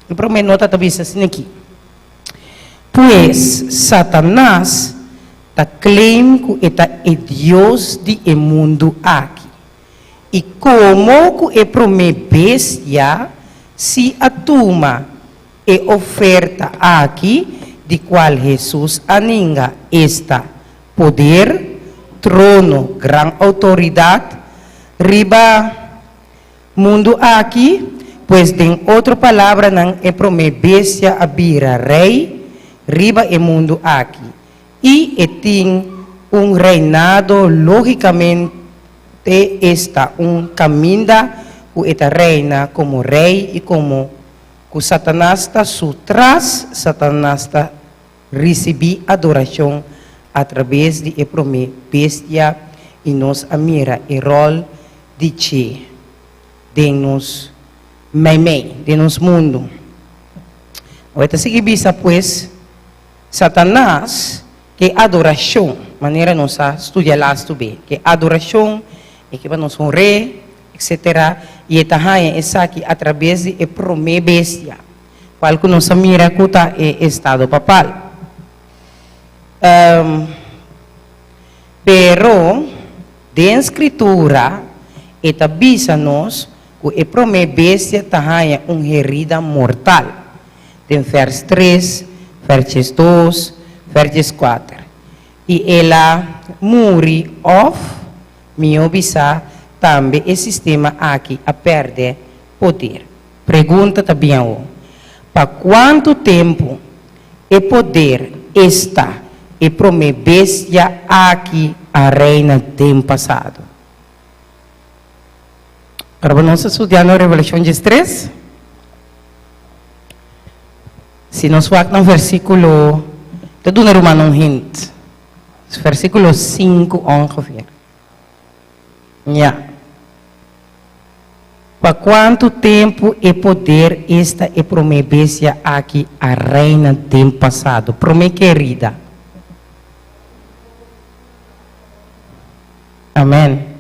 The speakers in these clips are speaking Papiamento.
E promé nota ta bisa asina aki, Pues, Satanas ta claim ku e ta e dios di e mundu aki. I komo ku e promé bestia si a tuma e oferta aki di kual Hesus a ninga, esta, poder, trono, gran outoridat riba mundu aki, pues den otro palabranan e promé bestia a bira rei riba e mundu aki, i e tin un reinado lógikamente esta un kaminda ku e ta reina komo rei i komo ku Satanas ta su tras, Satanas ta risibí adorashon atraves di e promé bestia i nos a mira e ròl di dje den nos meimei, den nos mundu. Awor e ta sigui bisa, Pues, Satanas ke adorashon, manera nos a studia lastu be, ke adorashon, e ke pa nos honr'é, etcetera, i e ta haña esaki atraves di e promé bestia, kual ku nos a mira ku ta e estado papal. Pero, den Skritura e ta bisa nos ku e promé bestia ta haña un herida mortal. Den vers tres, vers dos, vers kuater. I el a muri òf, mihó bisá, tambe e sistema aki a pèrdè poder. Pregunta ta bien awor, Pa kuantu tempu e poder, esta, e promé bestia aki a reina den pasado? Ora bo nos ta studiando Revelashon diestres, si nos wak na versíkulo, ta duna rumannan un hint, versíkulo sinku ongeveer. Ya. Pa kuantu tempu e poder, esta e promé bestia aki, a reina den pasado? Promé kerida. Amen.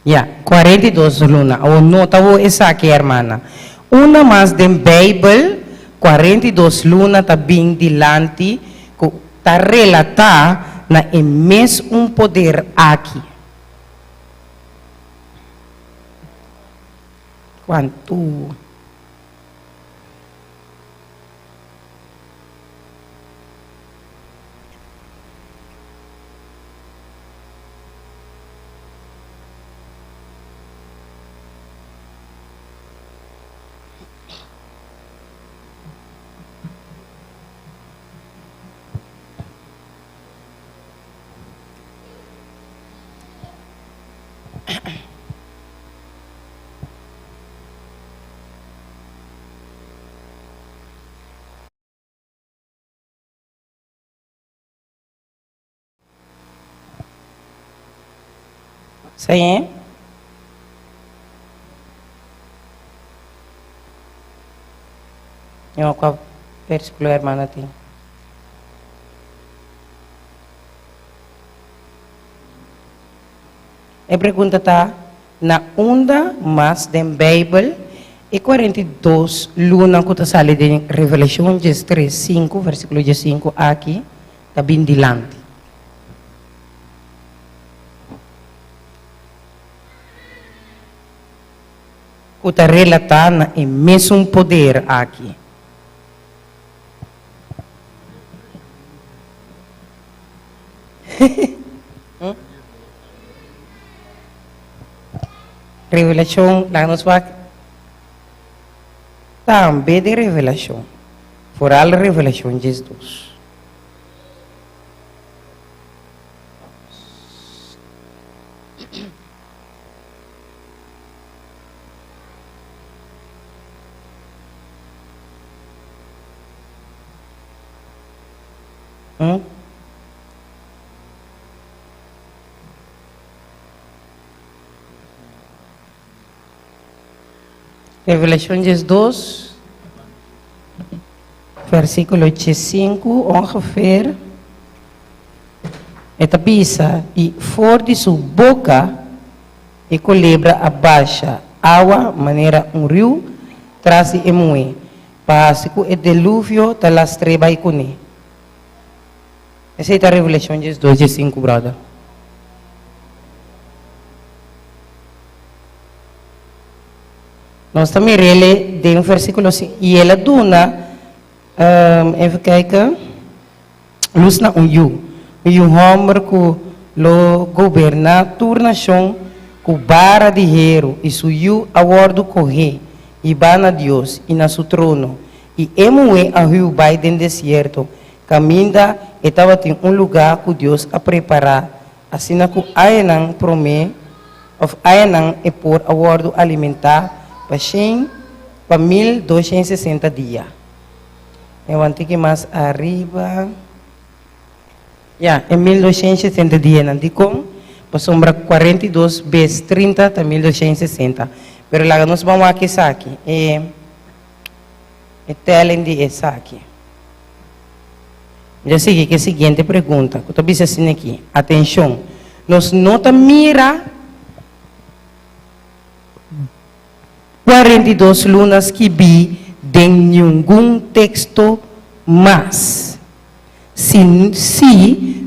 Ya, 42 luna. Awor nota bo esaki, hermana. Una mas den Bijbel, 42 luna ta bin dilanti ku ta relatá na e mes un poder aki. Kuantu? Sí. Yo kua versículo hermana tin? E pregunta ta, na unda mas den Bijbel e 42 luna ku ta sali den Revelashon 13, 5, versíkulo 15 aki ta bin dilanti? Ku ta relatá na e mesun poder aki. Revelashon, laga nos wak tambe den Revelashon, foral Revelashon 12. Revelashon 12. Versíkulo 5 ongeveer. E ta bisa, I for di su boka e kolebra a basha awa manera un riu tras di e muhé. Pa hasi ku e deluvio ta lastr'é bai kuné. Esei ta Revelashon 12 15, bròder. Nos ta mir'é den versíkulo 5. I el a duna, even kijken, lus na un yu, un yu hòmber ku lo goberná tur nashon ku bara di heru, i su yu a wòrdu kohé i ba na Dios i na su trono. I e muhé a hui bai den desierto, kaminda e tabatin un lugá ku Dios a prepará, asina ku añanan promé òf añanan e por a wòrdu alimentá pa shen pa 1260 dia. E wan tiki mas ariba. Ya, e 1260 dianan. Dikon? Pasobra 42 bes 30 ta 1260. Pero laga nos ban wak esaki, e e telling di esaki. Mi ta sigui ku e siguiente pregunta, ku ta bisa asina aki. Atenshon, nos no ta mira 42 luna skibí den ningun teksto mas. Si si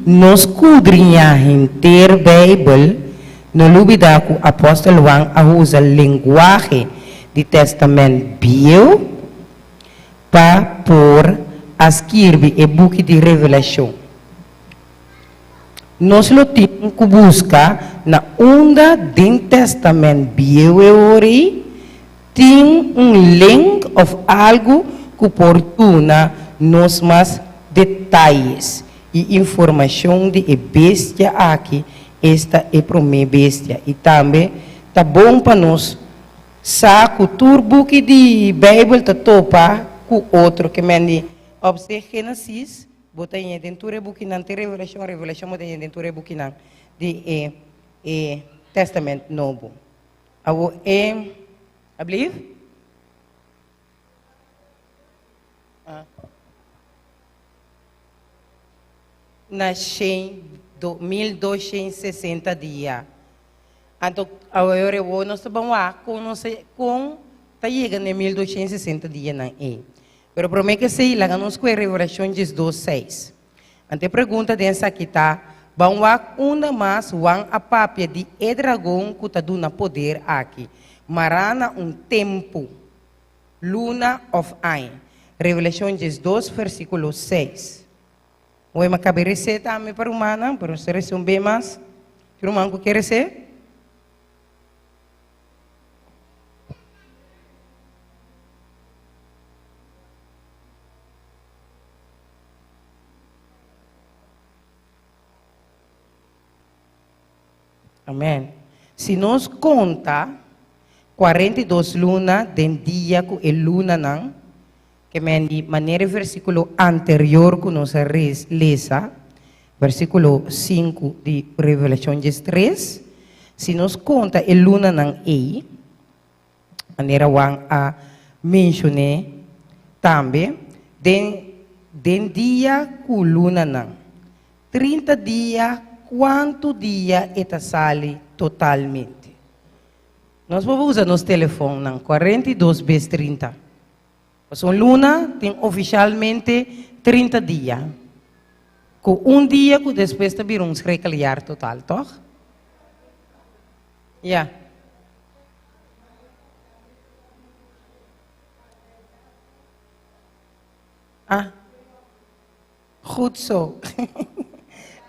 nos kudriñá henter Beibel, no lubidá ku apòstel Huan a usa lenguahe di Tèstamènt Bieu pa por a skirbi e buki di Revelashon. Nos lo tin ku buska na unda den Tèstamènt Bieu e ora ei tin un link òf algu ku por duna nos mas detayes i informashon di e bestia aki, esta e promé bestia. I tambe ta bon pa nos sa ku tur buki di Beibel ta topa ku otro ke men di òf se Génesis. Bo ta ñe den tur e bukinan te Revelashon, Revelashon bo ta ñe den tur e bukinan di e e Testament Nobo. Awor e, alblief? Ah. Na shen do, 1260 dia. Anto awor e wo nos ta ban wak kon nos ta kon ta yega na e 1260 dianan ei. Pero promé ku esei, laga nos kue Revelashon 12, seis. Anto e pregunta den esaki ta, Ban wak unda mas Juan a papia di e dragon ku ta duna poder aki, mará na un tempu, luna òf aña? Revelashon 12, versíkulo seis. Oe mi a kaba e resé tambe pa rumannan, pero nos ta resé un be mas. Tin ruman ku ke resé? Amen. Si nos konta 42 luna den dia ku e lunanan, ke men di manera e versíkulo anterior ku nos a lesa, versíkulo 5 di Revelashon 13, si nos konta e lunanan ei, manera Juan a menshoné tambe, den den dia ku lunanan, 30 dia, kuantu dia e ta sali totalmente? Nos por usa nos telefonnan, 42 bes 30. Pasobra un luna tin ofishalmente 30 dia, ku un dia ku despues ta bira un schrikkeljaar total, tòg? Ya. Ah. Goed zo.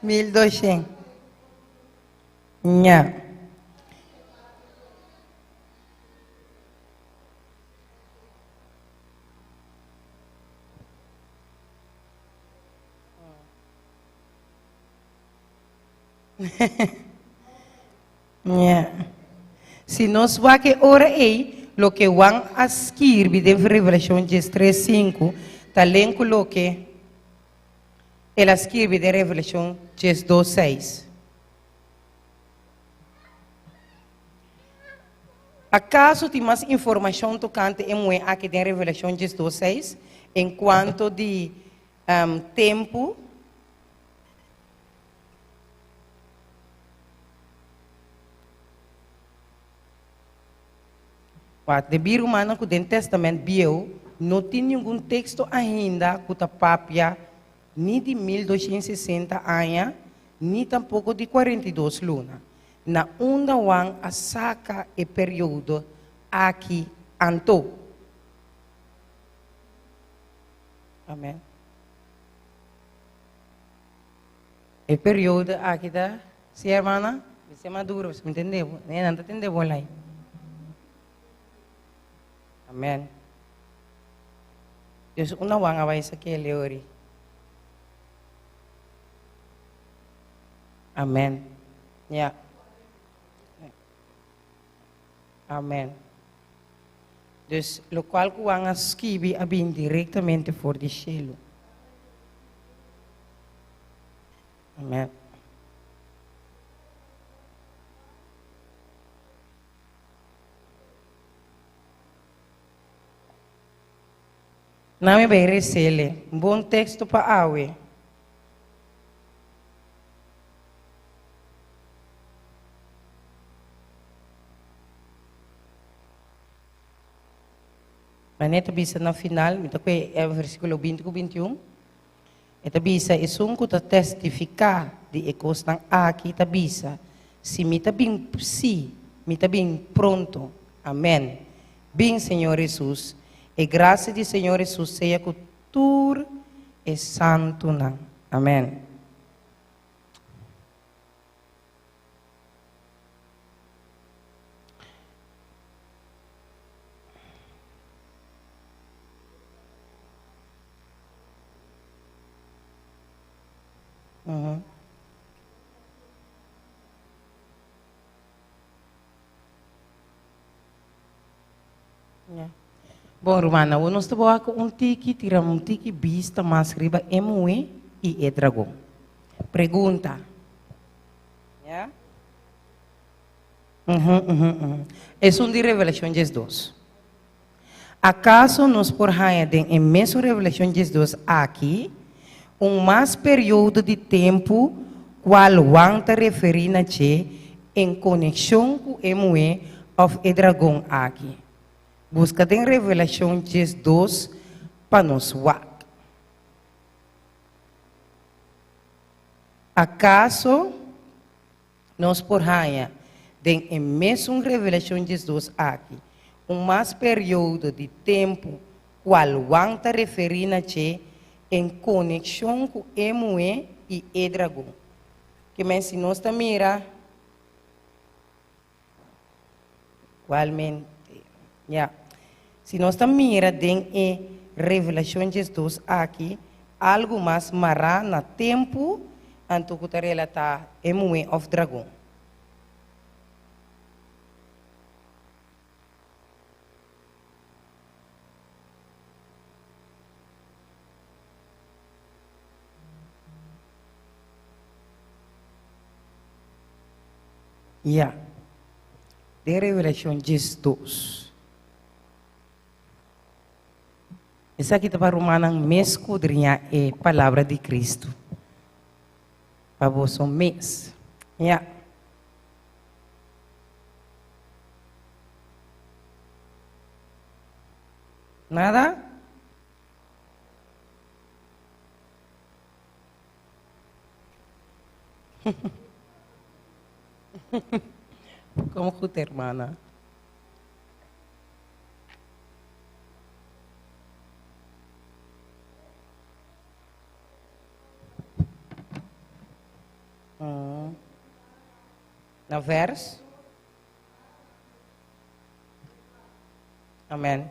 1200. Ña. Ña. Si nos wak e ora ei, loke Juan a skirbi den Revelashon 13, 5 ta len ku loke el a skirbi den Revelashon 12, 6. Akaso tin mas informashon tokante e muhé aki den Revelashon 12, 6 en kuanto di tempu? Wak, debí rumannan ku den Tèstamènt Bieu. No tin ningun teksto ainda ku ta papia ni di 1260 aña, ni tampoko di 42 luna. Na unda Juan a saka e periodo aki anto? Amen. E periodo aki ta, si hermana, bisa maduro, bisa entende bo, nan ta tende bo lai. Amen. Dus una Juan a bai sa ke leori. Amen. Ja. Amen. Dus lokual ku Juan a skibi a bin direktamente for di shelu. Amen. Nan mi bai resele. Bon teksto pa awe. Manera ta bisa na final, mi ta kue e versíkulo 20 ku 21. E ta bisa, esun ku ta testifiká di e kosnan aki ta bisa, Si mi ta bin, sí, mi ta bin pronto. Amèn. Bin, Señor Hesus. E grasia di Señor Hesus sea ku tur e santunan. Amèn. Ja. Bon, ruman, awor nos ta wak un tiki, tira un tiki bista mas riba e muhé i e dragon. Pregunta. Ja? Uhum, uhum, uhum. Esun di Revelashon 12. Akaso nos por haña den e mesun Revelashon 12 aki un mas periodo di tempu kual Juan ta referí na dje en konekshon ku e muhé òf e dragon aki? Buska den Revelashon 12 pa nos wak. Akaso nos por haña den e mesun Revelashon 12 aki un mas periodo di tempu kual Juan ta referí na dje en konekshon ku e muhé i e dragon? Ke men si nos ta mira kualmente, ya, si nos ta mira den e Revelashon 12 aki algu mas mará na tempu anto ku ta relatá e muhé òf dragon. Ya. Den Revelashon 12. Esaki ta pa rumannan mes skudriñá e palabra di Kristu pa boso mes. Ya. Nada? Kom goed, hermana. Na vers? Amen.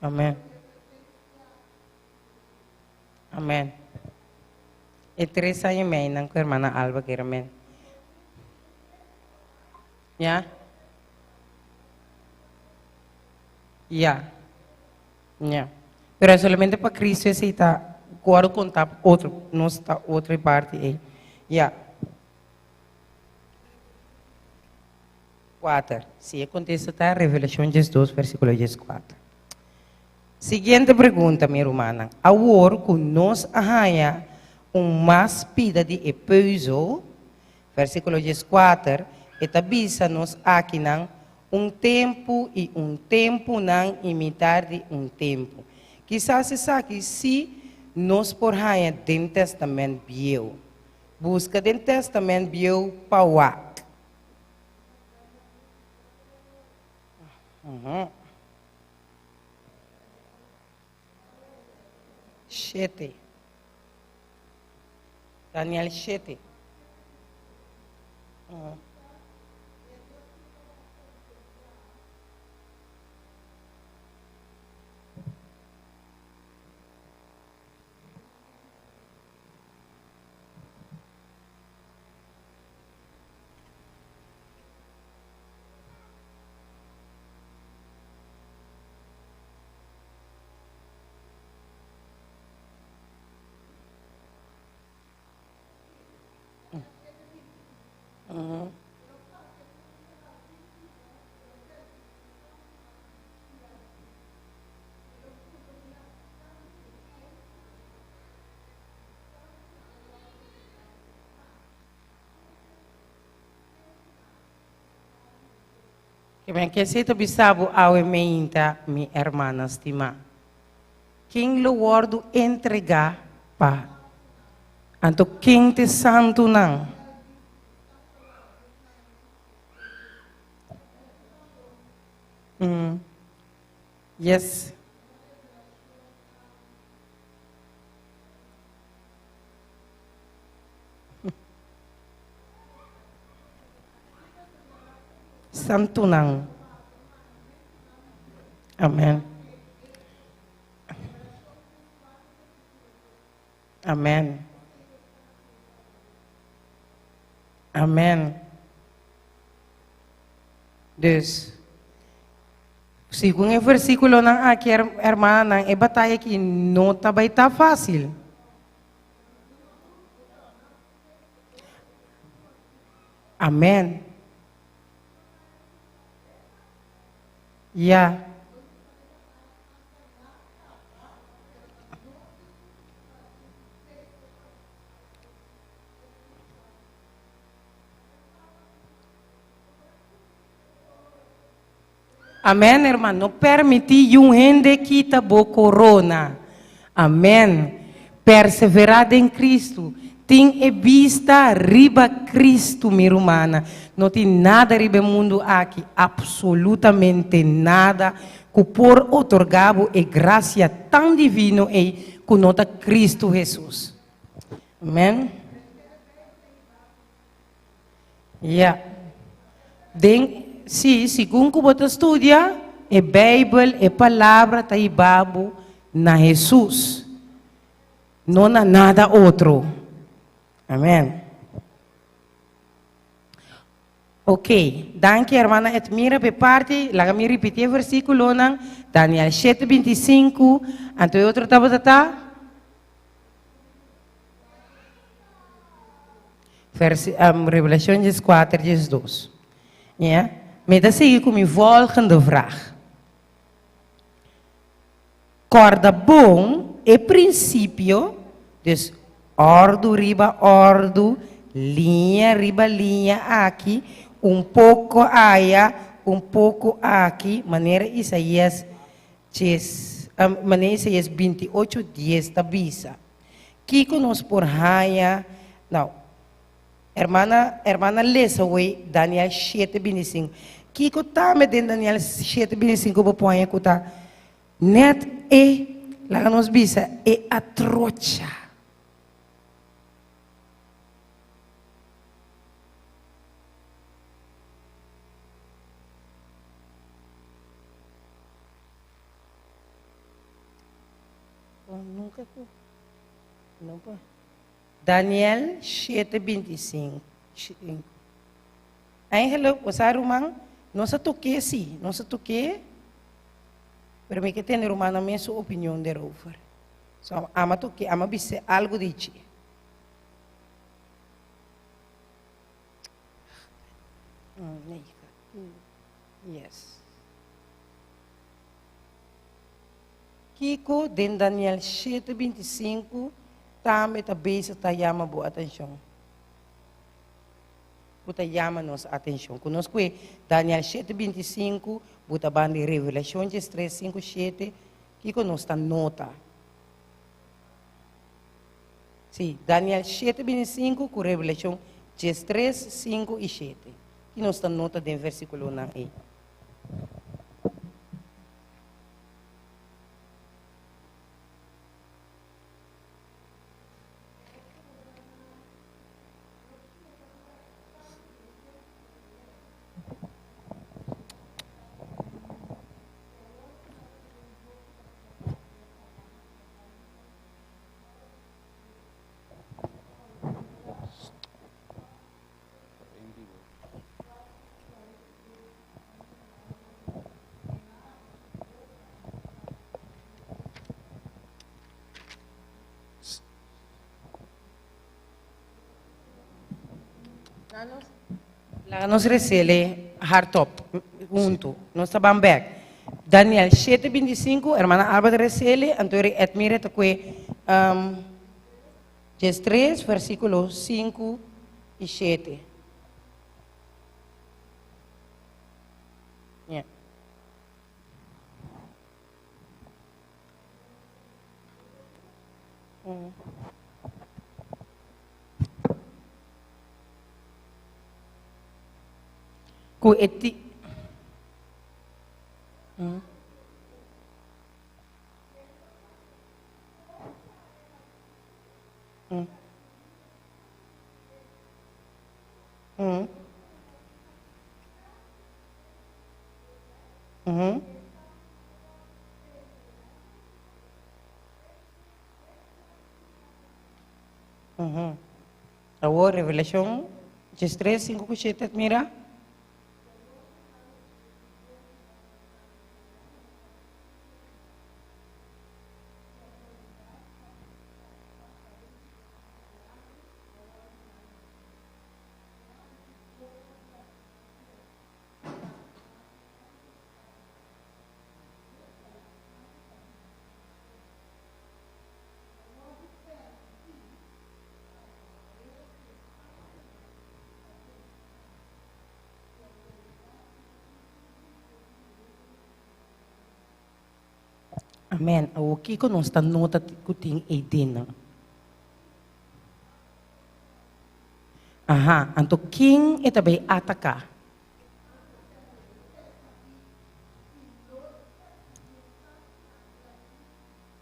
Amen. Amen. E tres aña y mei nan ku hermana Alba kere men. Ya? Ya. Ya. Pero solamente pa Cristo esei ta guardo conta otro, nos ta otro parti ei. Ya. 4. Si e contesta ta Revelacion 12 versiculo 14. Siguiente pregunta, mi rumannan. Awor ku nos a haña un mas pida di e pùzel, versíkulo 14, e ta bisa nos akinan un tempu i un tempunan i mitar di un tempu. Kisas esaki sí nos por haña den Tèstamènt Bieu. Buska den Tèstamènt Bieu pa wak. Shete. Daniel 7. Ke men ke si ta bisa bo awe meinta, mi hermana stimá. Ken lo wòrdu entregá pa? Anto ken ta e santunan? Yes. Santunan. Amen. Amen. Amen. Dus, segun e versíkulonan aki, hermananan, e bataya aki no ta bai ta fásil. Amen. Ya. Amen, hermano. No permití un hende kita bo corona. Amen. Perseverá den Cristo. Tin e bista riba Cristo, mi rumana. No tin nada riba e mundu aki, absolutamente nada, ku por otorgá bo e grasia tan divino ei ku no ta Cristo Hesus. Amen. Ya. Den, sí, segun ku bo ta studia e Beibel, e Palabra ta hiba bo na Hesus, no na nada otro. Amen. Ok, danki hermana Edmira pa e parti. Laga mi ripiti e versíkulonan, Daniel shete 25, anto e otro tabata ta? Vers, um, Revelacion 14, 12. Ja? Mi ta sigui ku mi volgende vraag. Korda bon e prinsipio, dus ordu riba ordu, liña riba liña aki, un poko aya, un poko aki, manera Isaías djes, um, manera Isaías 28, 10 ta bisa. Kiko nos por haña? Nou, hermana, hermana lesa hoy Daniel 7:25. Kiko tambe den Daniel 7:25 bo por haña ku ta net e, laga nos bisa, e atrocha. Nunca ku no por. Daniel 7:25. Eigenlijk, bo sa ruman, nos a toké sí, nos a toké, pero mi ke tende rumannan mes su opinion derover. So, ama toké, ama bis'é algu di dje. Yes. Kiko den Daniel 7:25 tambe ta bezig ta yama bo atenshon? Ku ta yama nos atenshon. Ku nos kue Daniel 7:25, bo ta ban di Revelashon 13, 5, 7, kiko nos ta nota? Sí, Daniel 7:25 ku Revelashon 13, 5 i 7. Ki nos ta nota den versíkulonan ei? Laga nos resele hardop huntu. Nos ta ban bek. Daniel 7:25, hermana Alba ta resele, anto Edmire ta kue um, 13, versíkulo 5 i 7. Yeah. Ku e ti. Mm. Mm. Mm. Mm. Mm. Awor Revelashon 13, 5 ku 7, mira. Amen. Awor kiko nos ta nota ku tin eidennan? Aha, anto ken e ta bay ataká?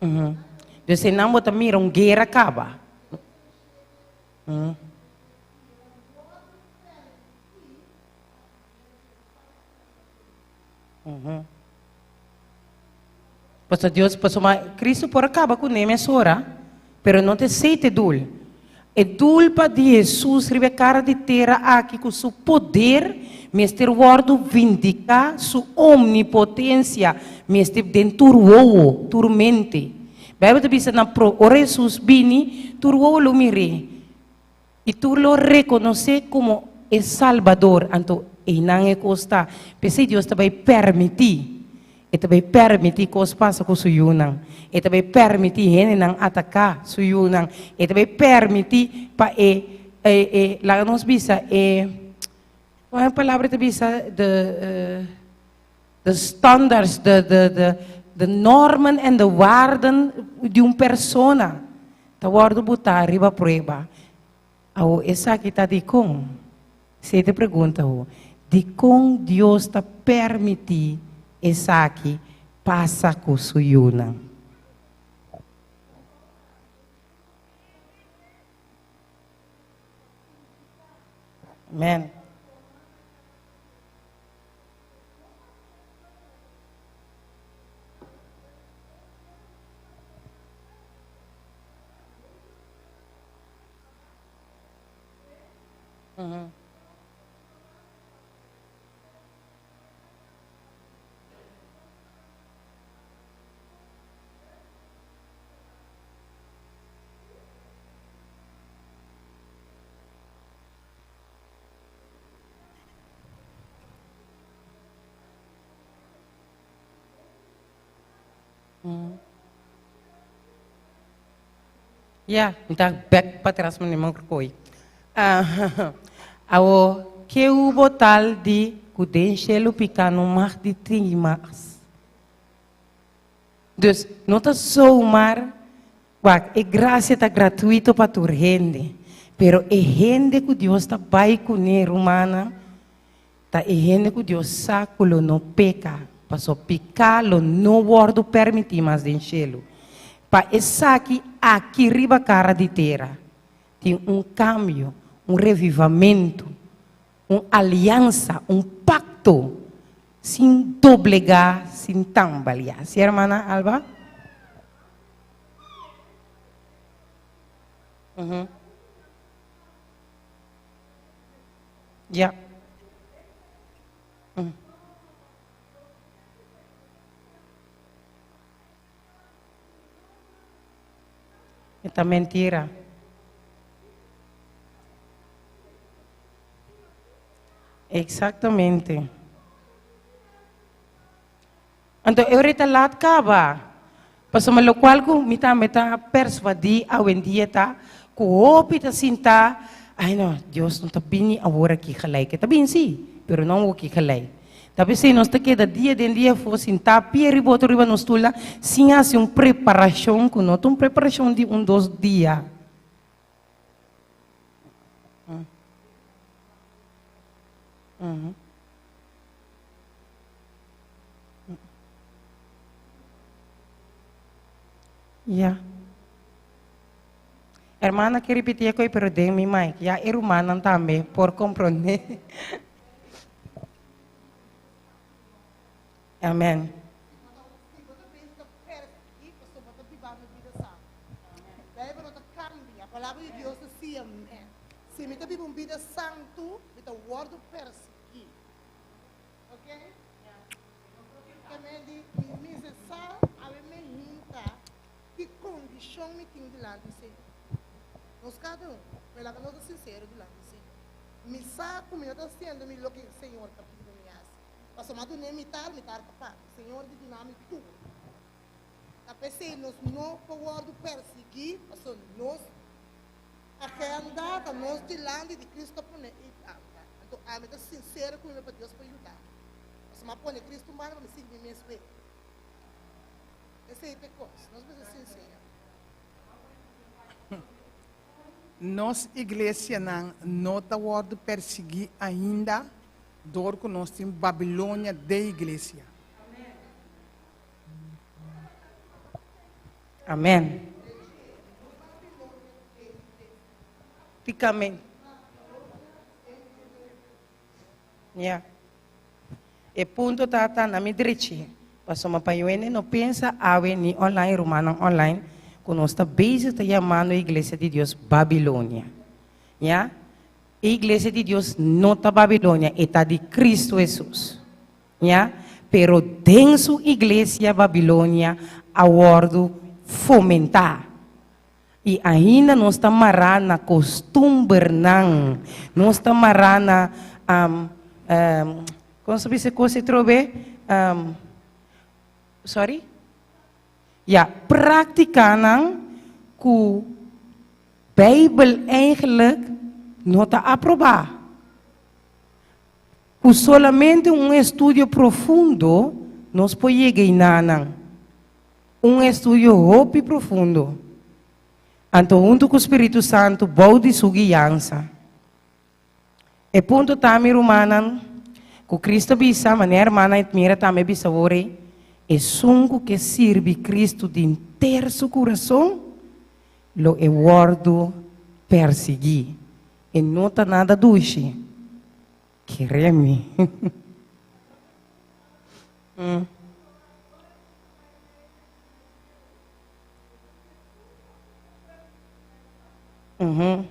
Uhum. Dus einan bo ta mira un guera kaba. Uhum. Uhum. Pasobra Dios, pasobra Cristo por a caba cu ne mesora, pero no ta esey ta e doel. E doel pa di Jesus riba e cara di tera aki cu su poder mester wordo vindica, su omnipotencia mester den tur wowo, tur mente. Bijbel ta bisa na pro, ora Jesus bini, tur wowo lo mir'é. I tur lo rekonosé komo e Salbador. Anto einan e kos ta. P'esei Dios ta bai pèrmití, E ta bai pèrmití kos pasa ku su yunan. E ta bai pèrmití hendenan ataká su yunan. E ta bai pèrmití pa e, e, e, laga nos bisa e, kon e palabra ta bisa? De, de standaards, de, de, de, de normen en de waarden di un persona. Ta wòrdu butá riba prueba. Awor esaki ta dikon? Esei ta e pregunta awor. Dikon Dios ta permití esaki pasa ku su yunan? Amen. Ya, mi ta bek patras mi man koi. Awo, ke hubo tal di ku den shelu pika no mag di tin mas. Dus, no ta zomaar, wak, e gracia ta gratuito pa tur hende, pero e hende ku Dios ta bai kuné, rumannan, Ta e hende ku Dios sa ku lo no peka, paso piká lo no wòrdu pèrmití mas den shelu. Pa esaki aki riba kara di tera tin un kambio, un revivamentu, un aliansa, un pakto sin doblegá, sin tambaliá. Sí, hermana Alba? Ya. Mm. E ta mentira. Exactamente. Anto e ora ta laat kaba. Pasobra lokual ku mi tambe ta persuadí awendia ta ku hopi ta sinta, ai no, Dios no ta bini awor aki gelijk. E ta bini sí, pero no awor aki gelijk. Ta p'esei nos ta keda dia den dia afó sintá pie riba otro riba nos stulnan sin hasi un preparashon ku no ta un preparashon di un dos dia. Ya. Hermana ke ripití e koi pero den mi mic. Ya e rumannan tambe por komprondé. Amen. Si mi ta biba un bida santu, mi ta wòrdu persiguí. Ok? Ke men di, mi mester sa awe me hinta ki kondishon mi tin dilanti Señor. Nos kada un, me laga nos ta sinsero dilanti Señor. Mi sa ku mi no ta hasiendo mi loke Señor ta pidi mi hasi. Pasobra mi a dun'é mitar, mitar ta pa mi. Señor di duna mi tur. Ta p'esei nos no por wòrdu persiguí, pasobra nos Agenda ta nos dilanti di Cristo a pone ei tanta. Anto ami ta sincero cu mi pa Dios por yuda mi. Pasobra mi a pone Cristo un banda pa mi sigui mi mes way. Esey ta e cos. Nos mester sincero. Nos iglesianan no ta wordo persigui ainda door cu nos tin Babilonia den iglesia. Amen. Ticamente. Ya. E punto ta ta na mi drechi. Pasobra pa yuende no pensa awe ni online, rumannan online, ku nos ta bezig ta yamando e iglesia di Dios Babilonia. Ya. E iglesia di Dios no ta Babilonia, e ta di Cristo Hesus. Ya, pero den su iglesia Babilonia a wòrdu fomentá. I ainda nos ta mará na kostumbernan, nos ta mará na, kon sa bisa e kos ei trobe? Sorry? Ya, práktikanan ku Beibel eigenlijk no ta aprobá. Ku solamente un estudio profundo nos por yega einanan. Un estudio hopi profundo. Anto huntu ku Spiritu Santu bou di su guiansa. E punto ta, mi rumannan, ku Cristo bisa, manera hermana Edmira tambe a bisa awor ei, esun ku ke sirbi Cristo di henter su kurason, lo e wòrdu persiguí. E no ta nada dushi. Kere mi. Mm. Mhm.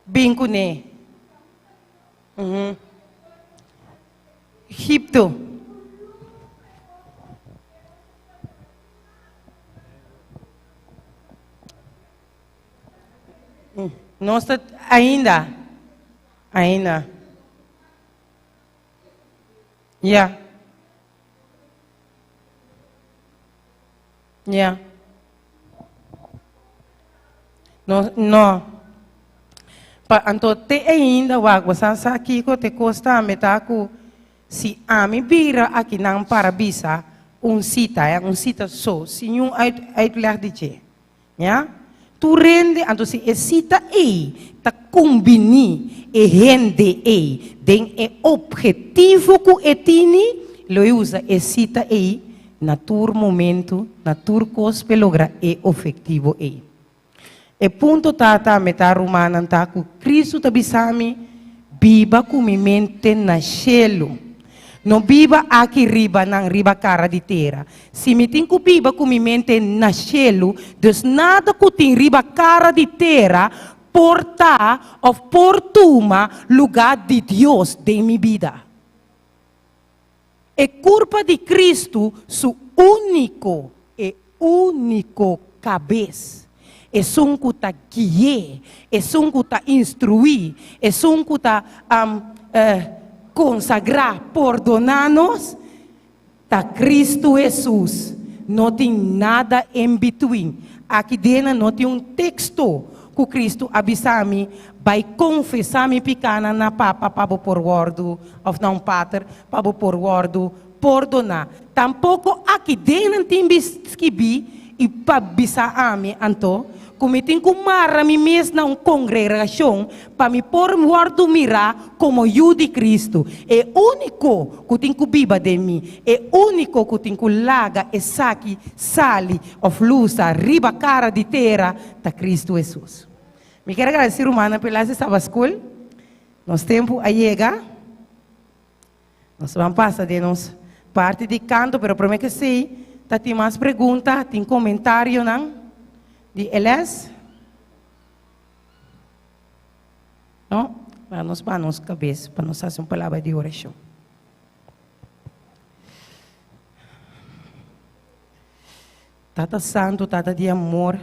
Bin kuné. Mhm. Egipto. Nos ta ainda, ainda. Ya. Ya. No, no. Pa, anto te ainda wak, bosan sa kiko te kos tambe ta ku si ami bira akinan para bisa un sita, ya, un sita so, sin un uit, uitleg di dje. Ya. Tur hende, anto si e sita ei ta kumbiní e hende ei den e ophetivo ku e tini, lo e usa e sita ei na tur momentu, na tur kos p'e logra e ophetivo ei. E punto ta tambe ta, rumannan, ta ku Kristu ta bisa mi, Biba ku mi mente na shelu. No biba aki riba nan riba kara di tera. Si mi tin ku biba ku mi mente na shelu, dus nada ku tin riba kara di tera por ta òf por tuma lugá di Dios den mi bida. E kurpa di Kristu su úniko, e úniko kabes, esun ku ta gui'é, esun ku ta instruí, esun ku ta konsagrá, pordoná nos, ta Kristu Hesus. No tin nada en between. Aki dena no tin un teksto ku Kristu a bisa mi, Bai konfesá mi pikánan na Papa pa bo por wòrdu, òf na un pater, pa bo por wòrdu pordoná. Tampoko aki den nan tin skibí i pa bisa ami anto, ku mi tin ku mara mi mes na un kongregashon pa mi por wòrdu mirá komo yu di Kristu. E úniko ku tin ku biba den mi, e úniko ku tin ku laga esaki sali òf lusa riba kara di tera, ta Kristu Hesus. Mi kier agradesí rumannan p'e las di Sabbat School. Nos tempu a yega. Nos ban pasa den nos parti di kanto, pero prome ke esei ta tin mas pregunta, tin komentarionan di e les? No? Laga nos baha nos kabes pa nos hasi un palabra di orashon. Tata Santu, Tata di amor,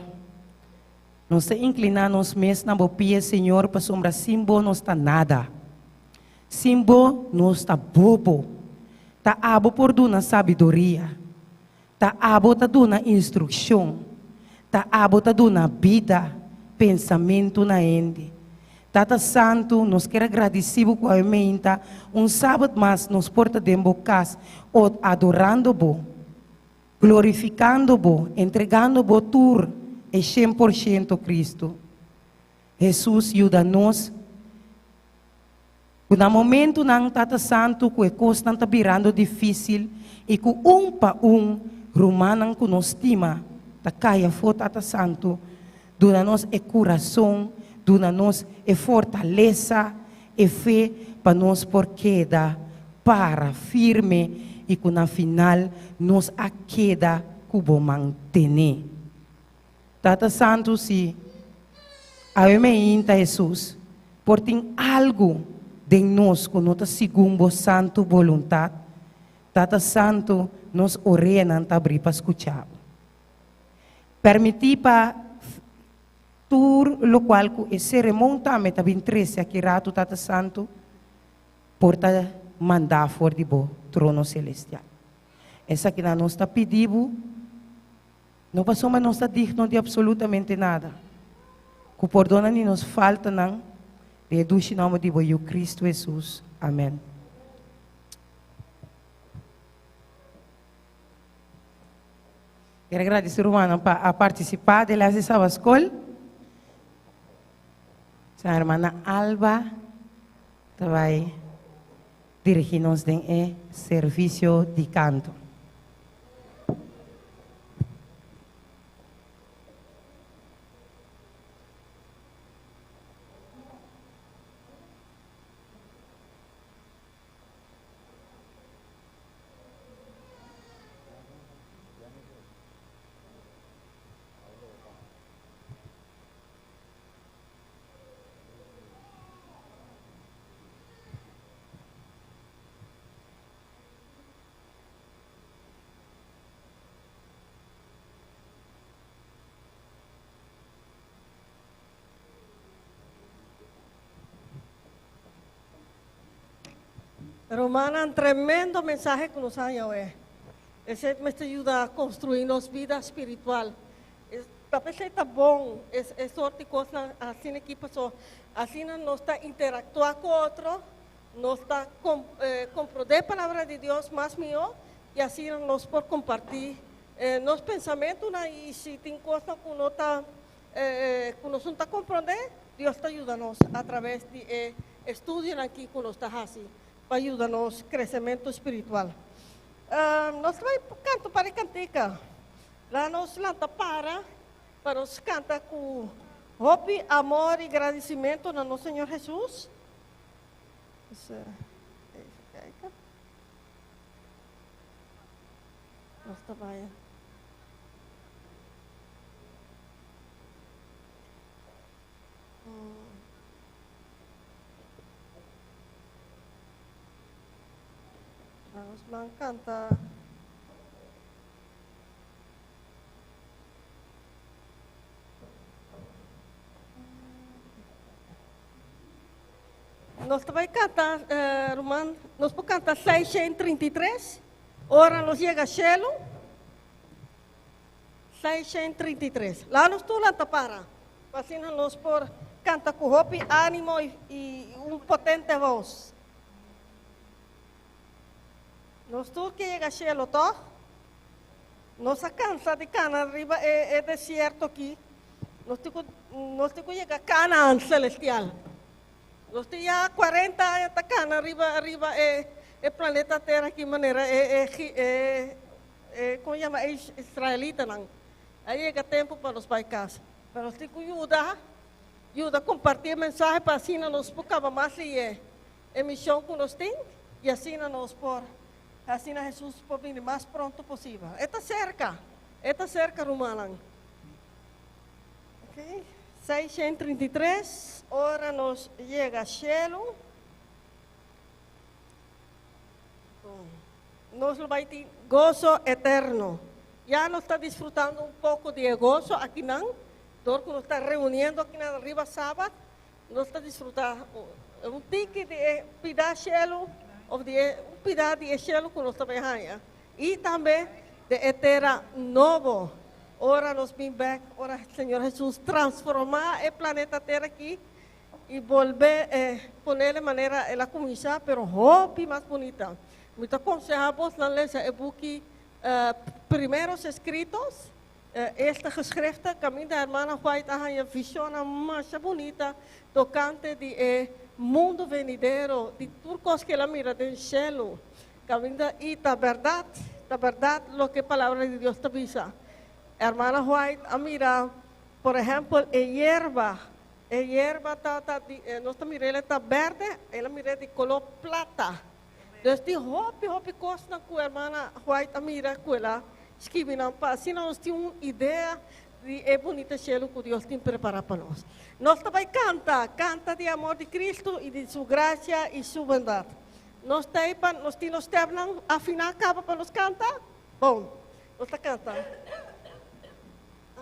nos ta inkliná nos mes na bo pia, Señor, pasobra sin bo nos ta nada. Sin bo nos ta bobo. Ta abo por duna sabiduria. Ta abo ta duna instrukshon. Ta abo ta duna bida, pensamentu na hende. Tata Santu, nos kier a gradisí bo ku awe meinta un sabat mas nos por ta den bo kas ot adorando bo, glorifikando bo, entregando bo tur e 100% Kristu. Hesus yuda nos. Ku na momentunan Tata Santu ku e kosnan ta birando difísil i ku un pa un rumannan ku nos stima ta kai afó Tata Santu, duna nos e kurason, duna nos e fortalesa, e fe pa nos por keda para firme i ku na final nos a keda ku bo man tené. Tata Santu, si awe meinta Hesus por tin algu den nos ku no ta segun bo santu boluntat, Tata Santu, nos oreanan ta abrí pa skucha bo. Permití pa tur lokual ku e seremon tambe ta bin trese aki ratu, Tata Santu, por ta mandá for di bo trono selestial. Esakinan nos ta pidi bo. No pasobra nos ta digno di absolutamente nada. Ku pordona di nos faltanan, den e dushi nomber di bo Yu Cristo Jesus. Amen. Quiero agradeci rumannan pa a participa den les di Sabaschool. Sa hermana Alba ta bai dirigi nos den e servicio di canto. Rumannan, tremendo mensahe ku nos haña awe. Esei mester yuda konstruí nos bida spiritual. Ta p'esei ta bon e sort di kosnan asina aki paso asina nos ta interaktuá ku otro, nos ta komprondé Palabra di Dios mas mihó i asina nos por kompartí nos pensamentunan i si tin kosnan ku no ta ku nos no ta komprondé, Dios ta yuda nos atraves di e estudionan aki ku nos ta hasi pa yuda nos kresementu spiritual. Nos ta bai kanta un par di kantika. Laga nos lanta para pa nos kanta ku hopi amor i gradisimentu na nos Señor Hesus. Nos ta bai. Nos ban kanta. Nos ta bai kanta, eh, ruman, nos por kanta 633, ora nos yega shelu. 633. Laga nos tur lanta para, pa asina nos por kanta ku hopi ánimo i, i un potente voz. Nos tur ke yega shelu, tòg? Nos a kansa di kana riba e e desierto aki. Nos tin ku nos tin ku yega Kanaan selestial. Nos tin ya kuarenta aña ta kana riba riba e e planeta Tera aki manera e e e e kon yama e israelitanan. A yega tempu pa nos bai kas. Pero nos tin ku yuda yuda kompartí e mensahe pa asina nos por kaba mas lihé. E mision cu nos tin y asina nos por asina Jesus por bini mas pronto posibel. E ta cerca, e ta cerca rumannan. Ok, 633, ora nos yega cielo, nos lo bay tin gozo eterno. Ya nos ta disfrutando un poco di e gozo akinan, door cu nos ta reuniendo akinan riba Sabat, Nos ta disfrutá un tiki di e pida shelu òf di e un pida di e shelu ku nos ta bai haña i tambe den e tera nobo ora nos bin bèk, ora Señor Hesus transformá e planeta Tera aki i bolbe ponele manera el a kuminsá pero hopi mas bunita. Mi ta konsehá bosnan lesa e buki Primeros Escritos. Esta geschriften kaminda hermana White a haña visionnan masha bunita tokante di e mundu venidero, di tur kos ku el a mira den shelu. Kaminda i ta bèrdat, ta bèrdat loke Palabra di Dios ta bisa. Hermana White a mira, por ehèmpel, e yerba. E yerba ta ta di, nos ta mira el e ta bèrdè, el a mira di koló plata. Dus tin hopi hopi kosnan ku hermana White a mira ku el a skibi nan pa asina nos tin un idea di e bunita shelu ku Dios tin prepará pa nos. Nos ta bai kanta, kanta di amor di Kristu i di su grasia i su bondat. Nos ta ei pa nos tin nos stèpnan afiná kaba pa nos kanta? Bon, nos ta kanta.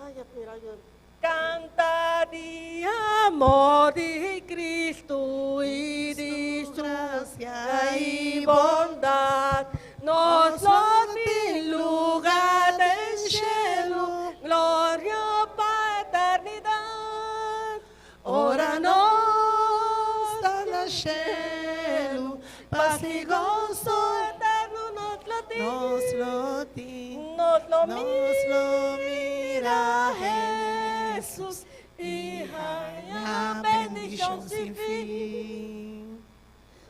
Ay, mira yo. Canta di amor di Cristo y di su gracia y bondad. Nos lo tin lugar den cielo, gloria pa eternidad. Ora nos ta na cielo, paz y gozo eterno nos lo tin. Nos lo tin. Nos lo Nos lo mira mira Jesús y haña Haña bendicion bendicion sin sin fin. fin.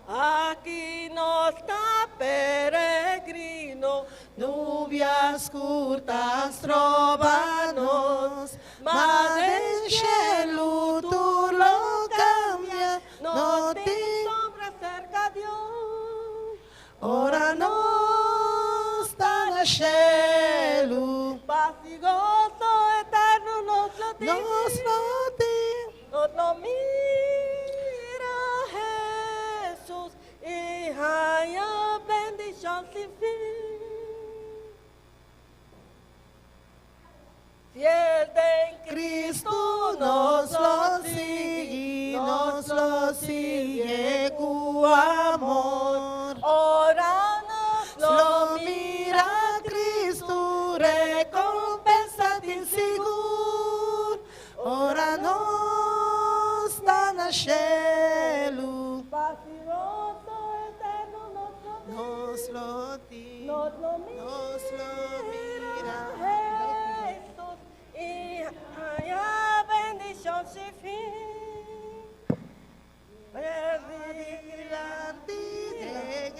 Aki nos ta peregrino, Nubia skur ta stroba nos, ma den shelu tur lo kambia, no no tin tin sombra serka Dios. Ora nos ta na shelu, Paz i goso eterno nos lo tin. Nos lo tin. Nos lo mira Hesus i haña bendishon sin fin. Fiel den Cristo nos lo sigui, nos lo sigue ku amor. Ora nos Lo mira Cristo. Recompensa tin sigur, ora nos ta na shelu. Paz i goso eterno nos lo tin. Nos lo tin, Nos lo nos lo mira mira. Jesus i haña bendishon sin fin. Dilanti den e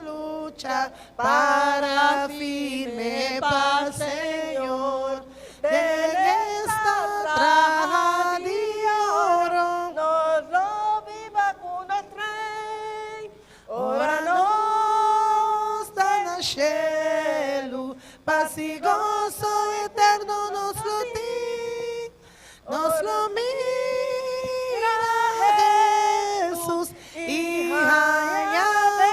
lucha para firme pa Señor. Den esta traha di oro, Nos lo biba ku nos Rei. Ora nos ta na shelu, paz i goso eterno nos lo tin. Nos lo mira Jesus i haña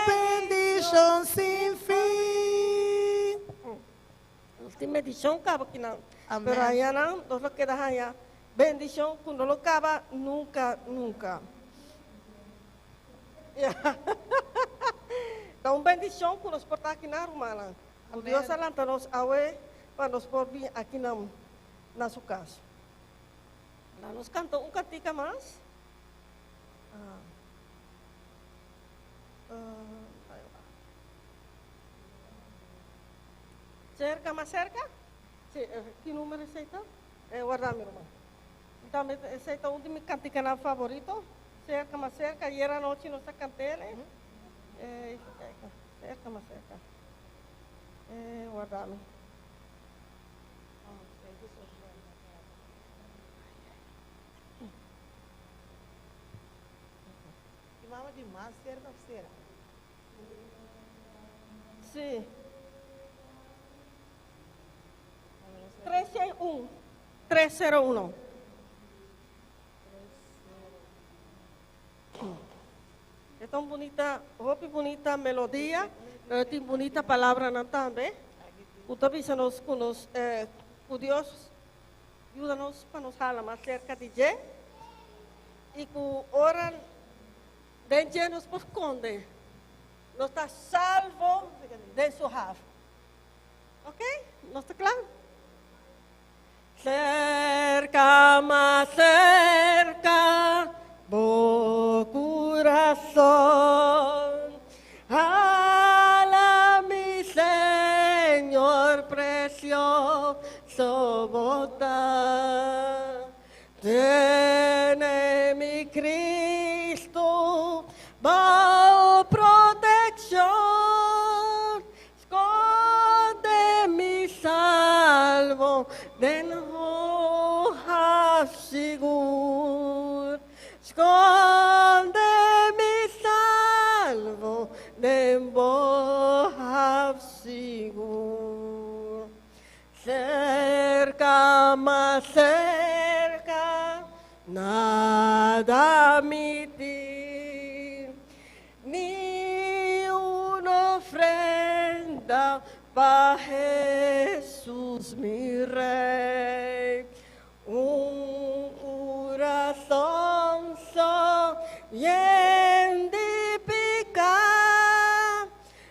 bendishon sin fin. Nos tin bendishon kaba akinan. Amèn. Pero ayanan nos lo keda haña bendishon ku no lo kaba nunka, nunka. Ya. Ta un bendishon ku nos por ta akinan, rumannan. Ku Amèn. Dios a lanta nos awe pa nos por bin akinan na su kas. Laga nos kanta un kantika mas. Ah. Ah, ahí va. Serka, mas serka? Sí, ki numero esei ta? Warda mi ruman. Tambe esei ta un di mi kantikanan favorito. Serka, mas serka. Ayer anochi nos a kant'el. Serka, mas serka. Warda mi. I mama di mas serka of sera? Sí. 301. 301. E ta un bunita, hopi bunita melodia, pero tin bunita palabranan tambe. Ku ta bisa nos ku nos, ku Dios yuda nos pa nos hala mas serka di dje i ku ora den dje nos por skonde, nos ta salvo den su haf. Ok? Nos ta kla? Serka mas serka bo kurason, hala mi Señor presioso bo ta. Tene mi Cristo bao protekshon, Skonde mi salvo den bo haf sigur. Skonde mi salvo den bo haf sigur. Serka mas serka nada mi tin. Ni un ofrenda pa Hesus mi Rei. Un kurason so yen di piká.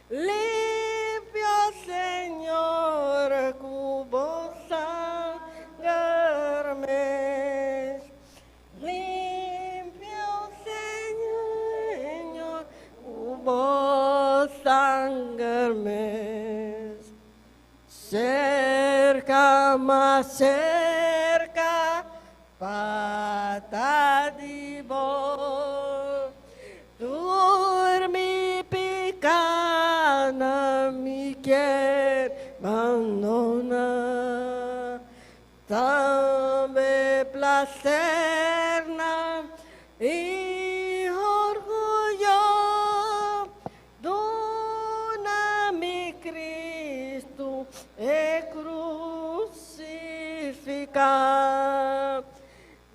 Limpia, Señor, ku bo sanger mes. Limpia, Señor, ku bo sanger mes. Serka mas serka pa ta di bo. Tur mi pikánan mi kier bandoná. Tambe plasernan i orguyo. Duna mi Kristu e krusifiká.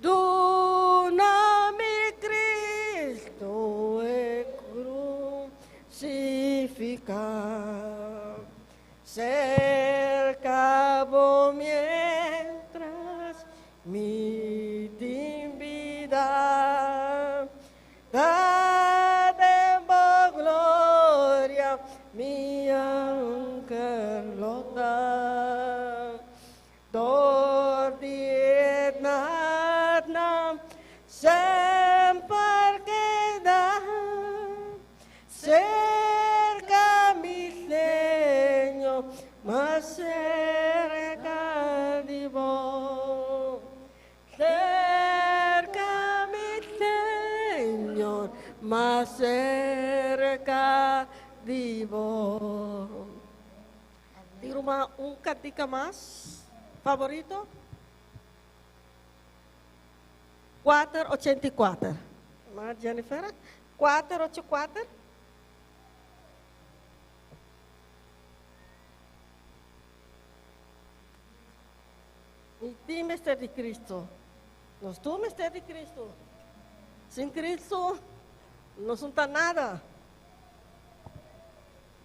Duna mi Kristu e krusifiká. Serka bo mientras mi tin bida. Ta den bo gloria mi anker lo ta. Mas serka di bo. Serka mi Señor, mas serka di bo. Tin ruman un kantika mas favorito? 484. Ma Jennifer, 484. Mi tin mester di Cristo. Nos tur mester di Cristo. Sin Cristo, nos no ta nada.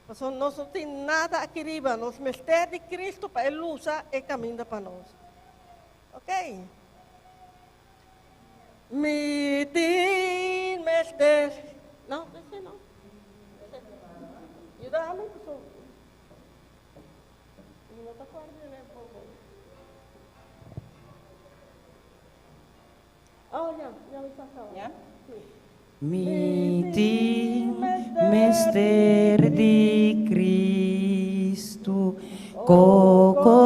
Pasobra nos no tin nada aki riba. Nos mester di Cristo pa e lusa e caminda pa nos. Ok. Mi tin mester. No, ese no. Yuda mi, pasobra. Mi no ta acuerdo di poco. Oh, ya, ya mi sa caba. Ya? Mi tin mester di Cristo, Koko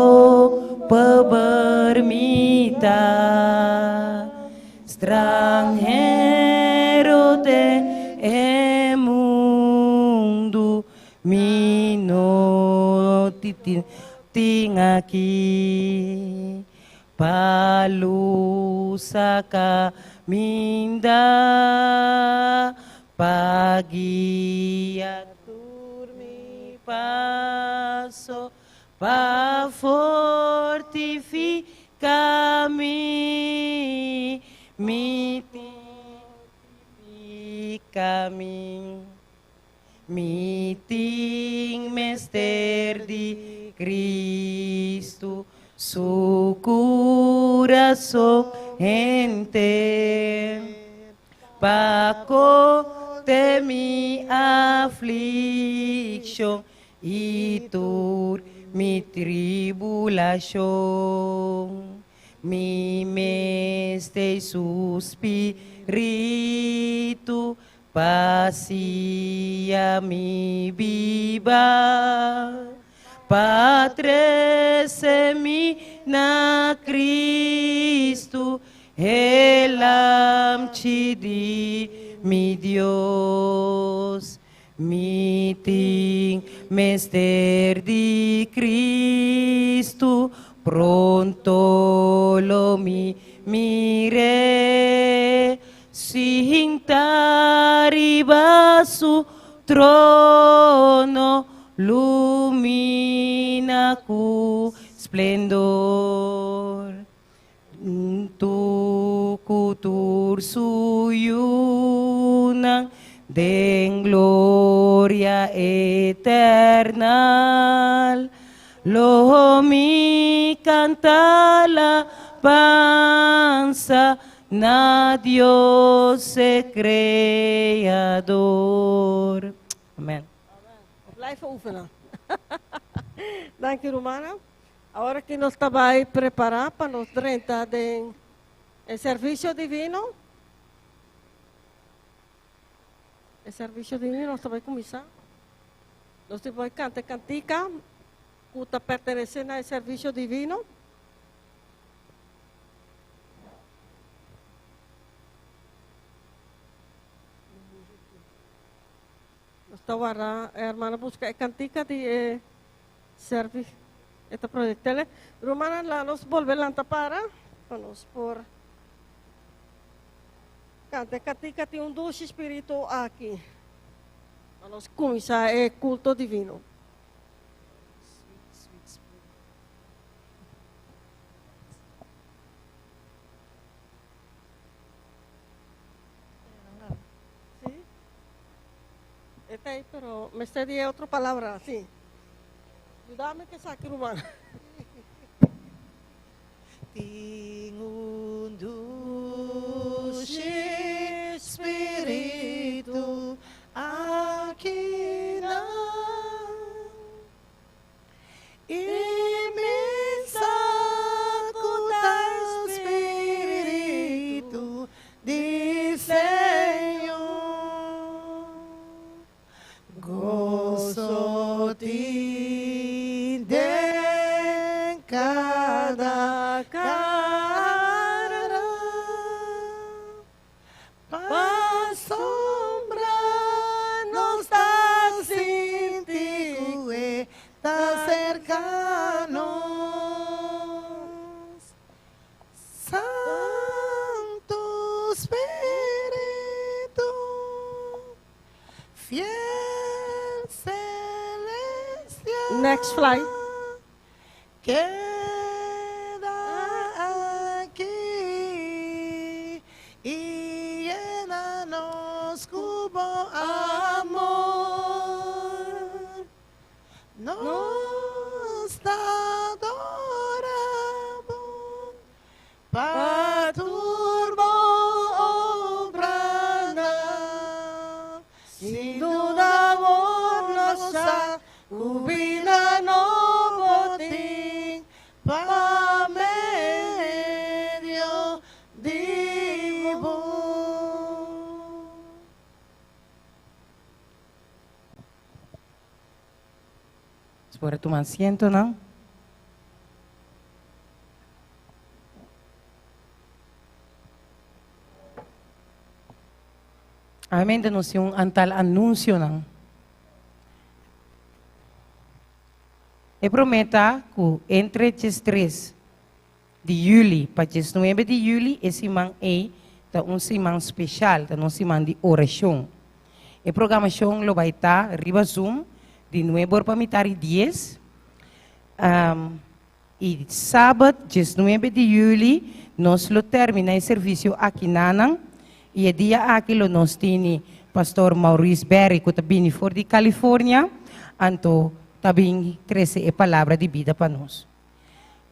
pober mi ta, Stranhero den e mundu, Mi no tin aki. Pa lusa kaminda, pa guia tur mi paso, pa fortifica mi, mi fortifica mi. Mi tin mester di Cristo, su curason henter, pa cote mi afliccion y tur mi tribulacion. Mi mester su spiritu Pa sia mi biba, pa trese mi na Cristo, e Lamchi di mi Dios. Mi tin mester di Cristo, pronto lo mi mir'é. Sinta riba su trono, lumina ku splendor. Huntu ku tur su yunan den gloria eternal, lo mi kanta alabansa Na Dios e Creador. Amen. Blijf oefenen. Danki rumannan. Awor aki nos ta bai prepara pa nos drenta den e servicio divino. E servicio divino nos ta bai cuminsa. Nos ta bai canta e cantica cu ta pertenece na e servicio divino. Nos ta warda e hermana busca e cantica di e servi e ta proyectele. Rumannan la nos bolbe lanta para pa nos por canta e cantica tin un dushi spiritu aki. Pa nos cuminsa e culto divino. Sí. Está ahí, pero me está di otra palabra, sí. Ayúdame que saque rumano. Tin un dushi spiritu akinan. I mi sa ku ta Spiritu di Señor. Goso tin den. Kada kara. Pasobra nos ta sinti ku e ta serka nos. Santu Spiritu, fiel celestial. Next slide. Keda aki i yena nos ku bo amor. Nos ta adora bo pa tur bo obranan. Sin duda bo nos sa Ku bida nobo tin pa medio di bo. Nos por a tuma asientonan. Obviamente nos tin un antal anuncionan. E promé ta ku entre diestres di yüli pa diesnuebe di yüli e siman ei ta un siman speshal, ta nos siman di orashon. E programashon lo bai ta riba Zoom di nuebe or pa mitar i dies. I sabat diesnuebe di yüli nos lo termina e servisio akinanan i e dia aki lo nos tini Pastor Maurice Berry ku ta bini for di California anto ta bin trese e palabra di bida pa nos.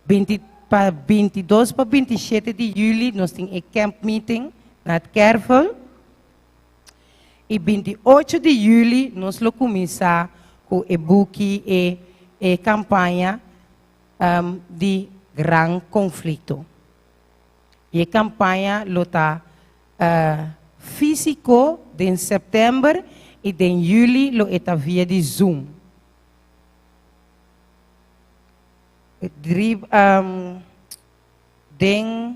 Binti pa 22 pa 27 di yüli nos tin e camp meeting na het Kervel i 28 di yüli nos lo kuminsá ku e buki e e kampaña di Gran Konflikto. I e kampaña lo ta físiko den sèptèmber i den yüli lo e ta via di Zoom. Den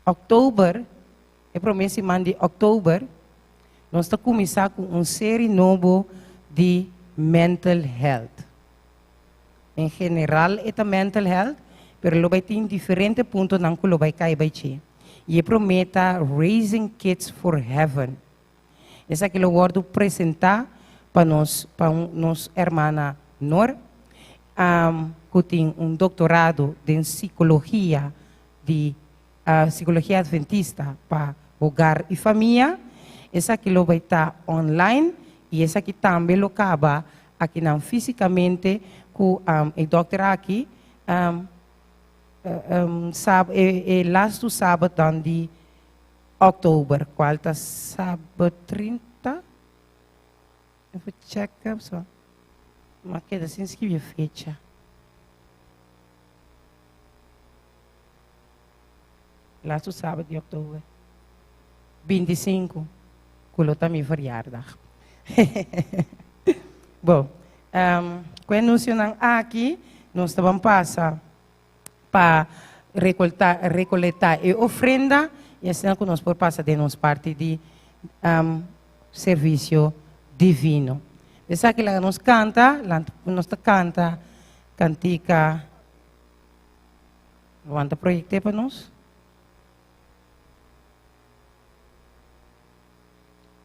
òktober, e promé siman di òktober, nos ta kuminsá ku un seri nobo di mental health. En general e ta mental health, pero lo bai tin diferente puntonan ku lo bai kai bai dje. I e promé ta Raising Kids for Heaven. Esaki lo wòrdu presentá pa nos pa un nos hermana Nor, ku tin un doktorado den sikologia di Sikologia Adventista pa Hogar i Famia. Esaki lo bai ta online i esaki tambe lo kaba akinan físikamente ku e dòkter aki e lastu sabat dan di òktober kual ta sabat 30. Even check so. Ma keda sin skibi e fecha. Laatste sábado di oktober. 25, ku lo ta mi verjaardag. Bo, um, ku e anunsionan aki, nos ta ban pasa pa rekolta, rekolektá e ofrenda i asina ku nos por pasa den nos parti di um, servisio divino. Esaki laga nos kanta, nos ta kanta kantika. Wanta proyecté pa nos.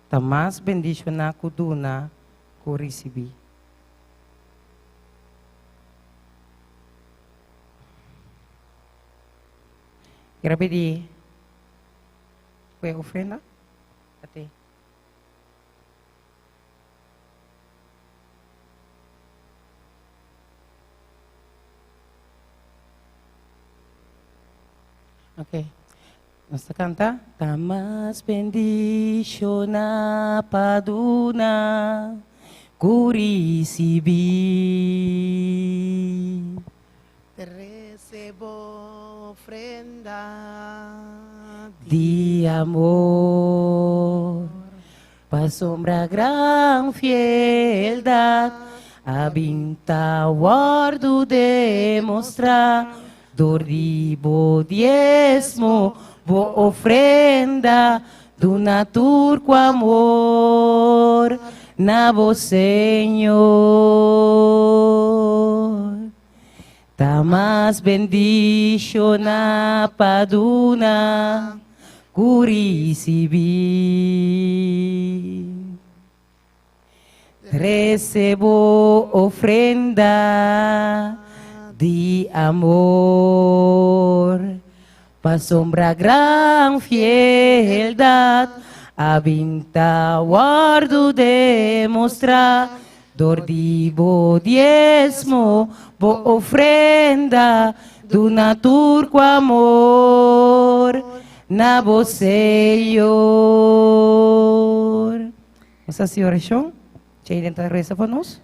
Ta mas bendishoná ku duna ku risibí. Quiero pedir kue ofrenda a ti. Ok. Nos ta canta. Ta mas bendiciona pa duna cu ricibi. Trece bo ofrenda di amor. Pasobra gran fieldad. A bin ta wòrdu demostrá dor di bo diesmo, bo ofrenda, duna tur ku amor na bo Señor. Ta mas bendishoná pa duna ku risibí. Trese bo ofrenda di amor, pasobra gran fieldad a bin ta wòrdu demostrá dor di bo diesmo, bo ofrenda, duna tur ku amor na bo Señor. Nos a hasi orashon. Jayden ta resa pa nos.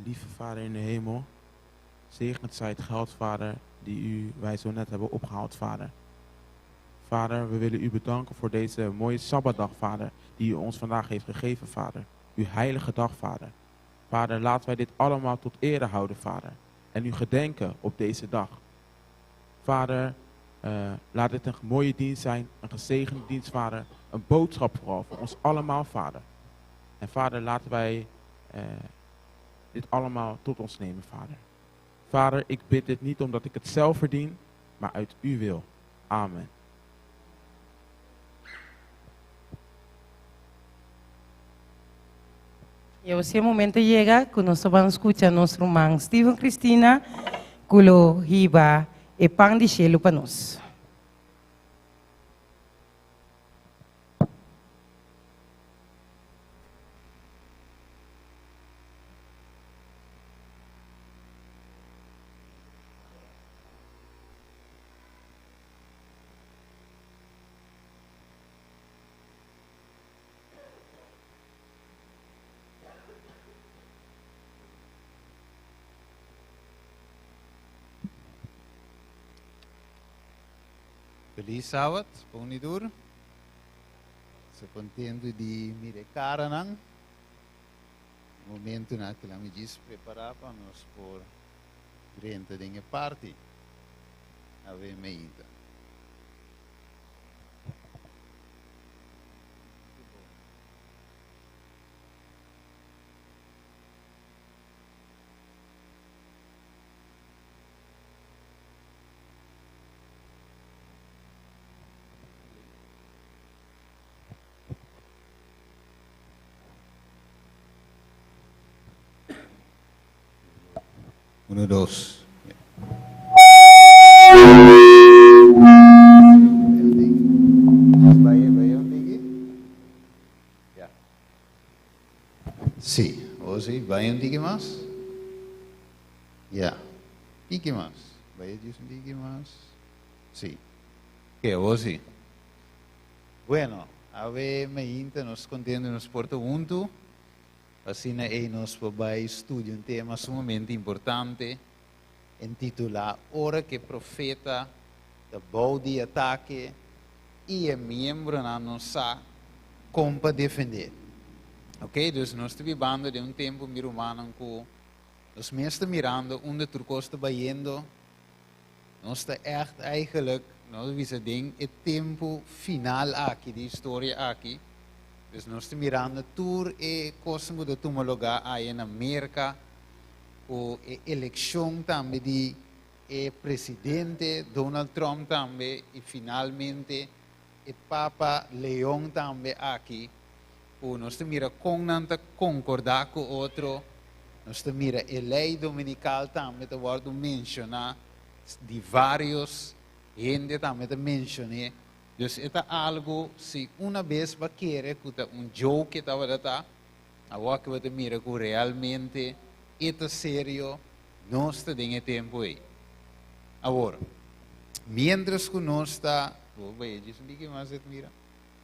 Lieve Vader in de hemel, zegent zij het geld, Vader, die u, wij zo net hebben opgehaald, Vader. Vader, we willen u bedanken voor deze mooie Sabbatdag, Vader, die u ons vandaag heeft gegeven, Vader. Uw heilige dag, Vader. Vader, laten wij dit allemaal tot ere houden, Vader. En u gedenken op deze dag. Vader, uh, laat dit een mooie dienst zijn, een gezegende dienst, Vader. Een boodschap vooral voor ons allemaal, Vader. En Vader, laten wij uh, dit allemaal tot ons nemen, Vader. Vader, ik bid dit niet omdat ik het zelf verdien, maar uit uw wil. Amen. I awor si e momento yega ku nos ta ban skucha nos ruman Steven Cristina ku lo hiba e pan di shelu pa nos. Feliz Sabbat, bon i tur. So contento di mira caranan. Momento na que mi djis prepara pa nos por drenta den e party. Ave meinta. Uno, dos. Sí, o sí, bai un tiki mas? Ya, tiki mas. Bai un tiki mas? Sí. Ke, o sí. Bueno, awe mainta nos contento nos por ta hunto. Asina ei nos por bai studia un tema sumamente importante intitulá Ora ku e Profeta ta bou di atake i e miembronan no sa kon pa defendé. Ok, dus nos ta bibando den un tempu, mi rumannan, ku nos mes ta mirando unda tur kos ta bayendo. Nos ta ègt eigenlijk, nos ta bisa den e tempu final aki di historia aki. Dus nos ta mirando tur e kosnan ku ta tuma lugá aya na Merka, ku e elekshon tambe di e presidente Donald Trump tambe i finalmente e Papa Leon tambe aki, ku nos ta mira kon nan ta konkordá ku otro, nos ta mira e lei dominikal tambe ta wòrdu menshoná di vários hende tambe ta menshon'é. Dus e ta algu si una bes bo a kere ku ta un joke e tabata ta, awor ku bo ta mira ku realmente e ta serio, nos ta den e tempu ei. Awor, miéntras ku nos ta, bo bai djis un tiki mas mira.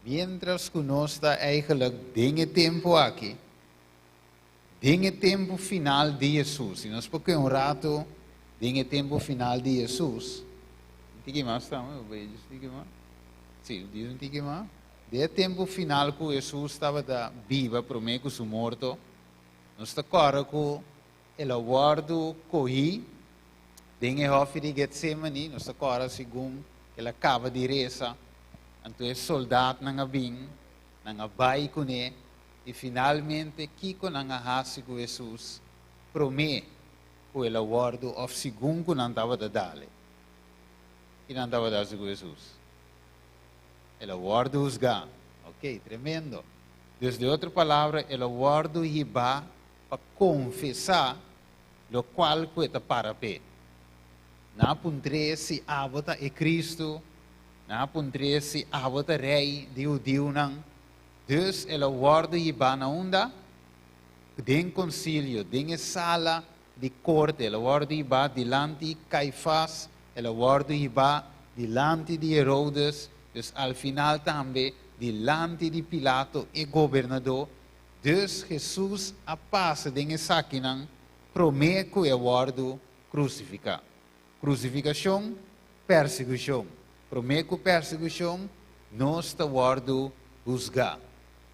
Miéntras ku nos ta eigenlijk den e tempu aki, den e tempu final di Hesus, si nos por kue un ratu den e tempu final di Hesus, un tiki mas tambe, bo bai djis un tiki mas? Si, djis un tiki mas. Den e tempu final ku Hesus tabata biba promé ku su morto, nos ta kòrda ku el a wòrdu kohí den e hòfi di Getsémani, nos ta kòrda segun el a kaba di resa, anto e soldatnan a bin, nan a bai kuné, i finalmente kiko nan a hasi ku Hesus promé ku el a wòrdu òf segun ku nan tabata dale? Ki nan tabata hasi ku Hesus? El a wòrdu husgá. Ok, tremendo. Dus di otro palabra, el a wòrdu hibá pa konfesá lokual ku e ta para p'e. Nan a puntr'é si abo ta e Kristu, nan a puntr'é si abo ta Rei di hudiunan. Dus el a wòrdu hibá na unda? Den konsilio, den e sala di korte. El a wòrdu hibá dilanti Kaifas, el a wòrdu hibá dilanti di Herodes, dus al final tambe dilanti di Pilato, e gobernadó. Dus Hesus a pasa den esakinan promé ku e wòrdu krusifiká. Krusifikashon, persekushon. Promé ku persekushon, nos ta wòrdu husgá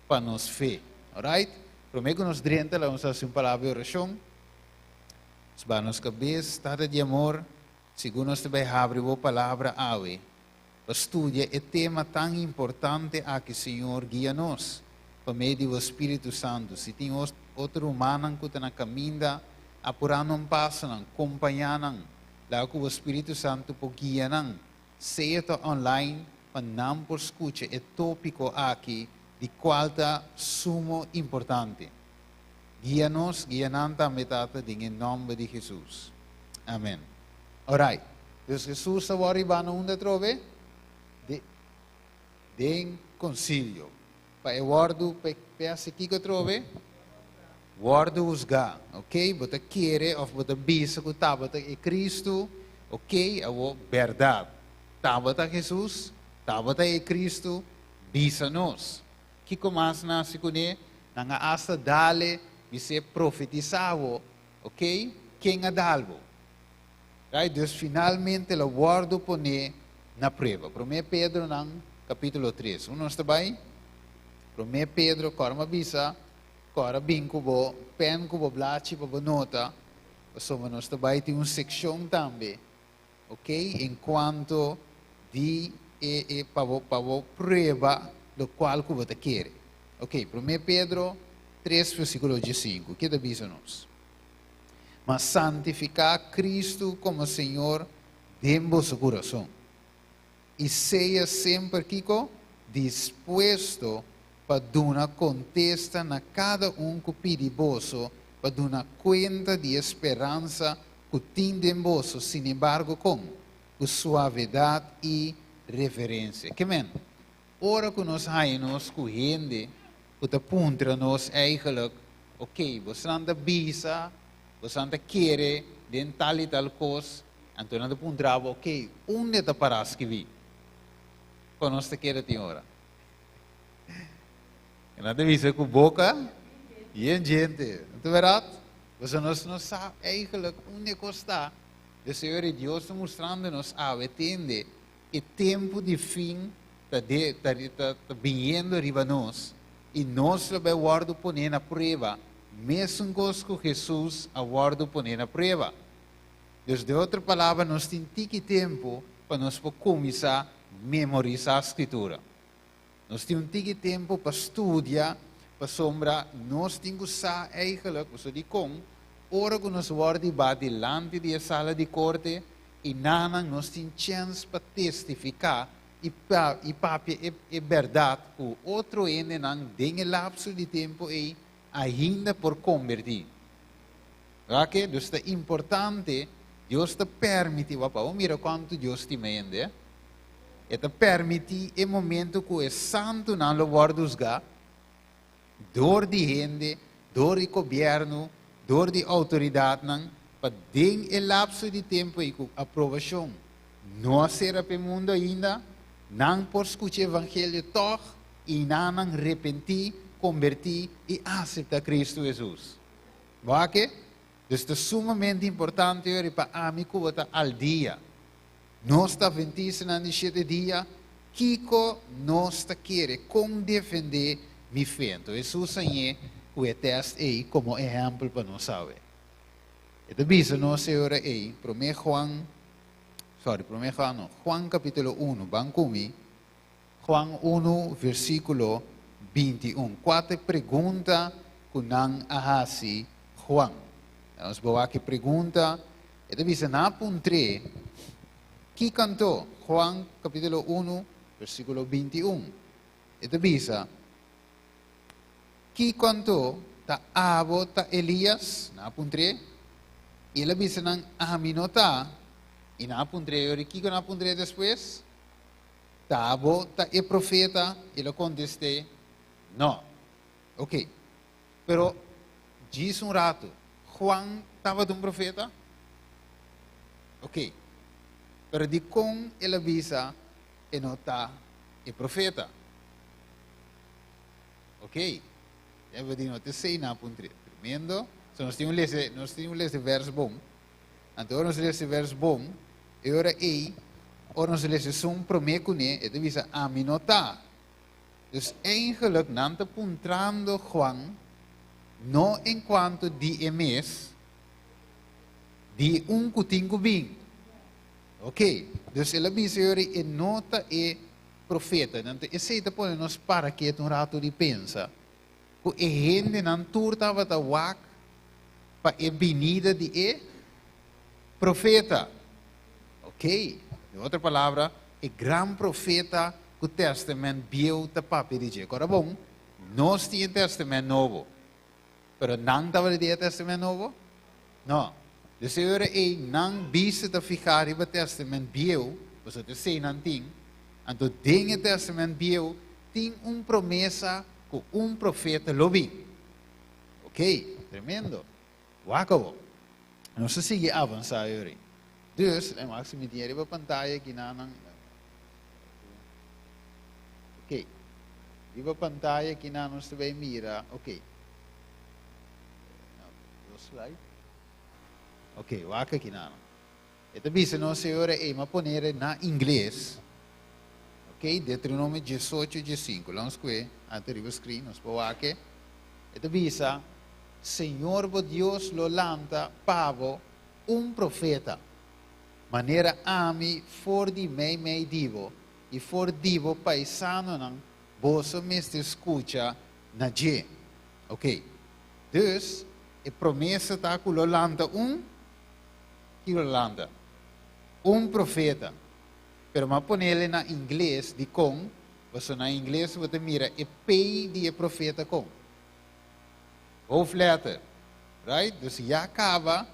pa nos fe. Alright? Promé ku nos drenta, laga nos hasi un palabra di orashon. Nos baha nos kabes. Tata di amor, segun nos ta bai habri bo palabra awe, pa studia e tema tan importante aki, Señor, guia nos pa medio di bo Spiritu Santu. Si tin otro rumannan ku ta na kaminda, apurá nan pasonan, kompañá nan. Laga ku bo Spiritu Santu por guia nan, sea ta online, pa nan por skucha e tópiko aki di kual ta sumo importante. Guia nos, guia nan tambe, Tata, den e nòmber di Hesus. Amen. Alright. Dus Hesus ta wòrdu riba na unda atrobe? De, den konsilio. Pa e wòrdu, pa e hasi kiko atrobe? Wòrdu husgá. Ok, bo ta kere òf bo ta bisa ku tabata e Kristu? Ok, awor bèrdat. Tabata Hesus? Tabata e Kristu? Bisa nos. Kiko mas nan hasi kuné? Nan a asta dale, bis'é, Profetisá bo, ok? Ken a dal bo? Right? Dus finalmente el a wòrdu poné na prueba. Promé Pedronan kapítulo tres. Un nos ta bai? Promé Pedro, kòrda mi a bisa, kòrda bin ku bo pèn ku bo blachi pa bo nota, pasobra nos ta bai tin un sekshon tambe, ok, en kuanto di e e pa bo pa bo prueba lokual ku bo ta kere. Ok, Promé Pedro tres versíkulo diesinku, ke ta bisa nos? Ma santifiká Kristu komo Señor den boso kurason, i sea semper kiko? Dispuesto pa duna kontesta na kada un ku pidi boso pa duna kuenta di e speransa ku tin den boso, sinembargo kon? Ku suavedat i reverensia. Ke men? Ora ku nos haña nos ku hende ku ta puntra nos eigenlijk, Ok, bosonan ta bisa, bosonan ta kere den tal i tal kos, anto nan ta puntra bo, ok, unda ta pará skibí? Kon nos ta kere tin ora? I nan ta bisa ku boka yen djente. No ta bèrdat? Pasobra nos no sa eigenlijk unda e kos ta. De Señor i Dios ta mustrando nos awe, tende, E tempu di fin ta de ta ta ta biniendo riba nos, i nos lo bai wòrdu poné na prueba, mesun kos ku Hesus a wòrdu poné na prueba. Dus den otro palabra, nos tin tiki tempu pa nos por kuminsá memorisá Skritura. Nos tin un tiki tempu pa studia, pasobra nos tin ku sa eigenlijk, pasobra dikon, ora ku nos wòrdu hibá dilanti di e sala di korte, I nanan nos tin chèns pa testifiká i i papia e e bèrdat ku otro hendenan den e lapso di tempu ei ainda por kombertí. Wak? Dus ta importante, Dios ta pèrmití, wak, bo mira kuantu Dios stima hende, eh? E ta pèrmití e momento ku e santunan lo wòrdu husgá dor di hende, dor di gobièrnu, dor di outoridatnan, pa den e lapso di tempu ei ku aprobashon no a sera pa e mundu ainda, nan por skucha e evangelio tòg i nan repentí, kombertí i aseptá Kristu Hesus. Bo a ke? Dus ta sumamente importante yori pa ami ku bo ta al dia. Nos ta Adventistanan di shete dia. Kiko nos ta kere, kon defendé mi fe? Anto Hesus a ñe ku e tèst ei komo ehèmpel pa nos awe. E ta bisa nos e ora ei, Promé Juan, sorry, Promé Juan no, Juan kapítulo unu, ban ku mi, Juan unu versíkulo 21. Kua ta e pregunta ku nan a hasi Juan? Nos bo wak e pregunta, e ta bisa nan a puntr'é, Kiko anto? Juan kapítulo unu versíkulo 21. E ta bisa, Kiko anto ta abo ta Elías? Nan a puntr'é. I el a bisa nan, Ami no ta. I nan a puntr'é, I ora kiko nan a puntr'é despues? Ta abo ta e profeta? El a kontest'é, No. Oké. Pero djis un ratu, Juan tabata un profeta? Oké. Pero dikon el a bisa e no ta e profeta? Ok. Ya bo di no te sei na puntre. Tremendo. So nos tin un lese, nos tin un lese vers bon. Anto ora nos lese vers bon, e ora ei, ora nos lese sun promé kuné, e ta bisa ami no ta. Dus eigenlijk nan ta puntrando Juan no en cuanto di e mes, di un ku tin ku bin. Ok, dus el a bisa e ora ei e no ta e profeta. Anto esei ta pone nos para ketu un ratu di pensa ku e hendenan tur tabata wak pa e binida di e profeta. Ok, den otro palabra, e gran profeta ku Tèstamènt Bieu ta papia di dje. Kòrda bon, nos tin e Tèstamènt Nobo, pero nan tabata tin e Tèstamènt Nobo? No. Dus e ora ei nan bista ta fihá riba Tèstamènt Bieu, pasobra ta esei nan tin. Anto den e Tèstamènt Bieu tin un promesa ku un profeta lo bin. Ok, tremendo. Wak awor. Nos ta sigui avansá e ora ei. Dus, e wak si mi tin riba pantaya aki nan. Ok. Riba pantaya aki nan nos ta bai mira. Ok. Dos slide. Ok, wak aki nan. E ta bisa nos e ora ei, m'a ponere na ingles. Ok, Deuteronomio 18, 15. Laat ons kue, ante riba screen, nos por wak e. E ta bisa, Señor bo Dios lo lanta pa bo un profeta, manera ami for di meimei di bo i for di bo paisanonan, boso mester skucha na dje. Ok. Dus, e promesa ta ku lo lanta un, ki lo lanta? Un profeta. Pero m'a ponele na ingles, dikon? Pasobra na ingles bo ta mira e P di e profeta kon? Hoofdletter. Right? Dus ya kaba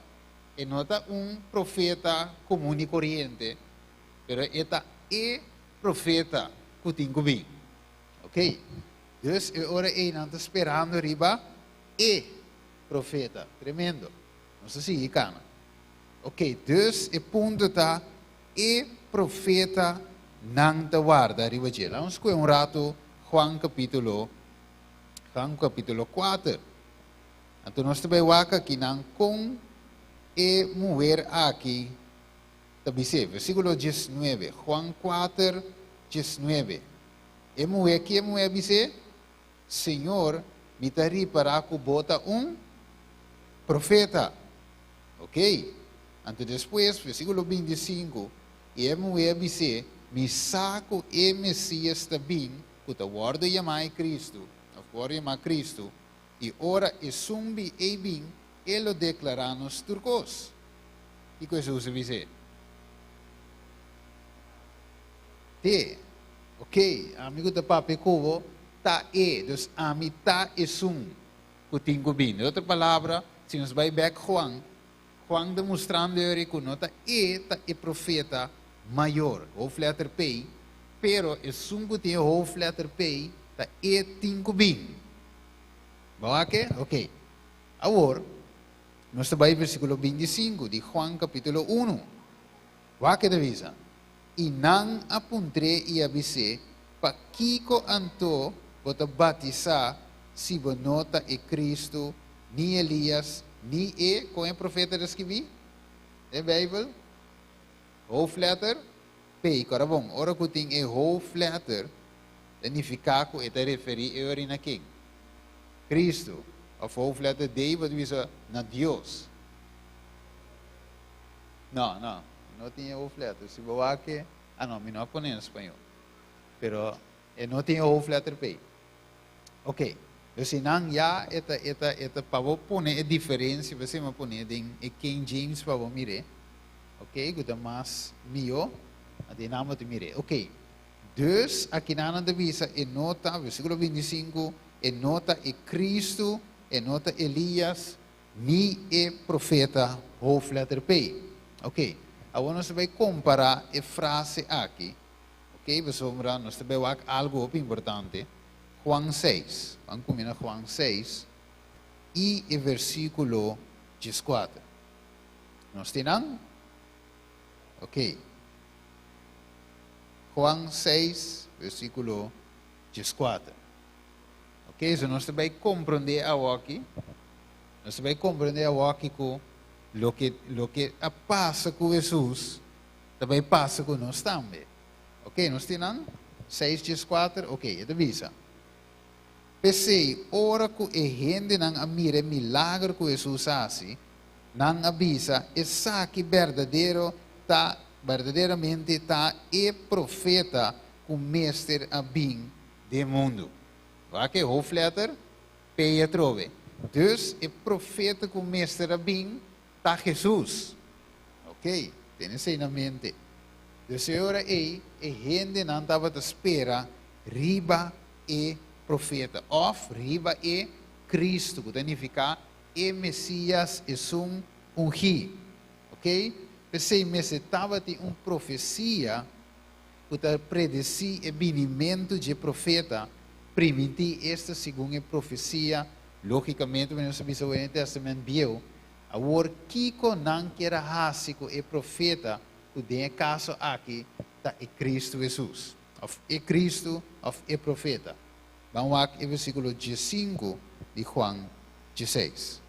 e no ta un profeta komun i koriente, pero e ta e profeta ku tin ku bin. Ok. Dus e ora ei nan ta sperando riba e profeta. Tremendo. Nos ta sigui kana. Ok, dus e punto ta e profeta nan ta warda riba dje. Laat nos kohe un rato Juan kapitulo Juan kapitulo 4. Anto nos ta bai wak aki nan kon e muher aki ta bis'é. Versíkulo 19. Juan 4, 19. E muhé, ki e muhé a bis'é? Señor, mi ta ripará ku bo ta un profeta. Ok. Anto despues, versíkulo 25, i e muhé a bis'é, Mi sa ku e Mesías ta bin, ku ta wòrdu yamá e Kristu, òf ku wòrdu yamá Kristu, i ora esun bi ei bin, e lo deklará nos tur kos. Kiko Hesus a bis'é? Te. Ok, ami ku ta papia ku bo ta e, dus ami ta esun ku tin ku bini. Den otro palabra, si nos bai bek Juan, Juan ta mustrando eri ku no ta e ta e profeta mayor, hoofdletter P, pero esun ku tin e hoofdletter P ta e tin ku bini. Bo wak e? Ok. Awor, nos ta bai versíkulo 25 di Juan kapítulo unu. Wak e ta bisa, I nan a puntr'é i a bis'é, Pakiko anto bo ta batisá si bo no ta e Kristu, ni Elias, ni e, kon e profeta ta skibí den Beibel? Hoofdletter? P. Awor bon, ora ku tin e hoofdletter, ta nifiká ku e ta referí e ora na ken? Cristo. Òf hoofdletter D, bo ta bisa na Dios. No, no, no tin hoofdletter. Si bo ke, ah no, mi no a pone na spañó. Pero e no tin hoofdletter P. Ok. Dus nan ya eta pa bo pone e diferensia, bo a pone den e King James pa bo mira. Ok, ku ta mas mihó. Ade namo te mire. Ok. Dus aki nan ta bisa e no ta, versíkulo 25, e no ta e Cristo, e no ta Elias, ni e profeta hoofdletter P. Ok. Awor nos ta bai kompará e frase aki. Ok, pasobra nos ta bai wak algu importante. Juan 6. Ban kuminsá Juan 6 i e versíkulo 14. Nos tin? Ok. Juan 6, versíkulo 14. Ok, so nos ta bai komprondé aki. Nos ta bai komprondé aki ku loke a pasa ku Hesus, tambe pasa ku nos tambe. Ok, nos tin 6, 14, ok, e ta bisa. P'esei, ora ku e hendenan a mira milager ku Hesus a hasi, nan a bisa, esaki berdadero ta berdaderamente ta e profeta ku mester a bin den mundu. Wak e hoofdletter P atrobe. Dus e profeta ku mester a bin ta Hesus. Ok, tene esei na mente. Dus ora ei e hendenan tabata spera riba e profeta. Òf riba e Cristo, ku ta nifiká e Mesias esun ungí. Ok? P'esei mester tabatin un profesia ku ta predesí e binimentu di profeta, primintí esta segun e profesia, lógikamente, nos a bisa den Tèstamènt Bieu, awor kiko nan ker a hasi ku e profeta, ku den kaso aki ta e Cristo Hesus. Òf e Cristo, òf e profeta. Ban wak e versíkulo 15 di Juan 16.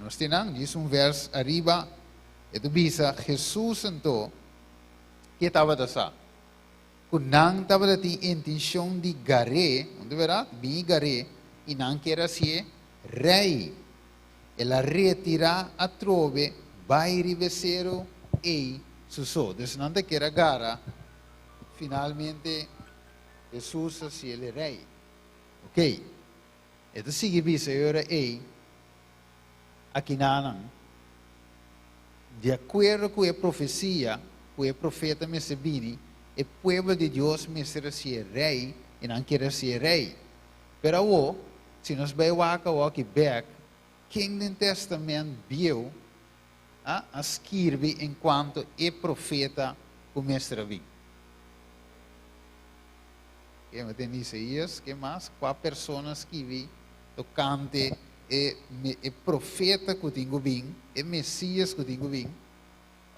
Nos tin, djis un vers ariba, e ta bisa Hesus anto, ku tabata sa? Ku nan tabatin intenshon di gar'é, unda berdat? Bin gar'é, i nan ker a hasié rei. El a retirá atrobe, bai riba seru e su so. Dus nan ker a gara, finalmente Hesus a hasié rei. Ok. Anto sigui bisa ora ei aki nan di akuerdo ku e profesia, ku e profeta mester bini, e pueblo di Dios mester hasié rei, i nan ker a hasié rei. Pero awo, si nos bai wak aki bèk, ken den Tèstamènt Bieu a skirbi en kuanto e profeta ku mester bin? Ken tin Isaías, ken mas? Kua persona a skirbi tokante e profeta ku tin ku bin, e Mesias ku tin ku bin?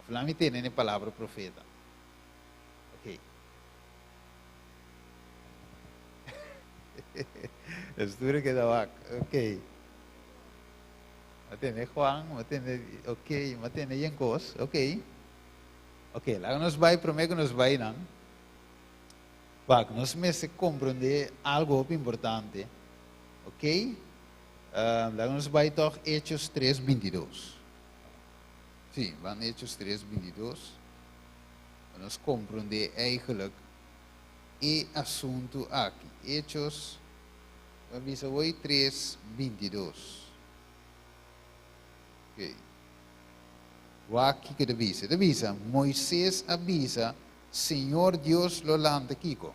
Laga mi tene e palabra profeta. Ok. Estudio keda wak. Ok. M'a tende Juan, m'a tende, ok, m'a tende Yenkos, ok. Ok, laga nos bai, promé ku nos bai nan. Wak, nos mester komprondé algu importante. Ok? Laga nos bai toch Hechos 3:22. Si, ban Hechos 3:22. Nos komprondé eigenlijk e asuntu aki. Hechos, ban bisa 3:22. Ok. Wak kiko e ta bisa. E ta bisa, Moises a bisa, Señor Dios lo lanta kiko.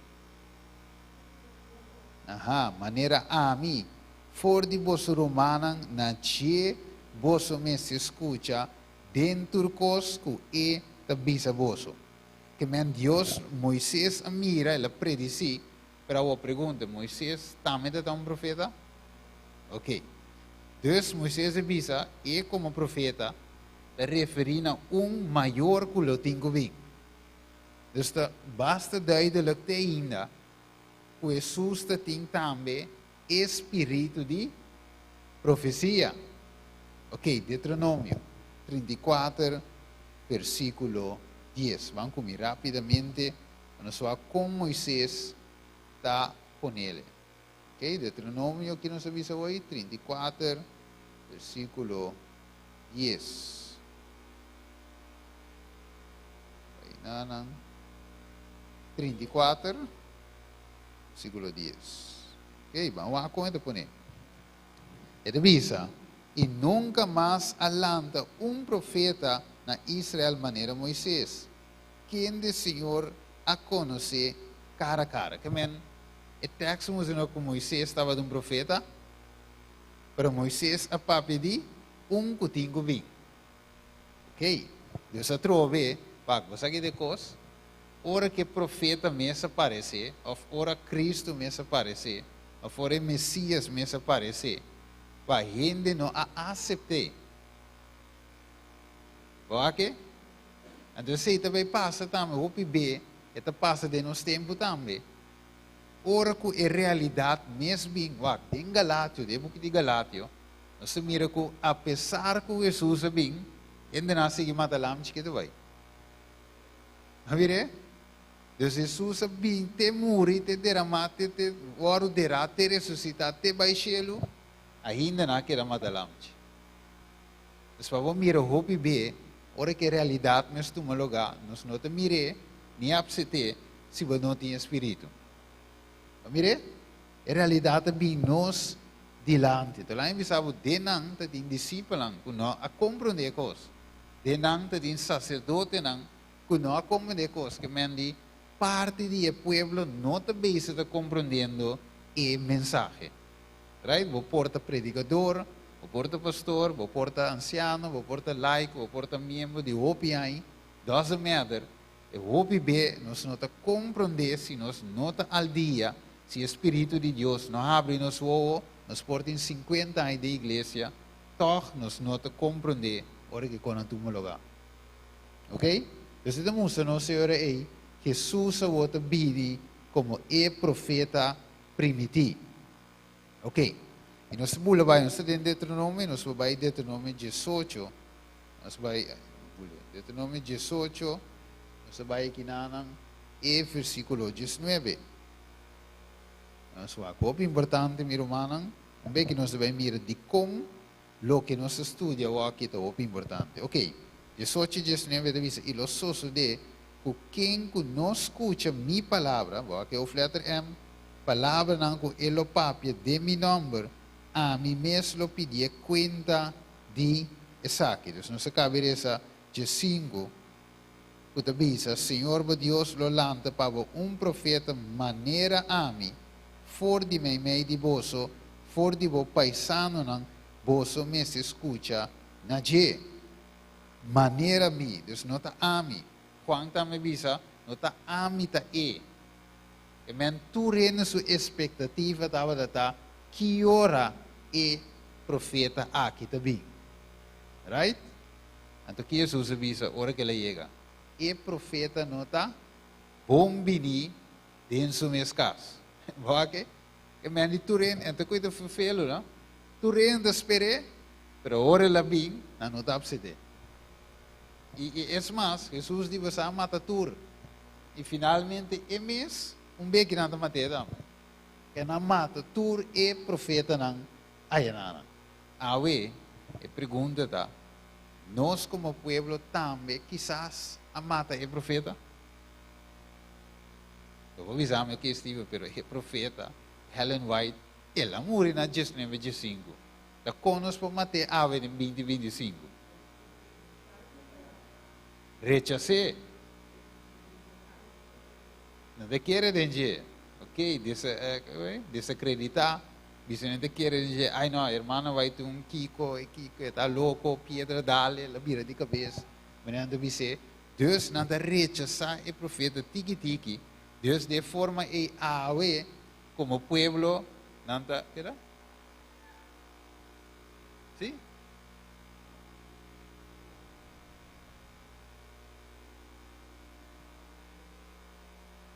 Aha, manera ami, for di boso rumannan na dje boso mester skucha den tur kos ku e ta bisa boso. Ke men Dios, Moises a mira, el a predesí, pero a pregunta, Moises tambe ta un profeta? Ok. Dus Moises a bisa, e komo profeta, ta referí na un mayor ku lo tin ku bin. Dus ta basta duidelijk te ainda, ku Hesus tin tambe spiritu di profesia. Ok, Deuteronomio 34, versíkulo. 10. Ban ku mi rápidamente, pa nos wak kon Moises ta ponele. Ok, Deuteronomio, ki nos a bisa hoy? 34, versíkulo 10. Nanan. 34, versíkulo 10. Ok, ban wak kon e ta pone. E ta bisa, I nunka mas a lanta un profeta na Israel manera Moises, kende Señor a konosé kara kara. Ke men, e teksto mustra nos ku Moises tabata un profeta, pero Moises a papia di un ku tin ku bin. Ok, Dios a trobe pa bo sa ki de kos, ora ku e profeta mes a paresé, òf ora Kristu mes a paresé, òf ora e Mesias mes a paresé, pa hende no a asept'é. Bo a ke? Anto esei ta bai pasa tambe hopi be, e ta pasa den nos tempu tambe. Ora ku e realidat mes bin, wak, den Galatio, den e buki di Galatio, nos ta mira ku apesar ku Hesus a bin, hendenan a sigui mata lam chikitu bai. A mir'é? Dus Hesus a bin te muri, te deramá, te te wòrdu derá, te resusitá, te bai shelu, ainda nan a keda mata lamchi. Dus pa bo mira hopi be, ora ku e realidat mes tuma lugá, nos no ta mir'é ni apset'é si bo no tin e spiritu. Bo mir'é? E realidat ta bin nos dilanti. Te laña bisa bo, den nan ta tin disipelnan ku no a komprondé e kos. Den nan ta tin saserdotenan ku no a komprondé kos ke men di parti di e pueblo no ta bezig ta komprondiendo e mensahe. Right? Bo por ta predikador, bo por ta pastor, bo por ta ansiano, bo por ta laiko, bo por ta miembro di hopi aña, doesn't matter, e hopi be nos no ta komprondé si nos no ta al dia, si e Spiritu di Dios no habri nos wowo, nos por tin sinkuenta aña den iglesia, tòg nos no ta komprondé ora ke kon a tuma lugá. Ok? Entonces e ta mustra nos e ora ei, Hesus awor ta bini komo e profeta primití. Ok. I nos ta bula bai, nos ta den Deuteronomio, nos por bai Deuteronomio diesocho. Nos bai, Deuteronomio diesocho, nos ta bai akinanan e versíkulo diesnuebe. Nos wak hopi importante, mi rumannan, un bes ku nos ta bai mira dikon Loke nos ta studia awor-aki ta hopi importante. Oke, diesocho i diesnuebe ta bisa, I lo sosodé ku ken ku no skucha mi palabra, bo a ke hoofdletter M, palabranan ku e lo papia den mi nòmber, ami mes lo pidié kuenta di esaki. Dus nos a kabe resa diesinku ku ta bisa, Señor bo Dios lo lanta pa bo un profeta manera ami, for di meimei di boso, for di bo paisanonan, boso mester skucha na dje. Manera mi, dus no ta ami. Juan tambe bisa, No ta ami ta e. E men tur hende su espektativa tabata ta ki ora e profeta aki ta bin. Right? Anto ki Hesus a bisa ora ku el a yega? E profeta no ta bon biní den su mes kas. Bo a ke? E men di tur hende, anto ku e ta ferfelu, no? Tur hende ta sper'é, pero ora el a bin, nan no ta apset'é. I, i es mas, Hesus di boso a mata tur. I finalmente e mes, un bes ki nan ta mat'é tambe. E nan mata tur e profetanan ayanan. Awe, e pregunta ta, Nos komo pueblo tambe kisas a mata e profeta? Bo por bisa mi, ok Steven, pero e profeta Helen White, el a muri na diesnuebe diesinku. Ta kon nos por mat'é awe den binti bintisinku? Rechas'é. No ta kere den dje. Ok, desakreditá. Bisa no ta kere den dje, ai no, hermano bai tin un kiko, e kiko, e ta loko, piedra dale, el a bira di kabes. Manera nan ta bis'é. Dus nan ta rechasá e profeta tiki tiki. Dus di e forma ei awe komo pueblo nan ta, keda? Sí?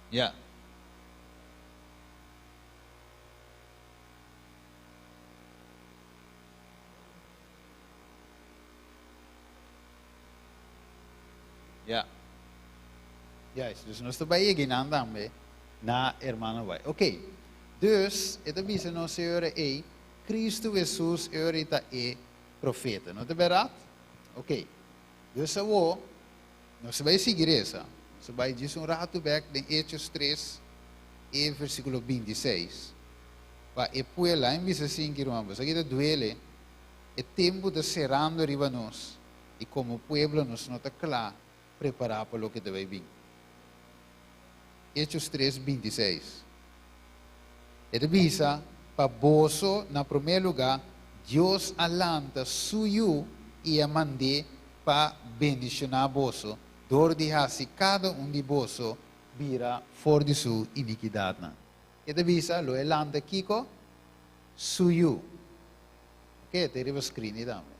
Ya. Ya. Juist, dus nos ta bai yega einan tambe na hermano White. Ok, dus e ta bisa nos e ora ei, Cristo Jesus e ora ei ta e profeta, no ta berdad? Ok, dus awo nos ta bai sigui resa, nos ta bai djis un ratu bek den Hechos tres e versiculo 26, pa e pueblo, a mi bisa asin ki ruman, bo sa ki ta duele, e tempo ta cerando riba nos, y como pueblo nos no ta cla prepará pa loke ta bai bin. Hechos tres, 26. E ta bisa, Pa boso, na promé lugá, Dios a lanta Su Yu i a mand'é pa bendishoná boso dor di hasi kada un di boso bira for di su inikidatnan. E ta bisa, lo e lanta kiko? Su Yu. Oke, ta riba skrini tambe.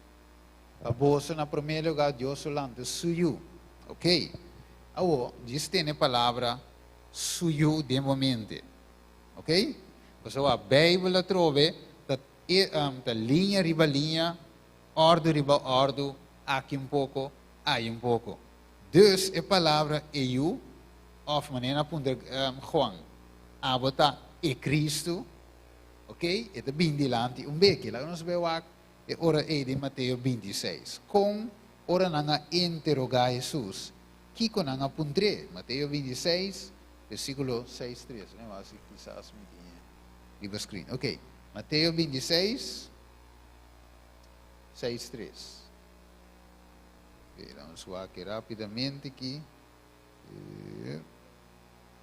Pa boso na promé lugá Dios lo lanta su yu. Ok. Awor, djis tene palabra su yu den bo mente. Ok? Pasobra Beibel atrobe ta e ta liña riba liña, òrdu riba òrdu, aki un poko, ayi un poko. Dus e palabra e yu, òf manera nan a puntra Juan, abo ta e Cristo? Ok, e ta bin dilanti un beki. Laga nos bai wak e ora ei den Mateo 26. Kon ora nan a interogá Hesus, kiko nan a puntr'é? Mateo 26, versíkulo 6, 3. Lo wak si kisas mi tin e riba screen. Ok, Mateo 26, 6, 3. Ok, laga nos wak e rápidamente aki.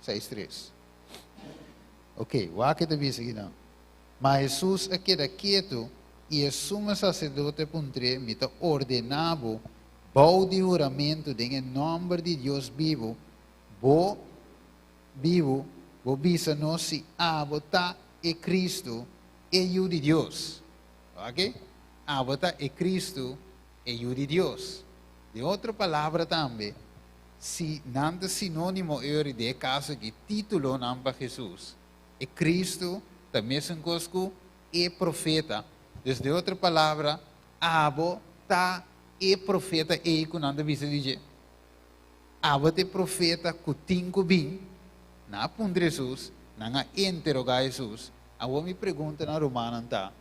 6, 3. Ok, wak e ta bisa akinan. Ma Hesus a keda ketu, i e sumo saserdote a puntr'é, Mi ta ordená bo, bou di huramentu den e nòmber di Dios bibu, bo bibu, bo bisa nos si abo ta e Kristu, e Yu di Dios. Wak? Abo ta e Kristu, e Yu di Dios. Den otro palabra tambe, si nan ta sinónimo eori den e kaso aki, títulonan pa Hesus, e Kristu, ta mesun kos ku e profeta. Dus den otro palabra, abo ta e profeta ei ku nan ta bisa di dje. Abo ta e profeta ku tin ku bin. Nan a puntra Hesus, nan a interogá Hesus. Awor mi pregunta na rumannan ta,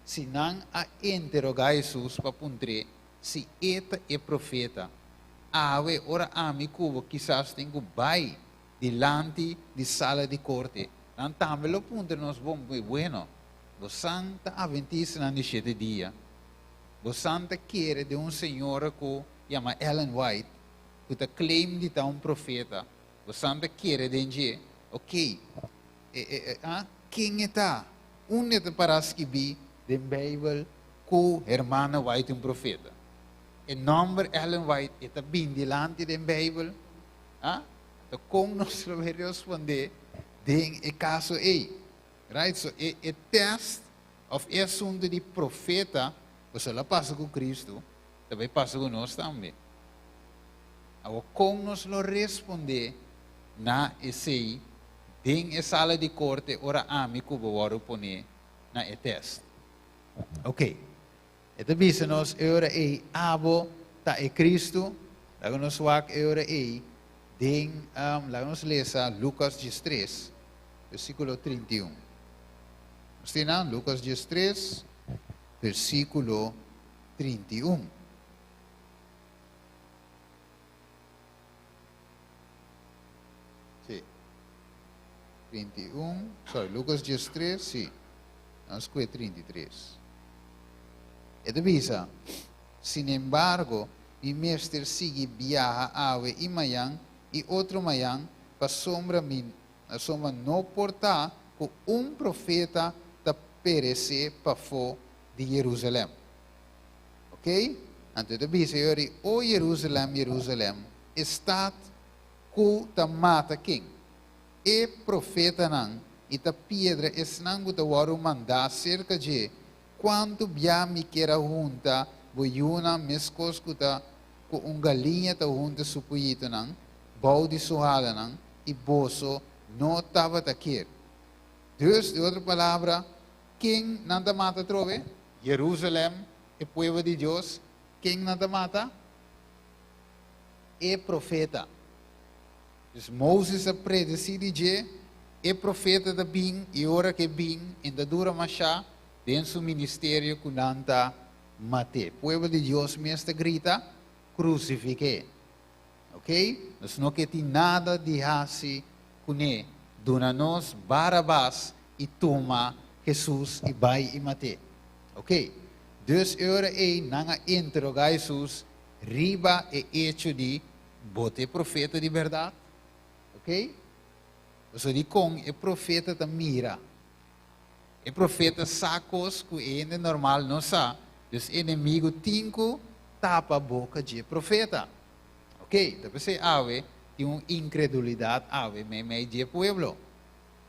si nan a interogá Hesus pa puntr'é si e ta e profeta, awe ora ami ku bo kisas tin ku bai dilanti di sala di korte, nan tambe lo puntra nos, Bon, bueno, bosan ta adventistanan di shete dia? Bosan ta kere den un señora ku yama Ellen White, ku ta claim di ta un profeta? Bosan ta kere den dje? Ok, e, e, e, ah, ken e ta? Unda e ta pará skibí den Beibel ku Hermana White un profeta? E nòmber Ellen White e ta bin dilanti den Beibel? Ah, ta kon nos lo bay respondé den e kaso ei? Right? So e, e test of e asuntu di profeta, pasobra el a pasa ku Kristu, ta bay pasa ku nos tambe. Awor kon nos lo respondé na esei den e sala di korte ora ami ku bo wòrdu poné na e test? Ok. E ta bisa nos e ora ei, Abo ta e Kristu. Laga nos wak e ora ei den, laga nos lesa Lukas 13, versíkulo 31. Nos tin nan? Lukas 13, versíkulo 31. Sí. 31, sorry, Lucas 13, sí. Nos kue 33. E ta bisa, Sin embargo, mi mester sigui biaha awe i mañan i otro mañan, pasobra mi, pasobra no por ta ku un profeta ta peresé pafó di Jerusalèm. Ok? Anto e ta bisa yori, O Jerusalèm, Jerusalèm, e stat ku ta mata ken? E profetanan, i ta piedra esnan ku ta wòrdu mandá serka dje. Kuantu bia mi kier a hunta bo yunan meskos ku ta ku un galiña ta hunta su puyitonan bou di su halanan, i boso no tabata kier. Dus, di otro palabra, ken nan ta mata atrobe? Jerusalem, e pueblo di Dios, ken nan ta mata? E profeta. Dus Moses a predesí di dje, E profeta ta bin, i ora ku e bin, e ta dura mashá den su ministerio ku nan ta mat'é. Pueblo di Dios mes ta grita, Krusifik'é. Ok? Nos no ke tin nada di hasi kuné. Duna nos Barabas i tuma Hesus i bai i mat'é. Ok. Dus e ora ei nan a interogá Hesus riba e echo di, Bo ta e profeta di bèrdat? Ok? Pasobra dikon e profeta ta mira? E profeta sa kos ku e hende normal no sa, dus enemigu tin ku tapa boka dje profeta. Ok, ta p'esei awe tin un inkredulidat awe meimei dje pueblo.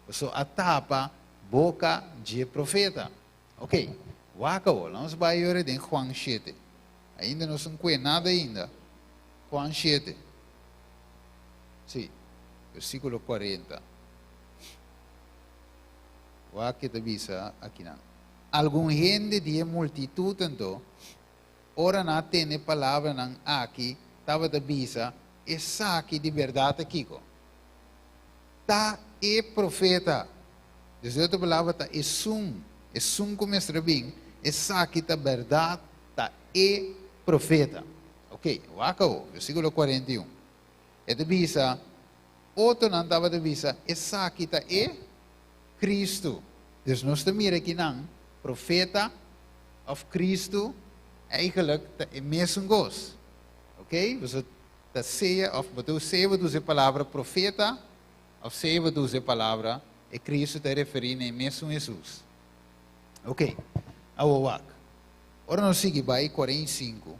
Pasobra a tapa boka dje profeta. Ok, wak awor, lanos bai yora den Juan shete. Ainda nos no kue nada ainda. Juan shete. Sí, versíkulo kuarenta. Wak ke ta bisa akinan. Algun hende di e multitut anto, ora nan a tende e palabranan aki, tabata bisa, Esaki di bèrdat ta kiko? Ta e profeta. Dus di otro palabra ta esun, esun ku mester a bin, esaki ta bèrdat, ta e profeta. Ok, wak awo, versíkulo 41. E ta bisa, Otronan tabata bisa, Esaki ta e Cristo. Dus nos ta mira kinan, profeta of Cristo, eigenlijk ta e mesun kos. Ok, boso ta sea of bo ta sea bo ta usa e palabra profeta of sea bo ta usa e palabra e Cristo ta referí na e mesun Hesus. Ok, awo wak. Ora nos sigui bai 45,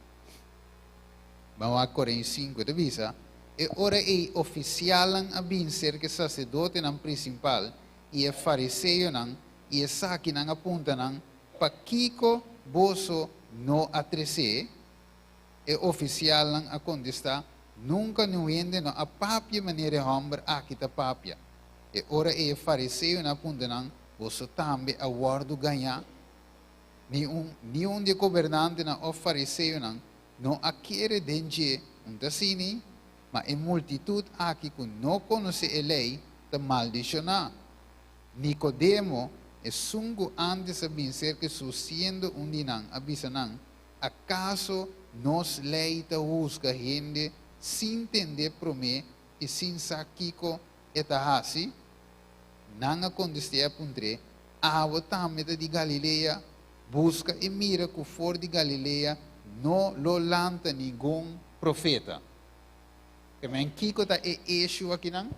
ban wak 45, e ta bisa, E ora ei ofisialnan a bin serka e saserdotenan prinsipal i e fariseonan, i esakinan a punta nan, Pakiko boso no a tres'é? E ofisialnan a kontestá, Nunka niun hende no a papia manera e hòmber aki ta papia. E ora ei e fariseonan a punta nan, Boso tambe a wòrdu gañá? Ni un, ni un di e gobernantenan òf fariseonan no a kere den dje, un ta asini, ma e multitut aki ku no konosé e lei ta maldishoná. Nikodemo, esun ku ántes a bin serka Hesus siendo un di nan, a bisa nan, Akaso nos lei ta husga hende sin tendé promé i sin sa kiko e ta hasi? Nan a kontest'é i a puntr'é, Abo tambe ta di Galilea? Buska i mira ku for di Galilea no lo lanta ningun profeta. Ke men kiko ta e eshu akinan?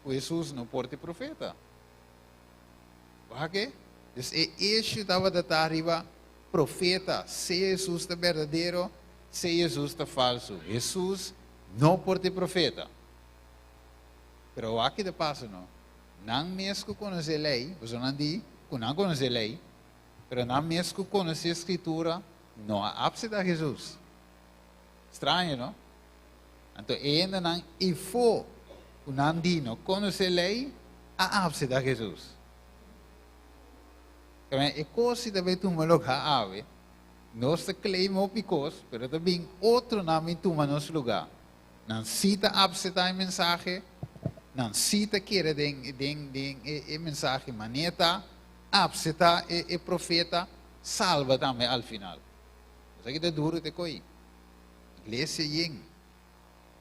Ku Hesus no por ta e profeta. Wak e? Dus e eshu tabata ta riba profeta, sea Hesus ta berdadero, sea Hesus ta falsu. Hesus no por ta e profeta. Pero wak ki ta pasa no? Nan mes ku konosé lei, pasobra nan di ku nan konosé lei, pero nan mes ku konosé Skritura no a apseptá Hesus. Straño, no? Anto e hendenan ifó ku nan di no konosé lei a apseptá Hesus. Tambe e kos si ta bai tuma lugá awe, nos ta claim hopi kos, pero ta bin otronan bin tuma nos lugá. Nan sí ta apseptá e mensahe, nan sí ta kere den den den e e mensahe, manera ta apseptá e e profeta, salba tambe al final. Esaki ta duru te ko'i. Iglesia yen,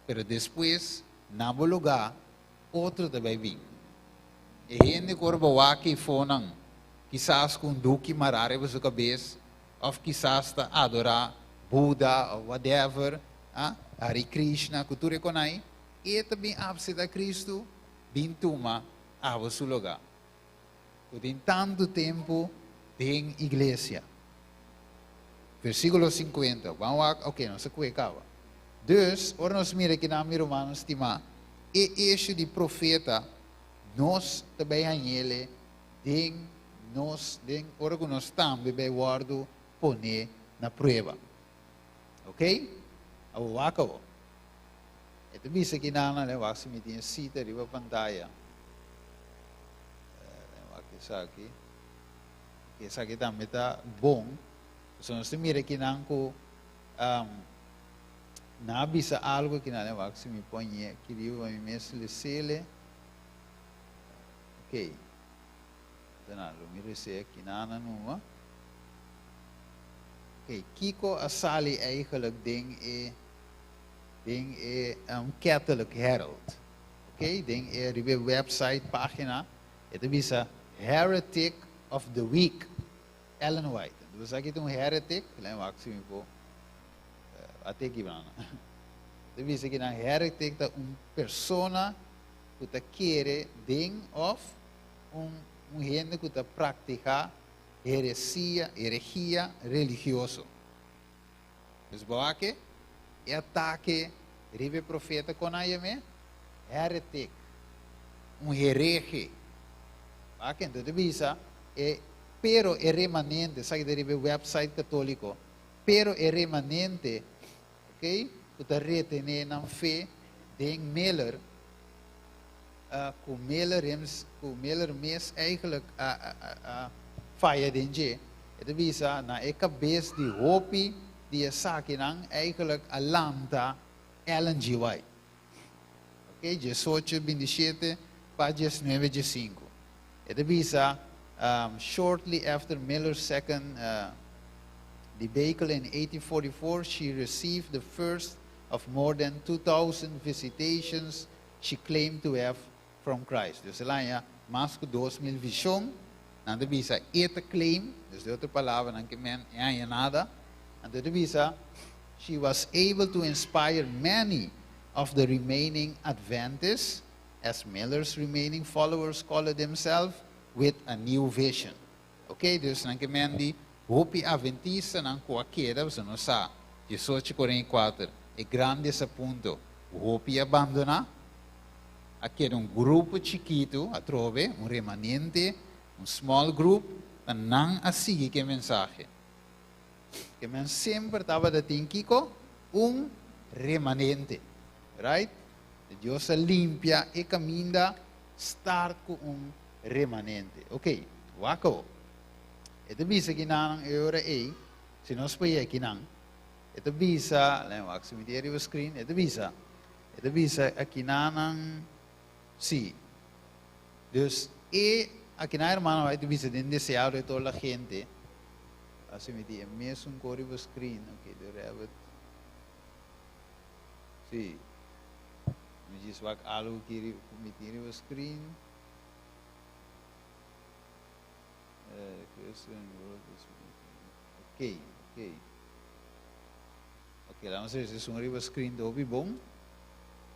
pero despues na bo lugá otro ta bai bin. E hende ku ora bo wak eifonan, kisas ku un duki mará riba su kabes, òf kisas ta adorá Buda òf whatever, ah, Hare Krishna, ku tur e konai, e ta bin apseptá Kristu, bin tuma abo su lugá. Ku tin tantu tempu den iglesia. Versíkulo 50. Ban wak, ok, nos a kue kaba. Dus, ora nos mira kinan, mi rumannan stimá, e eshu di profeta, nos ta bai hañ'ele den nos, den ora ku nos tambe bai wòrdu poné na prueba. Ok? Awor wak awor. E ta bisa kinan, nan wak si mi tin e sita riba pantaya. Wak esaki. Esaki tambe ta bon. Pasobra nos ta mira kinan ku um, Nan a bisa algo ki nan wak si mi ponye aki riba pa mi mes lesele. Ok. Nan lo mi rese aki nan numa. Ok, kiko a sali eigenlijk den e Catholic Herald. Ok, den e riba website pagina, e ta bisa Heretic of the Week, Ellen White. Dus aki tin un heretic, laga wak si mi por ata aki bana. Ta bisa ku na heretic ta un persona ku ta kere den of un hende ku ta praktiká heresia, herehia religioso. Dus bo a wak e atake riba profeta kon nan a yam'é? Heretic. Un herehe. Ok, anto ta bisa e pero e remanente, sabi di riba website katóliko, pero e remanente, ok, ku ta retené nan fe den Miller, ku Miller hems, ku Miller mes eigenlijk a faya den dje, e ta bisa na e kabes di hopi di esakinan eigenlijk a lanta Ellen G. White. Ok, 18, 27 pa 19, 5. E ta bisa, shortly after Miller's second debacle in 1844, she received the first of more than 2,000 visitations she claimed to have from Christ. Dus el a haña mas ku 2.000 vishon, nan ta bisa e ta claim, dus den otro palabra, nan ke men e haña nada. Anto ta bisa, she was able to inspire many of the remaining Adventists, as Miller's remaining followers call it themselves, with a new vision. Ok, dus nan ke men di, hopi adventista nan ku a keda, bo no sa, 1844, e gran desapunto, hopi a bandoná, a keda un grupo chikitu, atrobe, un remanente, un small group, nan a sigui ku e mensahe. Ke men semper tabatin kiko un remanente. Right? Dios a limpia e kaminda start ku un remanente. Ok, wak. E ta bisa ku nan e ora ei, si nos por aki nan, e ta bisa, laga wak si mi tin riba screen, e ta bisa aki nan, si. Dus e aki nan ruman e ta bisa den deseado de toda la gente. Asina mi tin mesun kos riba screen, ok, de rabbit. Si. Mi djis wak algo ku mi tin riba screen. Christian world is Ok. Ok, laga nos wak si riba screen ta bon.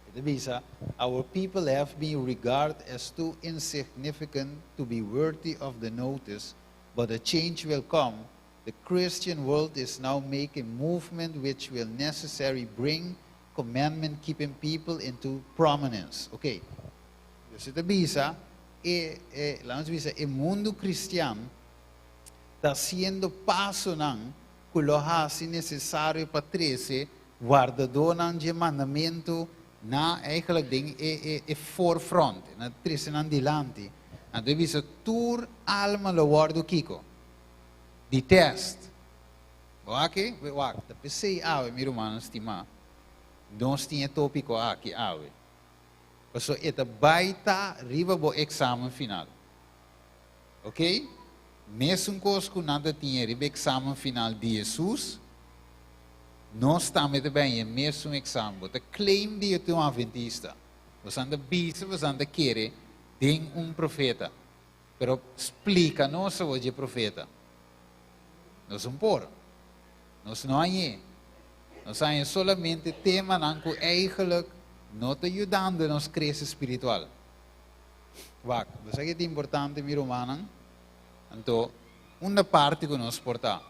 E ta bisa, our people have been regarded as too insignificant to be worthy of the notice, but a change will come. The Christian world is now making movement which will necessarily bring commandment keeping people into prominence. Ok. Dus e ta bisa, e, laga nos bisa, e mundu kristian ta hasiendo pasonan ku lo hasi nesesario pa trese wardadónan di mandamentu na eigenlijk den e forefront, na trese nan dilanti. Anto bisa tur alma lo wòrdu kiko. Di test. Ok? Wak, ta p'esei awe, mi ruman stimá. Nos tin e tópiko aki awe. Paso e ta bai ta riba bo examen final. Ok? Mesun kos ku nan tin riba examen final di Jesus, nos tambe tambe e mesun examen. Bo ta claim di ta un adventista. Bo ta bisa, bo ta kere den un profeta. Pero splika nos e profeta. Nos no por. Nos no tin. Nos tin solamente temanan ku eigenlijk no ta yudando nos krese spiritual. Wak, bo sa ku ta importante, mi rumannan? Anto, un parti ku nos por ta.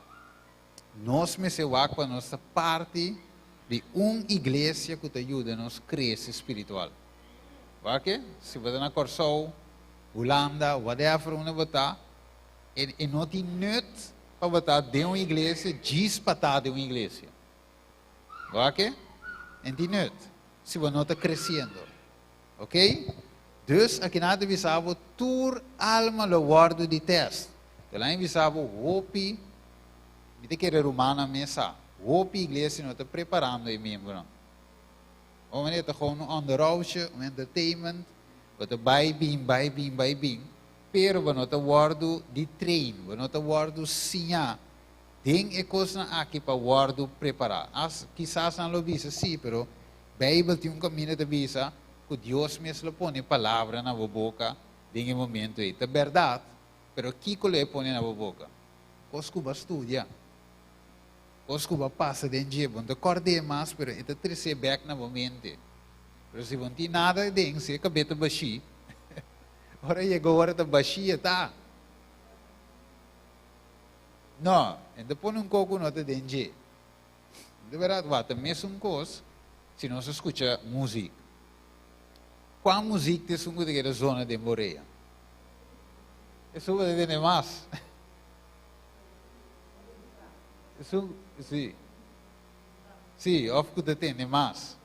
Nos mester wak pa nos parti di un iglesia ku ta yuda nos krese spiritual. Wak? Si bo ta na Kòrsou, Hulanda, whatever, unda bo ta, e no tin nut pa bo ta den un iglesia, djis pa ta den un iglesia. Ok? No tin nut. Si bo no ta kresiendo. Ok? Dus aki nan ta bisa bo tur alma lo wòrdu di test. Laga bisa bo hopi, mi ta kere rumannan mes sa. Hopi iglesia no ta preparando e miembro. O manera ta gewoon un onderhoudje, un entertainment, bo ta bai bin, bai bin, bai bin, pero bo no ta wòrdu di train, bo no ta wòrdu siñá den e kosnan aki pa wòrdu prepará. As, kisas nan lo bisa sí, pero Beibel tin un kaminda ta bisa ku Dios mes lo pone palabra na bo boka den e momento ei. Ta bèrdat, pero kiko lo e pone na bo boka? Kos ku bo a studia. Kos ku bo a pasa den dje, bo no ta kòrd'é mas, pero e ta tres'é bèk na bo mente. Pero si bo no tin nada aden, si e kab'é ta bashí, ora yega ora ta bashí e ta. No, e no ta pone un kos ku no ta den dje. Di bèrdat, wak ta mesun kos si nos a skucha muzik. Kua muzik ta esun ku ta keda zona den bo orea? Esun ku ta tende mas. Esun, si. Si, of ku ta tende mas.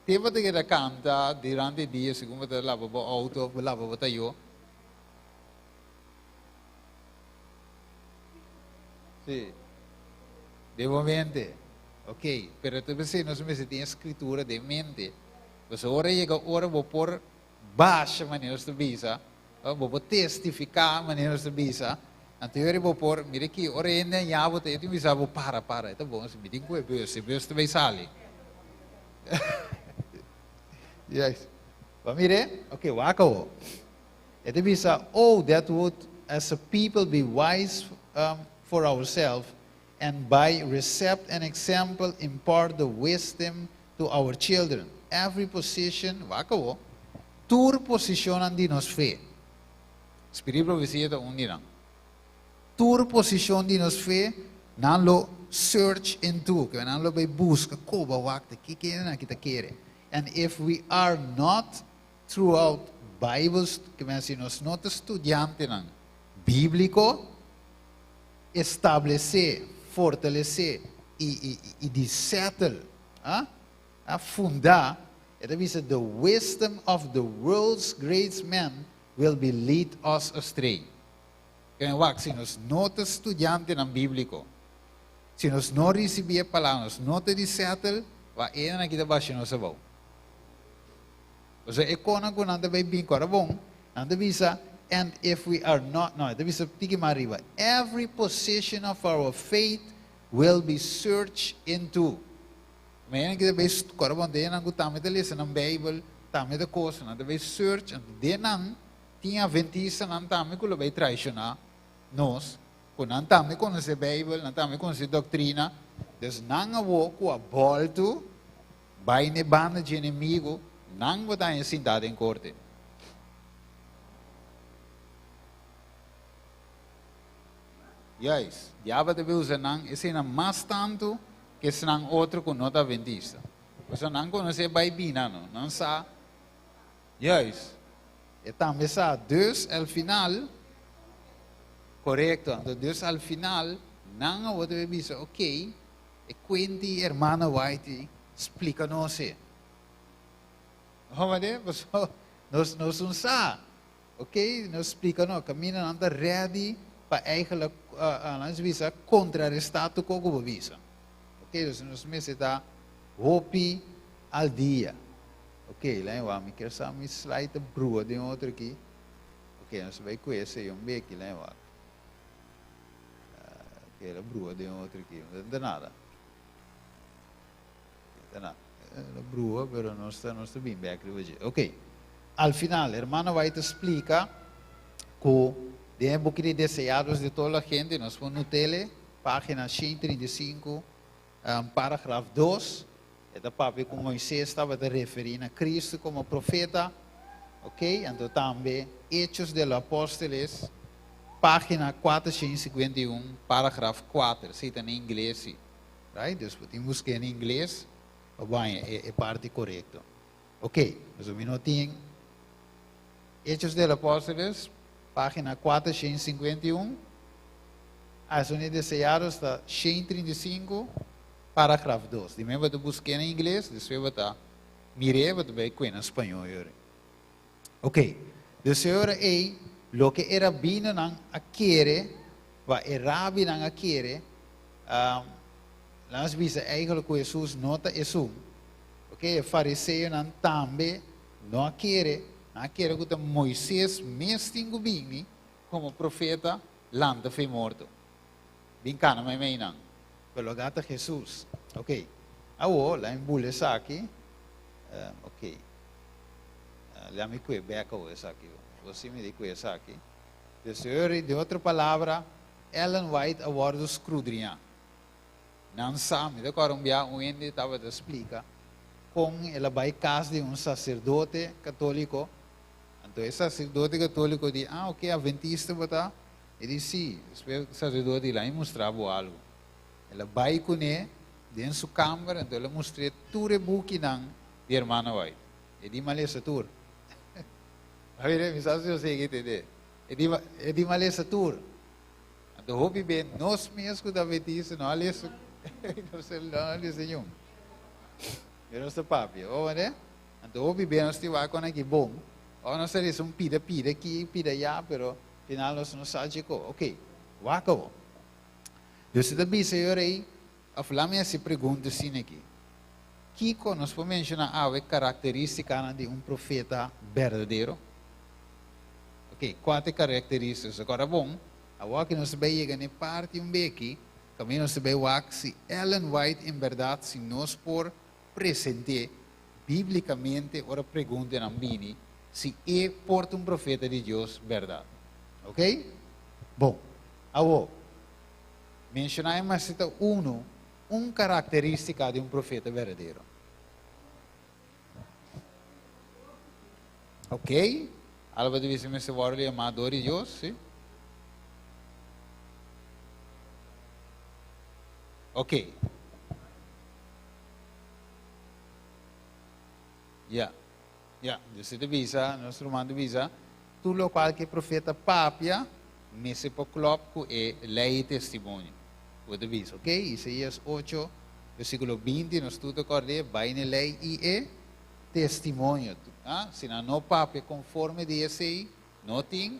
Tempo ta keda kanta durante e dia segun bo ta laba bo auto of bo laba bo tayo. Si. Den bo mente. Ok, pero ta pensé nos mester tin e scritura den mente. Pasobra ora yega ora bo por basha manera nos ta bisa, bo por testifiká manera nos ta bisa, anto yori bo por, mira aki, ora hende a yaha bo ta e tin bisa bo para, para, e ta bon si mi tin ku e bus, e bus ta bai sali. Yes. Bo a mir'é? Ok, wak awo. E ta bisa, Oh, that would as a people be wise for ourselves, and by recept and example impart the wisdom to our children. Every position, wak awo, tur posicionnan di nos fe. Spirit Profecia ta un di nan. Tur posicion di nos fe, nan lo search into, ke nan lo bay busca, koba wak ta ki kende nan ki ta kere. And if we are not throughout Bible, ke men si nos no ta studiantenan bíblico, establesé, fortalesé i i i di settle, a a fundá, e ta bisa the wisdom of the world's great men will be lead us astray. Kende wak, si nos no ta studiantenan bíbliko, si nos no risibí e palabra, nos no ta di settle, wak e hendenan aki ta basha nos abou. Pasobra e konan ku nan ta bai bin ku ora bon, nan ta bisa, and if we are not, no, e ta bisa tiki mas ariba, every position of our faith will be searched into. Ma e nan ki ta bai ku ora bon, den nan ku tambe ta lesa nan Bijbel, tambe ta kosa, nan ta bai search, anto den nan tin aventistanan tambe ku lo bai traishoná nos, ku nan tambe konosé Bijbel, nan tambe konosé doktrina, dus nan awor ku a bòltu, Bai n'e banda dje enemigu, nan bo ta haña sintá den korte. Juist, diabel ta bin usa nan eseinan mas tantu ke esnan otro ku no ta adventista. Pasobra nan konosé bai bina no, nan sa. Juist, e tambe sa. Dus al final, korekto, anto dus al final nan awor ta bin bisa, okey, E kuenti hermana Whitey splika nos e. No mane? Paso nos nos un sa. Ok, nos splika no. Kaminda nan ta ready pa eigenlijk uh, uh, bisa kontrarestá tur kos ku bo bisa. Ok, dus nos mester ta hopi al dia. Ok, lei wak, mi kier sa mi slide ta brua den otro aki. Ok, nos bai ku esei un beki, lei wak. Keda brua den otro aki. No ta nada. No ta nada. La brua, pero nos ta, nos ta bin bek riba dje. Ok. Al final, hermana White ta splika ku den e buki di Deseados de toda la gente, nos por notele, página 135, um, paragraf 2, e ta papia ku Moisés tabata referí na Cristo komo profeta. Ok, anto tambe Hechos de los Apóstoles, Página 451, paragraf 4, esei ta na ingles si. Right? Dus bo tin busk'é na ingles pa bo haña e e parti korekto. Ok, pasobra mi no tin Hechos del Apóstoles, página 451, Asun e Deseados ta 135, paragraf 2. Di men bo ta busk'é na ingles, despues bo ta mir'é, bo ta bai kue na spañó yori. Ok, dus e ora ei, loke e rabinonan a kere, wa e rabinan a kere, um, laat nos bisa eigenlijk ku Hesus no ta esun. Ok, e fariseonan tambe no a kere, nan a kere ku ta Moises mes tin ku bini komo profeta lanta for e morto. Bin kana meimei nan. Pero lo ta Jesus. Ok, awo la mi bula esaki. Ok, la mi kue bek awo esaki. Bo si mi di kue esaki. Dus di otro palabra, Ellen White a wòrdu skrudriñá. Nan sa, mi ta kòrda un bia un hende tabata splika kon el a bai kas di un saserdote katóliko. Anto e saserdote katóliko di, Ah, oke, adventista bo ta? E di, Sí. Despues e saserdote di, Laga mi mustra bo algu. El a bai kuné den su kamber, anto el a mustr'é tur e bukinan di Hermana White. E di, M'a lesa tur. A mira, mi sa si bo sigui tende. E di, E di, M'a lesa tur. Anto hopi be nos mes ku ta adventista no a lesa nos no a lesa niun. Pero nos ta papia, bo wende? Anto hopi be nos tin wak kon aki bon, ora nos ta lesa un pida pida aki, pida aya, pero final nos no sa djiko. Ok, wak awor. Dios ta bisa e ora ei, of laat mi hasi pregunta asina aki. Kiko nos por menshona awe karakteristikanan di un profeta berdadero? Ok, kua ta e karakteristika? Kòrda bon, awor ki nos ta bai yega na e parti un beki, kaminda nos ta bai wak si Ellen White en bèrdat si nos por present'é bíblikamente ora preguntanan bini si e por ta un profeta di Dios bèrdat. Ok? Bon, awor, menshoná e mester ta unu un karakterístika di un profeta berdadero. Ok, algo ta bisa mester wòrdu yamá dor di Dios, si. Ok. Ya, ya, Dios ta bisa, nos ruman ta bisa, tur lokual ku e profeta papia mester por klòp ku e lei i testimonio. Bo ta bisa, ok, Isaías ocho, versíkulo 20, nos tur ta kòrd'é, bai na e lei i e testimonio. Ah, si nan no papia konforme di esei, no tin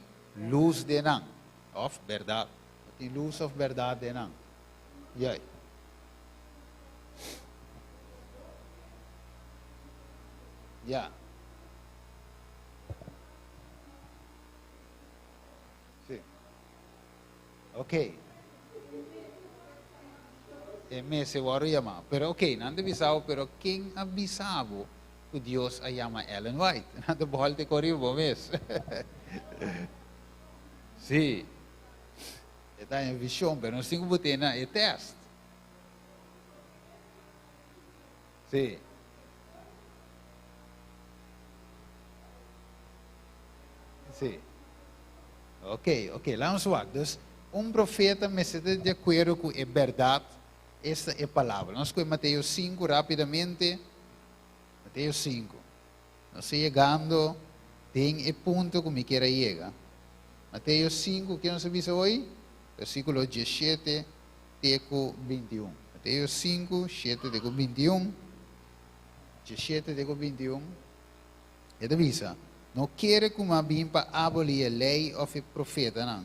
lus den nan, òf bèrdat. No tin lus òf bèrdat den nan. Yai. Ya. Sí. Ok. E mester wòrdu yamá. Pero ok, nan ta bisa bo, pero ken a bisa bo ku Dios a yama Ellen White? Nan ta bòlta e kor riba bo mes. Sí. E ta en vishon, pero nos tin ku bot'é na e tèst. Sí. Sí. Ok, ok, laat ons wak. Dus, un profeta mester ta di akuerdo ku e bèrdat, esta e palabra. Nos kohe Mateo sinku rápidamente. Mateo sinku. Nos ta yegando den e punto ku mi kier a yega. Mateo sinku, ke nos a bisa hoy? Versíkulo diesshete te ku bintiun. Mateo sinku, shete te ku bintiun. Diesshete te ku bintiun. E ta bisa, No kere ku mi a bin pa abolí e Lei òf e Profetanan.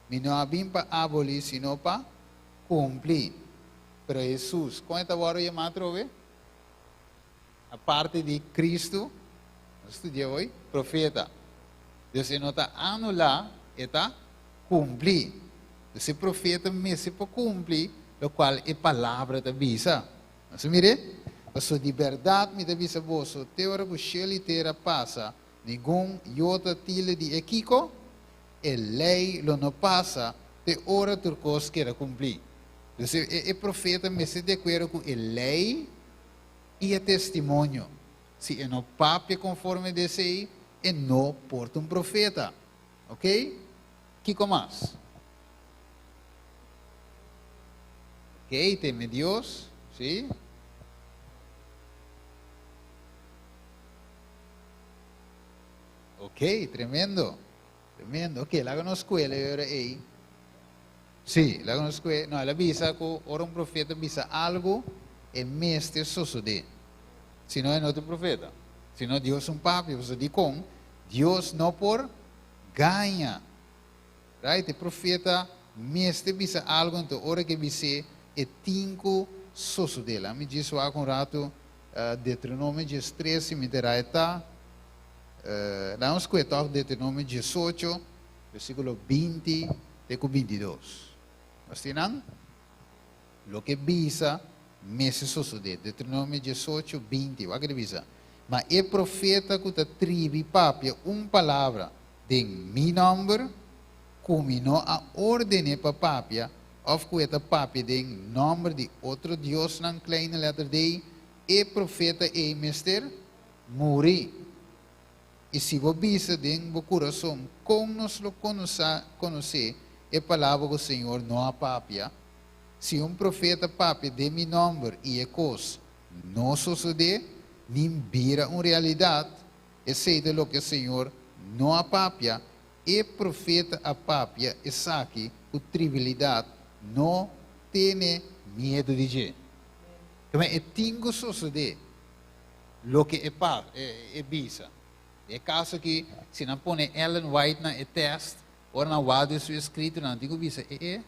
Mi no a bin pa abolí, sino pa kumpli. Pero Hesus, kon e ta wòrdu yamá atrobe? Aparte di Kristu, nos studia hoy, profeta. Dus e no ta anulá, e ta kumpli. Dus e profeta mester por kumpli lokual e palabra ta bisa. Nos a mir'é? Pasobra di bèrdat mi ta bisa boso, te ora ku shelu i tera pasa, ningun yota tilde di e kiko? E lei lo no pasa te ora tur kos keda kumplí. Dus e profeta mester di akuerdo ku e lei i e testimonio. Si e no papia konforme di esei, e no por ta un profeta. Oké? Kiko mas? Ok, teme Dios, sí. Ok, tremendo. Tremendo. Ok, laga nos skuela e ora ei. Sí, laga nos skue. No, el a bisa ku ora un profeta bisa algu, e mester sosodé. Si no, e no ta un profeta. Si no, Dios un papia. Pasobra dikon? Dios no por gaña. Right? E profeta mester bisa algu, anto ora ku e bis'é, e tin ku sosodé. Laga mi djis wak un ratu. Deuteronomio 13, si mi ta right. Laga nos kue tòg Deuteronomio 18, versíkulo 20 te ku 22. Nos tin nan? Loke bisa mester sosodé. Deuteronomio 18, 20. Wak e ta bisa. Ma e profeta ku ta tribi papia un palabra den mi nòmber, ku mi no a orden'é pa papia, òf ku e ta papia den nòmber di otro diosnan, kleine letter d, e profeta ei mester muri. I si bo bisa den bo kurason, Kon nos lo konosé e palabra ku Señor no a papia? Si un profeta papia den mi nòmber i e kos no sosodé, ni bira un realidat, esei ta loke Señor no a papia, e profeta a papia esaki ku tribilidat, no tene miedu di dje. Keme e tin ku sosodé loke e pa e bisa. Den e kaso aki, si nan pone Ellen White na e tèst, ora nan wak den su eskritonan, nan tin ku bisa, E e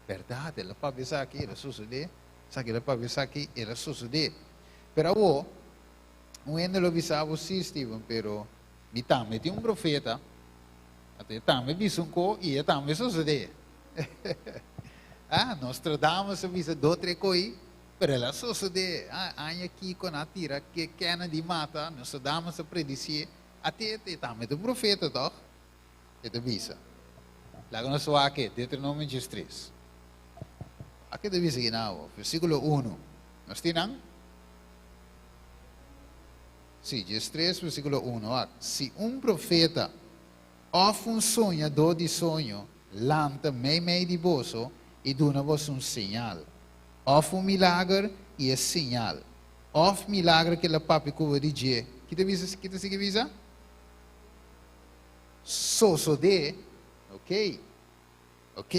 bèrdat, el a papia esaki, el a sosodé, esaki el a papia esaki, el a sosodé. Pero awor, un hende lo bisa bo, Sí, Steven, pero mi tambe tin un profeta, anto e tambe bisa un ko i e tambe sosodé. Ah, Nostradamus a bisa dos tres koi, pero el a sosodé. Ah, aña kiko nan a tira ke Kennedy mata, Nostradamus a predisié. Ate e tambe ta un profeta, tòg? E ta bisa. Laga nos wak e, Deuteronomio 13. Wak e ta bisa kinan awor, versíkulo unu. Nos tin nan? Sí, 13, versíkulo unu. Wak, si un profeta òf un soñadó di soño lanta meimei di boso i duna boso un señal òf un milager, i e señal òf milager ku el a papia ku bo di dje, ki ta bisa, ki ta sigui bisa? Sosodé, ok, ok,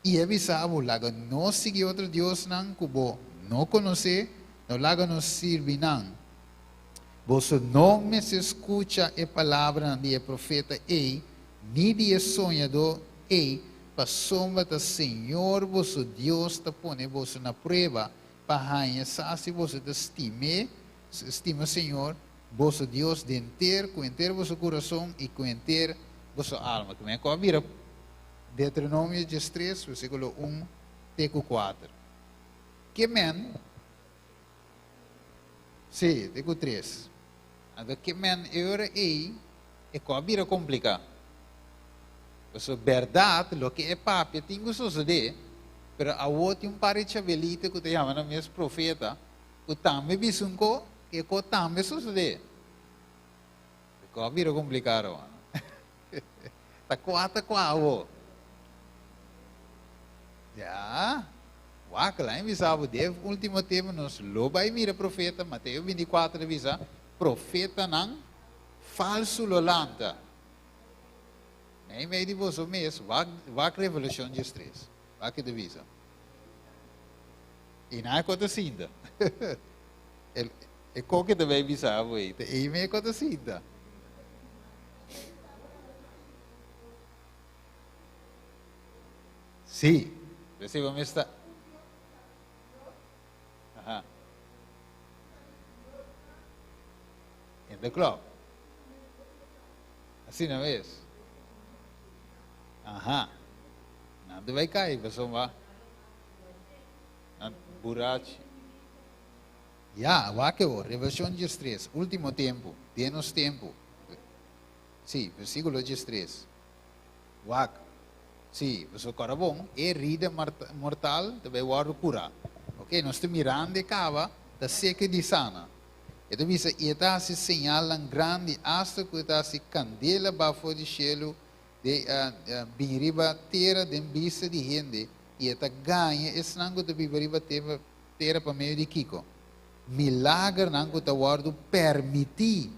i a bisa bo, Laga nos sigui otro diosnan ku bo no konosé, no laga nos sirbi nan. Boso no mester skucha e palabranan di e profeta ei, ni di e soñadó ei, pasobra ta Señor boso Dios ta pone boso na prueba pa haña sa si boso ta stim'é, stima Señor boso Dios di henter, ku henter boso kurason i ku henter boso alma. Ku mi a kòrda bira Deuteronomio 13, versíkulo 1 te ku 4. Ke men, sí, te ku 3. Anto ke men e ora ei e kòrda bira kompliká. Pasobra bèrdat loke e papia tin ku sosodé, pero awor tin un par di chabelita ku ta yama nan mes profeta, ku tambe bisa un ko, ku e ko tambe sosodé. E ko a bira kompliká, ruman. Ta kua ta kua awor? Ya, wak, lain bisa bo, den último tempu nos lo bai mira profeta, Mateo 24 ta bisa, profetanan falsu lo lanta. Meimei di boso mes, wak, wak Revelashon 13, wak ke ta bisa. I nan e ko ta sinta. El, e ko ke ta bai bisa bo ei, ta ei me e ko ta sinta. Sí, p'esei bo mes ta. Aha. In the club. Asina mes. Aha. Nan ta bai kai pasobra nan burachi. Ya, wak e wor, Revelashon 13, ultimo tempu, den nos tempu. Sí, versíkulo 13. Wak. Sí, pasobra kòrda bon, e herida mortal ta bai wòrdu kurá. Oke, nos ta mirando e kaba, ta seka di sana. E ta bisa, I e ta hasi señalnan grandi, asta ku e ta hasi kandela baha for di shelu de bin riba tera den bista di hende, i e ta gaña esnan ku ta biba riba tera pa medio di kiko? Milagernan ku ta wòrdu permití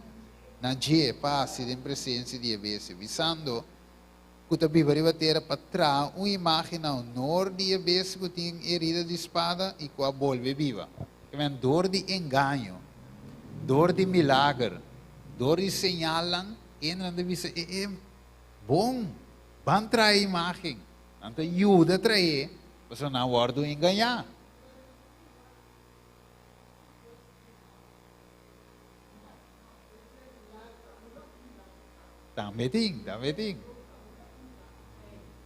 na dje pa hasi den presensia di e bestia, bisando ku ta biba riba tera pa traha un imágen na honor di e bestia ku tin herida di spada i ku a bolbe biba. Amen. Dor di engaño, dor di milager, dor di señalnan, hendenan ta bisa, E e bon, ban traha e imágen. Nan ta yuda traé, pasobra nan a wòrdu engañá. Tambe tin, tambe tin.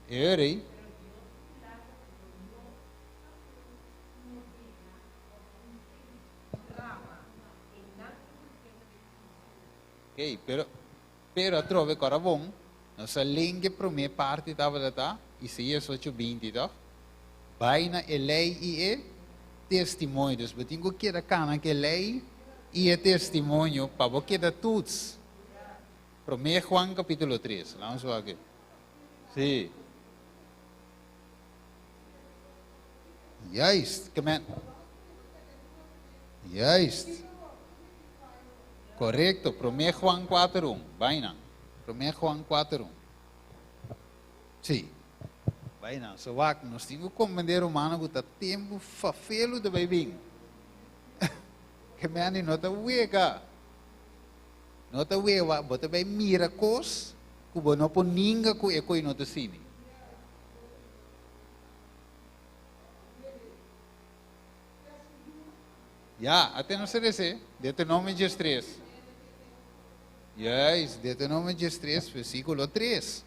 E ora ei. Ok, pero, pero atrobe kora bon, nos a len ke promé parti tabata ta, Isaías ocho binti, tòg? Bai na e lei i e testimonio. Dus bo tin ku keda kana ku e lei i e testimonio pa bo keda tuts. Promé Juan kapítulo tres. Laat ons wak. Sí. Juist, ke men. Juist. Korekto, Promé Juan kuater un. Bai nan. Promé Juan kuater un. Sí. Bai nan. So wak, nos tin ku komprendé rumannan ku ta tempu fafelu ta bai bin. Ke men di no ta wega. No ta wewa, bo ta bai mira kos ku bo no por ninga ku e koi no ta sini. Ya, ate nos ta rese, Deuteronomio diestres. Juist, Deuteronomio diestres, versíkulo tres.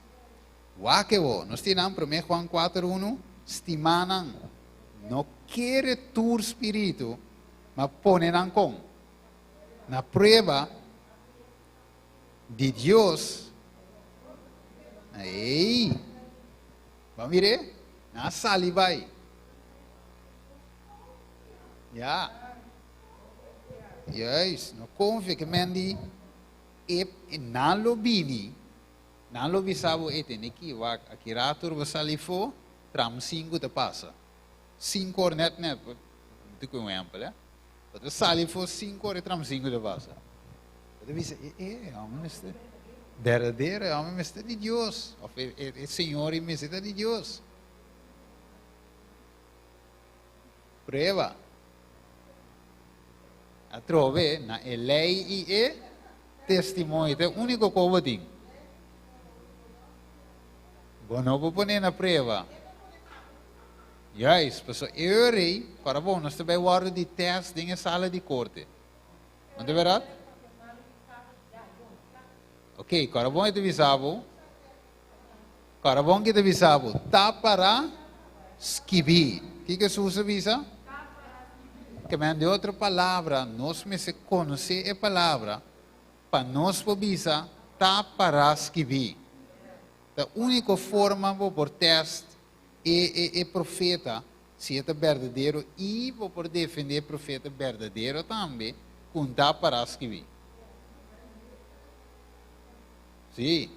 Wak e bo, nos tin nan promé Juan kuater unu, Stimanan, no kere tur spiritu, ma pone nan kon? Na prueba di Dios. Ey! Bo a mir'é? Nan a sali bai. Ya. Juist, no konfia ke men di e nan lo bini, nan lo bisa bo e tene ki wak aki rato bo sali fo, tram sinku ta pasa. Sinku or net net, mi ta kohe un ehempel, eh. Bo ta sali for sinku ora e tram sinku ta pasa. Bo ta bisa, e, e hòmber mester berdadero, e hòmber mester di Dios, òf e, e, e señor ei mester ta di Dios. Prueba. Atrobe na e lei i e testimonio, ta e úniko ku bo tin. Bo no por pone na prueba. Juist, pasobra e ora ei, para bo, nos ta bai wòrdu di tèst den e sala di korte. No ta bèrdat? Oké, kòrda bon e ta bisa bo, kòrda bon ke ta bisa bo, ta para skibí. Kiko Hesus a bisa? Ke men, den otro palabra, nos mester konosé e palabra pa nos por bisa ta para skibí. Ta úniko forma bo por tèst E e e profeta, si e ta berdadero, i bo por defendé e profeta berdadero tambe, ku N ta pará skibí. Sí,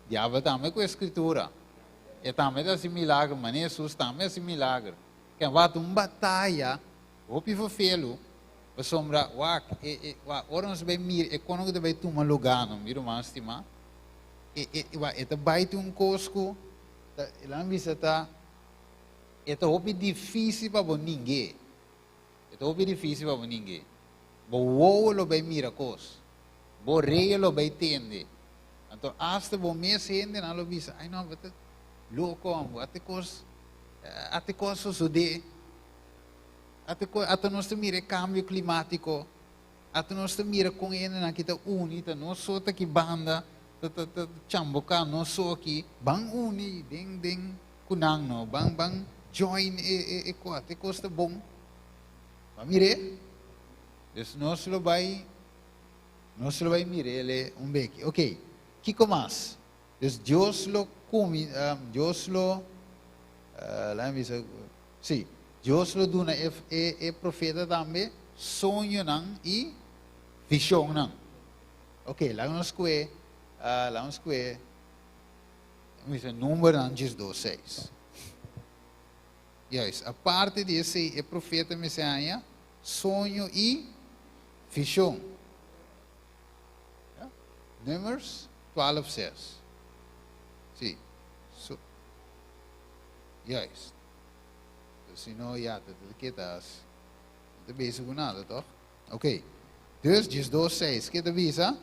diabel tambe ku e Skritura. E tambe ta hasi milager, manera Hesus tambe a hasi milager. Ken wak un bataya hopi fofelu, pasobra wak e e wak ora nos bai mira e kono ku ta bai tuma lugá no, mi ruman stimá, e e wak e ta bai tin un kos ku Ta, el a bisa ta, e ta hopi difícil pa bo ning'é. E ta hopi difícil pa bo ning'é. Bo wowo lo bai mira kos. Bo orea lo bai tende. Anto asta bo mes hendenan lo bisa, ai no, bo ta loko homber, ate kos, ate kos sosodé. Ate kos, ata nos ta mira e kambio klimátiko. Ata nos ta mira kon e hendenan aki ta uni, ta nos so ta ki banda ta ta ta chamboká nos so aki, ban uni den den ku nan no, ban ban join e e e kos, e kos ta bon. Ban mir'é. Dus nos lo bai nos lo bai mir'é un beki. Oké, kiko mas? Dus Dios lo kumi Dios lo laga mi bisa sí, Dios lo duna e e e profeta tambe soñonan i vishonnan. Oké, laga nos kue laga nos kue mi bisa Numbernan diesdos seis. Juist, aparte di esei e profeta mester haña soño i vishon. Ja? Numbers 12 6. Sí. So, juist. Dus si no, ja, dat te keda as. No te bezig ku nada, toch? Oké. Dus, 12 6. Ke ta bisa?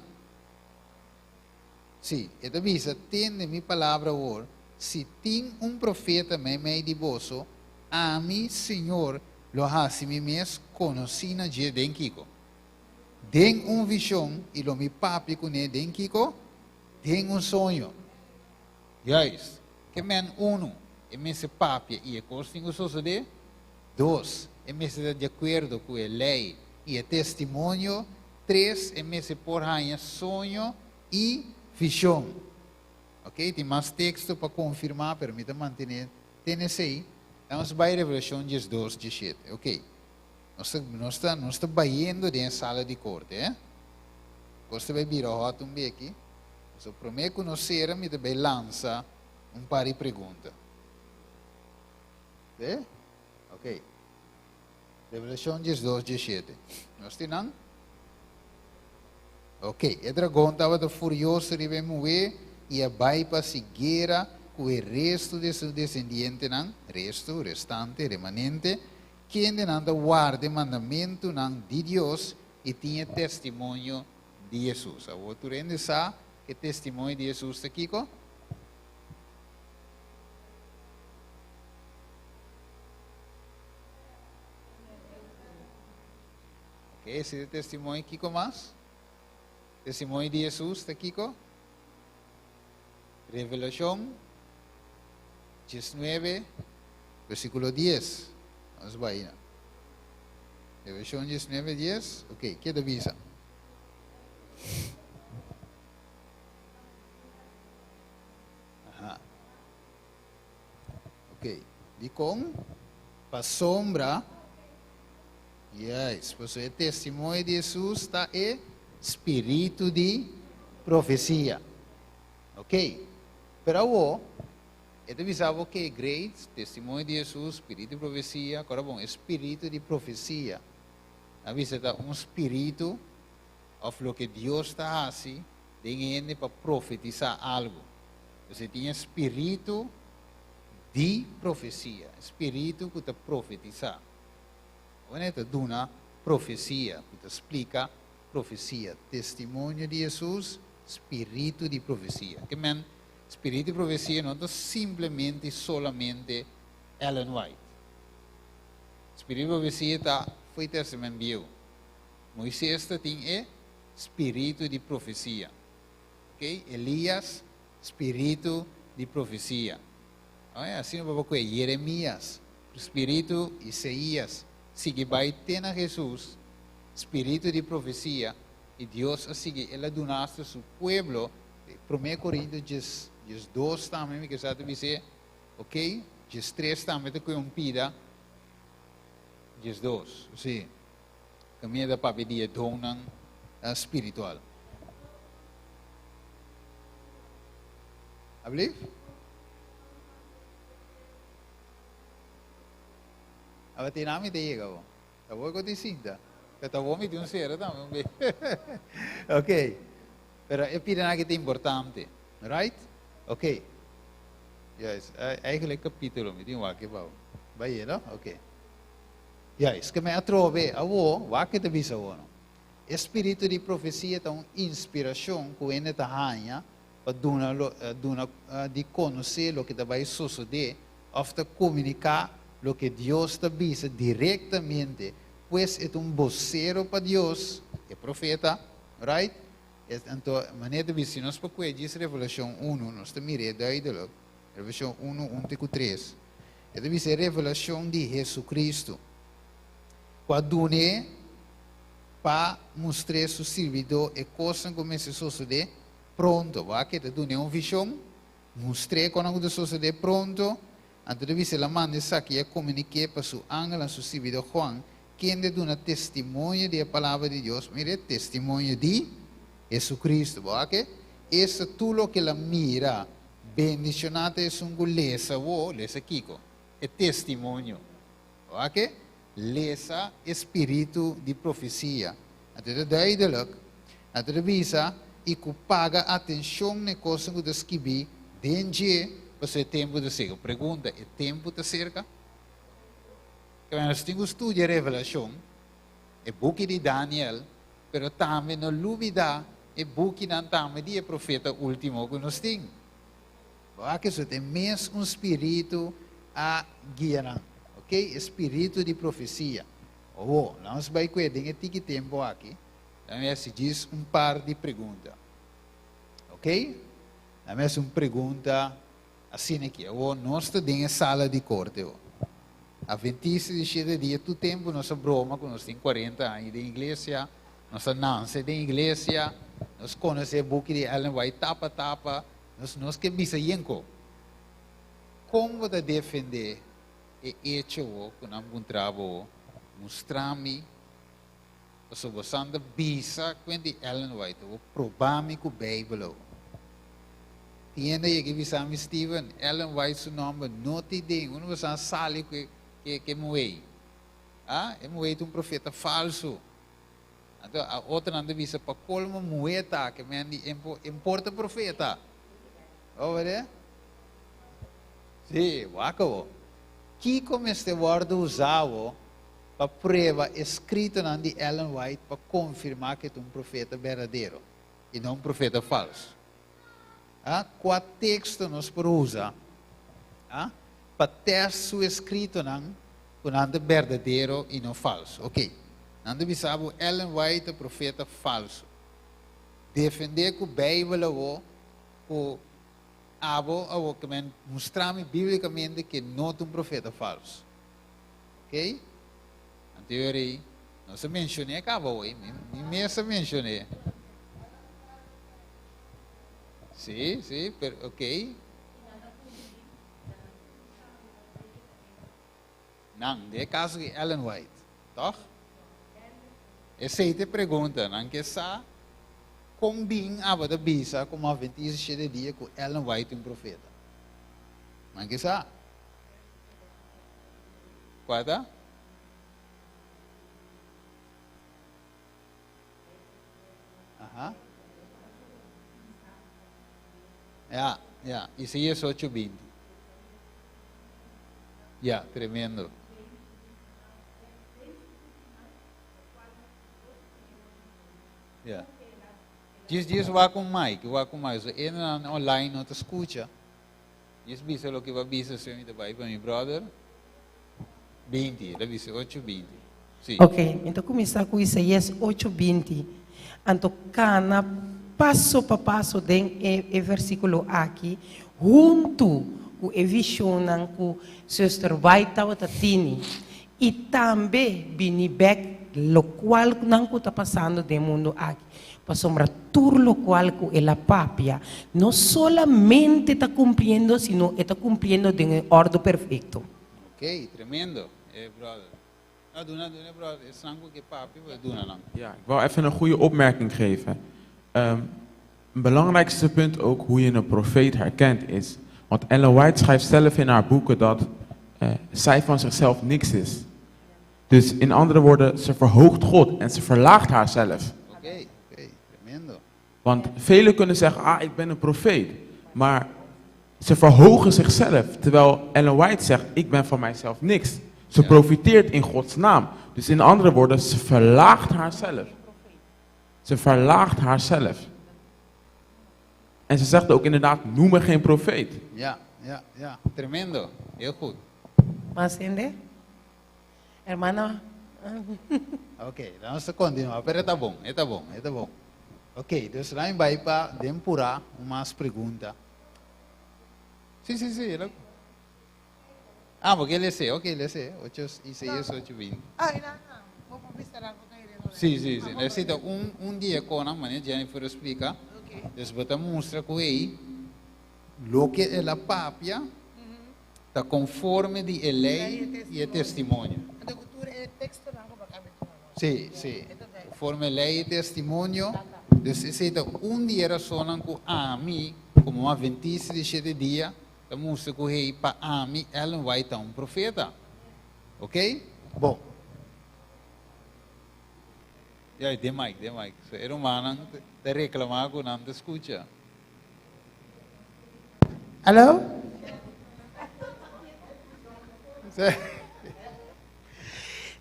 Sí, e ta bisa, tende mi palabra awor, si tin un profeta meimei di boso, ami, Señor, lo hasi mi mes konosí na dje den kiko? Den un vishon, i lo mi papia kuné den kiko? Den un soño. Juist. Ke men unu, e mester papia i e kos tin ku sosodé. Dos, e mester ta di akuerdo ku e lei i e testimonio. Tres, e mester por haña soño i vishon. Ok, tin mas teksto pa konfirmá, pero mi ta mantené te na esei. Nos bai Revelashon diesdos, diesshete. Ok. Nos ta, nos ta, nos ta bayendo den e sala di korte, eh. Kos ta bai bira hòt un beki. So promé ku nos sera mi ta bai lansa un par di pregunta. Oké? Oké. Revelashon diesdos, diesshete. Nos tin nan? Oké. E dragon tabata furioso riba e muhé i a bai pa hasi guera ku e restu di su desendientenan, restu, restante, remanente, kendenan ta warda e mandamentunan di Dios i tin e testimonio di Hesus. Awor tur hende sa ku e testimonio di Hesus ta kiko? Ok, esei ta e testimonio. Kiko mas? Testimonio di Hesus ta kiko? Revelashon diesnuebe, versíkulo dies. Nos bai na. Revelashon diesnuebe, dies. Ok, ke ta bisa? Aha. Ok, dikon? Pasobra, juist, pasobra e testimonio di Hesus ta e spiritu di profesia. Ok, pero awo, e ta bisa bo ke great, testimonio di Hesus, spiritu di profesia, kòrda bon, e spiritu di profesia a bisa ta un spiritu òf loke Dios ta hasi den hende pa profetisá algu. Pues e tin e spiritu di profesia, e spiritu ku ta profetisá. Awor e ta duna profesia, ku ta splika profesia, testimonio di Hesus, spiritu di profesia. Ke men, spiritu di profesia no ta simplemente i solamente Ellen White. Spiritu di profesia ta fo'i Testament Bieu. Moises ta tin e spiritu di profesia. Ok, Elias, spiritu di profesia. Oe, asina bo por kohe Jeremias, spiritu, Isaías, sigui bai te na Hesus, spiritu di profesia, i Dios a sigui, el a duna asta su pueblo, Promé Korinto djes, diesdos tambe mi ke sa ta bis'é, ok, diestres tambe ta kohe un pida, diesdos, si. Kaminda ta papia di e donnan spiritual. Ablief? Aba tin ami ta yega bo. Ta bo ku tin sinta. Pero ta bo mi tin un sera tambe un be. Ok. Pero e pidanan aki ta importante. Right? Ok. Juist. Eigenlijk kapitulo mi tin wak abao. Bai no? Ok. Juist, ke mi atrobe awo, wak ke ta bisa awo no. E spiritu di profesia ta un inspirashon ku hende ta haña pa duna duna di konosé loke ta bai sosodé òf ta komuniká loke Dios ta bisa direktamente, pues e ta un bosero pa Dios, e profeta, right? Anto, manera ta bisa, si nos por kue djis Revelashon unu, nos ta mir'é duidelik. Revelashon unu, un te ku tres. E ta bisa e revelashon di Hesukristu, ku a dun'é pa mustr'é su sirbidó e kosnan ku mester sosodé pronto. Wak, e ta dun'é un vishon, mustr'é konan ku ta sosodé pronto. Anto ta bisa el a manda esaki i a komunik'é pa su angelnan, su sirbidó Juan, kende duna testimonio di e palabra di Dios. Mira e testimonio di Hesukristu. Bo wak, esta tur loke el a mira. Bendishoná ta esun ku lesa wo, lesa kiko? E testimonio. Oke? Lesa e spiritu di profesia. Anto ta duidelik. Anto ta bisa, i ku paga atenshon na e kosnan ku ta skibí den dje, pasobra e tempu ta serka. Pregunta, e tempu ta serka? Kaba nos tin ku studia Revelashon, e buki di Daniel, pero tambe no lubidá E bukinan tambe di e profeta ultimo ku nos tin. Bo a ke su ta e mes un spiritu a guia nan. Ok, e spiritu di profesia. Owo, laat nos bai kue den e tiki tempu aki, laat mi hasi djis un par di pregunta. Ok? Laat mi hasi un pregunta asina aki. Awor nos ta den e sala di korte awor. Adventista di shete dia tur tempu nos a broma ku nos tin kuarenta aña den iglesia, nos a nanse den iglesia, nos konosé buki di Ellen White tapa tapa, nos nos ke bisa yenko. Kon bo ta defendé e echo awor ku nan puntra bo awor? Mustra mi Pasobra bo san ta bisa kuen di Ellen White, bo proba mi ku Beibel awo. Tin hende a yega i bisa mi, Steven, Ellen White su nomber no tin den, unda bo san sali ku e muhé? Ah, e muhé ta un profeta falsu. Anto a otronan ta bisa, pa kolmo muhé ta ke men di e por ta profeta. Bo wak? Sí, wak awo. Kiko mester wòrdu usá awo pa prueba e skritonan di Ellen White pa konfirmá ku e ta un profeta berdadero i no un profeta falsu. A Kua teksto nos por usa a pa tèst su eskritonan ku nan ta berdadero i no falsu? Oke, nan ta bisa bo Ellen White ta profeta falsu. Defendé ku Beibel awor ku abo awor ke men mustra mi bíblikamente ku e no ta un profeta falsu. Ok? Anto yo rei, nos a mencioné caba hoy, mi, mi mes a mencioné. Sí, sí, pero ok. Nan, de caso di Ellen White, toch? Esei te pregunta, nan ke sa kon bin aba ta bisa como adventista shete dia ku Ellen White un profeta. Nan ke sa. Kua ta? Aha. Ja, ja. Isaías 8:20. Ja, tremendo. Ja. Djis djis wak un mic, wak un mic. So, e online no ta scucha. Djis bisa loke bo a bisa si mi ta bai pa mi brother. 20, el a bisa 8 20. Si. Ok, mi ta kuminsá ku Isaías 8 20. Anto kana paso pa paso den e e versíkulo aki huntu ku e vishonnan ku Zuster White tabata tini i tambe bini bèk lokual nan ku ta pasando den mundu aki. Pasobra tur lokual ku el a papia no solamente ta kumpliendo, sino e ta kumpliendo den e òrdu perfekto. Ok, tremendo, e brother. No, duna, duna e brother, esnan ku ke papia, bo duna nan. Ja, ik wou even een goede opmerking geven. Um, een belangrijkste punt ook hoe je een profeet herkent is, want Ellen White schrijft zelf in haar boeken dat uh, zij van zichzelf niks is. Dus in andere woorden, ze verhoogt God en ze verlaagt haarzelf. Oké, oké, tremendo. Want velen kunnen zeggen, ah, ik ben een profeet. Maar ze verhogen zichzelf. Terwijl Ellen White zegt, ik ben van mijzelf niks. Ze ja. profiteert in Gods naam. Dus in andere woorden, ze verlaagt haarzelf. Ze verlaagt haarzelf. En ze zegt ook inderdaad, noem me geen profeet. Ja, ja, ja. Tremendo. Heel goed. Mas hende? Hermana. Ok, dan nos ta continua, pero e ta bon, e ta bon, e ta bon. Ok, dus laat bai pa den pura un mas pregunta. Sí, sí, sí. Lo... Ah, porque ele sé, ok, ele sé, 8 Isaías 8, 20. Ah, no, no. Bo por bisa algo ta ireno. Sí, sí, sí. Necesita un, un dia con manera Jennifer explica. Ok. Dus bo ta mustra ku ei loke el a papia Ta konforme di e lei i e testimonio. Anto ku tur e tekstonan ku bo a kaba di duna nos. Sí, sí. Konforme lei i testimonio. Dus esei ta un di e rasonnan ku ami, komo un atventista di shete dia, ta mustra ku hei, pa ami Ellen White ta un profeta. Oké? Bon. Ya, den mic, den mic. So e rumannan ta reklamá ku nan ta skucha. Hallo?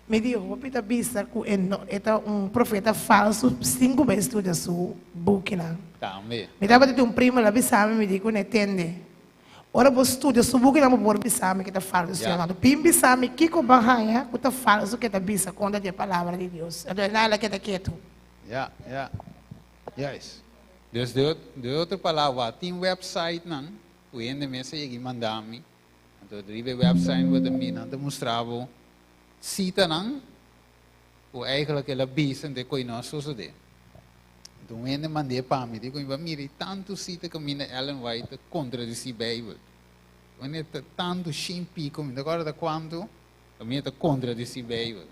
Mi di hopi ta bisa ku e no e ta un profeta falsu sin ku bo a estudia su bukinan. Tambe. Mi tabata tin un primo el a bisa mi, mi di ku ne tende ora bo studia su bukinan bo por bisa mi ke ta falsu si o no. Bin bisa mi kiko bo a haña ku ta falsu ke ta bisa kontra di e palabra di Dios. Anto el a keda ketu. Ya, ya. Juist. Dus de, de otro palabra, tin website nan, ku hende mes a yega manda mi. Anto riba e website bo ta mira, nan ta mustra bo sitanan ku eigenlijk el a bisa anto e koi no a sosodé. Anto un hende mand'é pa mi, di ku mi ba mira tantu sita kaminda Ellen White ta kontradisí Beibel. Un hende ta tantu shin piko, mi no ta kòrda ta kuantu, kaminda ta kontradisí Beibel.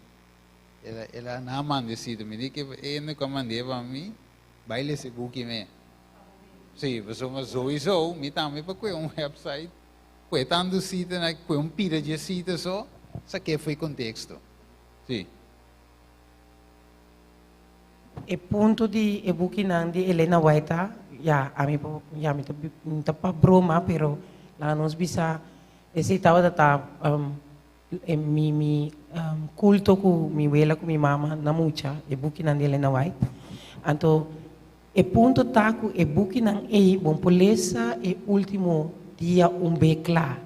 El a el a nan a manda e sita, mi di ke e hende ku a mand'é pa mi bai lesa e buki me. Sí, pasobra souiso mi tambe pa kue un website Kue tantu sita na kue un pida dje sita so, sa ke fo'i konteksto. Sí. E punto di e bukinan di Elena White ta, ya, ami por, ya, mi ta, mi ta pa broma, pero laga nos bisa esei tabata ta e mi mi kulto ku mi wela ku mi mama na mucha, e bukinan di Elena White. Anto E punto ta ku e bukinan ei bon por lesa e último dia un be kla.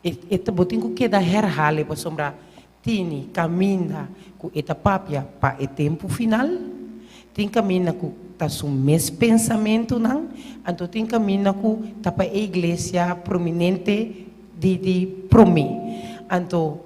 E e ta bo tin ku keda herhal e pasobra tini kaminda ku e ta papia pa e tempu final, tin kaminda ku ta su mes pensamentunan, anto tin kaminda ku ta pa e iglesia prominente di di promé. Anto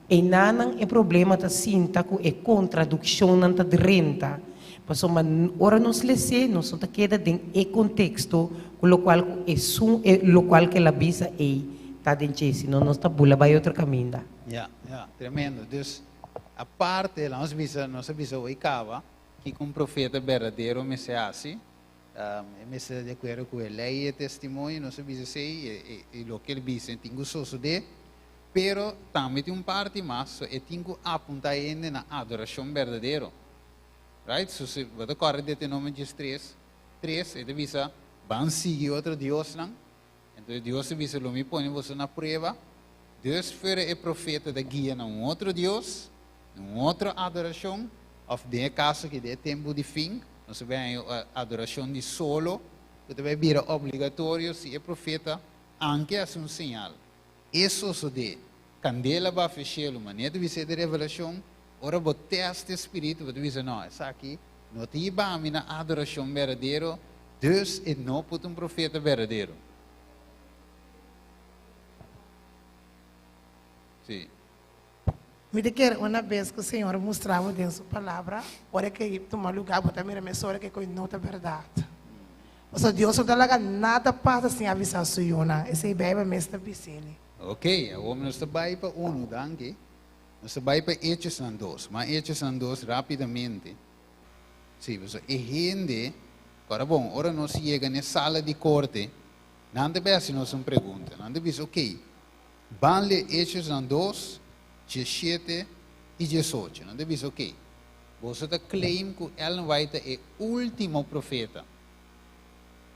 Einanan e problema ta sinta ku e kontradukshonnan ta drenta, pasobra ora nos les'é nos no ta keda den e konteksto ku lokual ku esun e lokual ku el a bisa ei ta den dje, sino nos ta bula bai otro kaminda. Ya, ya, tremendo. Dus, aparte, lanos bisa, nos a bisa hoy kaba, kiko un profeta berdadero mester hasi, e mester ta di akuerdo ku e lei i e testimonio, nos a bisa esei, i loke el bisa tin ku sosodé. Pero tambe tin un parti mas, so e tin ku apuntá hende na adorashon berdadero. Right? So si bo ta kòrda Deuteronomio diestres, tres, e ta bisa, Ban sigui otro diosnan. Entonces Dios ta bisa, Lo mi pone boso na prueba. Dus fuera e profeta ta guia na un otro dios, na un otro adorashon, òf den e kaso aki den e tempu di fin, nos ta bai haña adorashon di solo, ku ta bai bira obligatorio si e profeta anke hasi un señal. E sosodé, kandela bafe shelu, manera ta bisa e den Revelashon, ora bo tèst e spiritu, bo ta bisa, No, esaki no ta hiba mi na adorashon berdadero, dus e no por ta un profeta berdadero. Sí. Mi ta kere una bes ku Señor a mustra bo den Su Palabra, ora ke e tuma lugá, bo ta mira mesora ke koe no ta bèrdat. Pasobra Dios no ta laga nada pasa sin avisá Su yunan. Esei Beibel mes ta bis'é. Ok, awor nos ta bai pa unu, danki. Nos ta bai pa Hechosnan dos. Ma Hechosnan dos rápidamente. Sí, pasobra e hende, ora bon, ora nos yega n'e sala di korte, nan ta bai hasi nos un pregunta. Nan ta bisa, ok, Ban lee Hechosnan dos, diesshete i diesocho. Nan ta bisa, Oké, boso ta claim ku Ellen White ta e último profeta.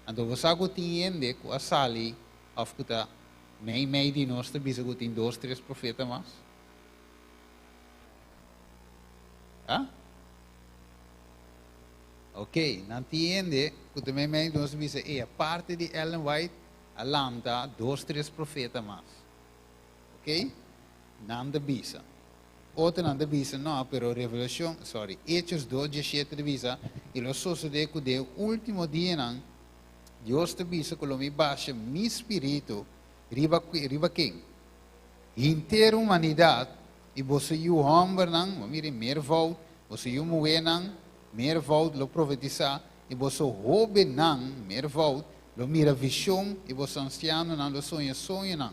Anto bo sa ku tin hende ku a sali òf ku ta mei mei di nos ta bisa ku tin dos, tres profeta mas? Ha? Oké, nan tin hende ku ta mei mei di nos ta bisa, Ey, aparte di Ellen White, A lanta dos tres profeta mas. Ok? Nan ta bisa. Otronan ta bisa, no, pero Revelacion, sorry, Hechos dos dieshete ta bisa, I lo sosode cu den e ultimo dianan, Dios ta bisa cu lo mi basha mi spiritu riba, riba ken? Henter humanidad, i boso yu hombernan, bo mira e meervoud, boso yu muhernan, meervoud, lo profetisa, i boso hobennan, meervoud, Lo mira vision i boso ansianonan lo soña soñonan.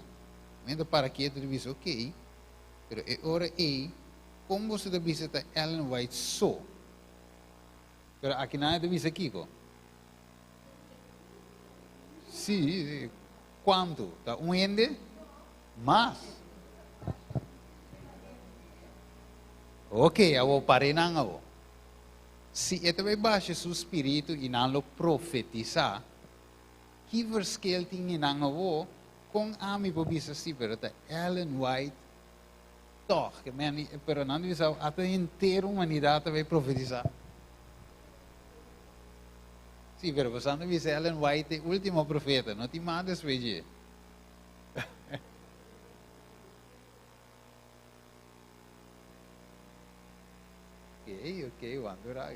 Mi ta para ketu ta bisa, Ok, pero e ora ei, kon boso ta bisa ta Ellen White so? Pero akinan e ta bisa kiko? Sí, kuantu? Ta un hende? Mas. Ok, awor par'é nan awor. Si e ta bai basha su spiritu i nan lo profetisá, ki verschil tin einan awó? Kon ami por bisa si, pero ta Ellen White tòg? Ke men, pero nan ta bisa ata henter humanidat ta bai profetisá. Sí, pero boso ta bisa Ellen White e último profeta, no tin mas despues dje. Ok, ok, wandura.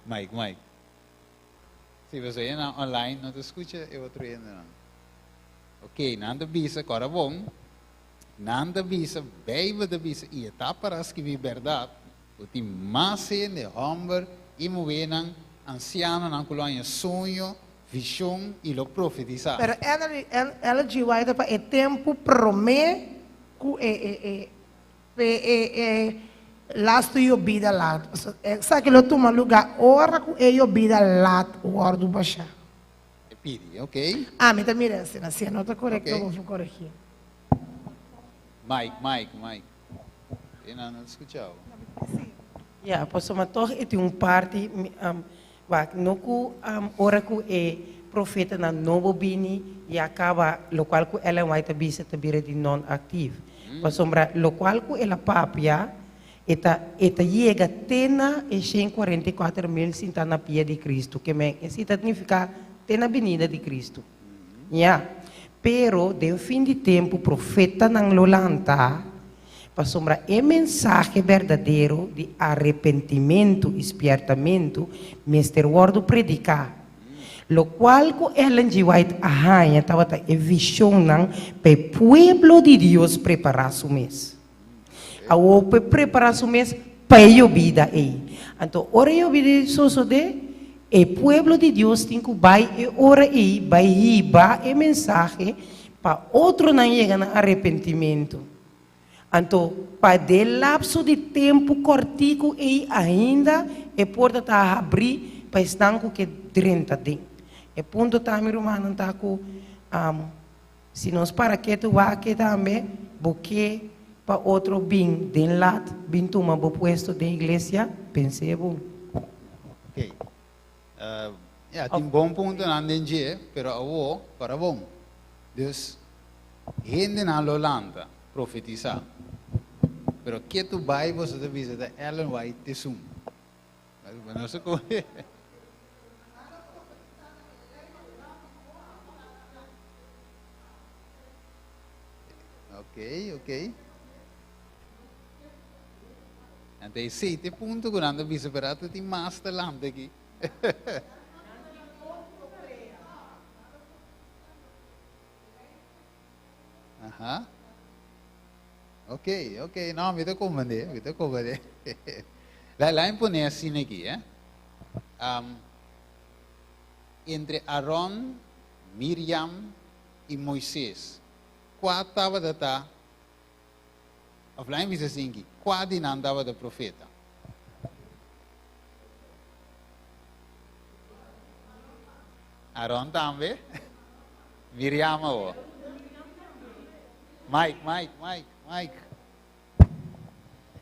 Mike, Mike. Si, pasobra hendenan online no ta skucha e otro hendenan. Ok, nan ta bisa, kòrda bon, nan ta bisa, Beibel ta bisa, i e ta para skibí bèrdat, ku tin mas hende, hòmber i muhénan, ansianonan ku lo haña soño, vishon i lo profetisá. Pero Ellen G. White ta pa e tempu promé ku e e e pe e e lastu yobida lat. Esaki lo tuma lugá ora ku e yobida lat wòrdu bashá. E pidi, ok. Ami ta mira asina, si e no ta korekto bo por koregí. Mike, Mike, Mike. E nan no ta skucha bo. Ya, pasobra tòg e tin un parti, wak, no ku ora ku e profetanan nobo bini ya kaba lokual ku Ellen White a bisa ta bira di non-aktif. Pasobra lokual ku el a papia e ta e ta yega te na e 144.000 sintá na pia di Kristu. Ke men esei ta nifiká te na binida di Kristu. Ya. Pero den fin di tempu profetanan lo lanta, pasobra e mensahe berdadero di arepentimentu i spièrtamentu mester wòrdu prediká. Lokual ku Ellen G. White a haña tabata e vishonnan pa e pueblo di Dios prepará su mes. Awor pa e prepará su mes pa e yobida ei. Anto ora e yobida ei sosodé, e pueblo di Dios tin ku bai e ora ei bai hiba e mensahe pa otronan yega na arepentimentu. Anto pa den lapso di tempu kòrtiku ei ainda e porta ta habrí pa esnan ku ke drenta den. E punto ta, mi rumannan, ta ku Si nos para ketu wak ke tambe, bo ke pa otro bin den lat bin tuma bo puesto den iglesia? Pens'é bo. Ok. Ya, tin bon puntonan den dje, pero awo para bon. Dus, hendenan lo lanta, profetisá. Pero ketu bai boso ta bisa ta Ellen White t'esun. No sé kon. Ok, ok. Ante sí, te punto ku nan ta bisa, pero ata tin mas talante aki. Aha. Ok, ok. No, mi ta comprende, mi ta comprende. La, la pone asina aki, eh. Um, entre Aaron, Miriam y Moisés, kua tabata ta, of laat me bisa asina aki, kua di nan tabata profeta? Aaron tambe? Miriam awo. Mike, Mike, Mike, Mike.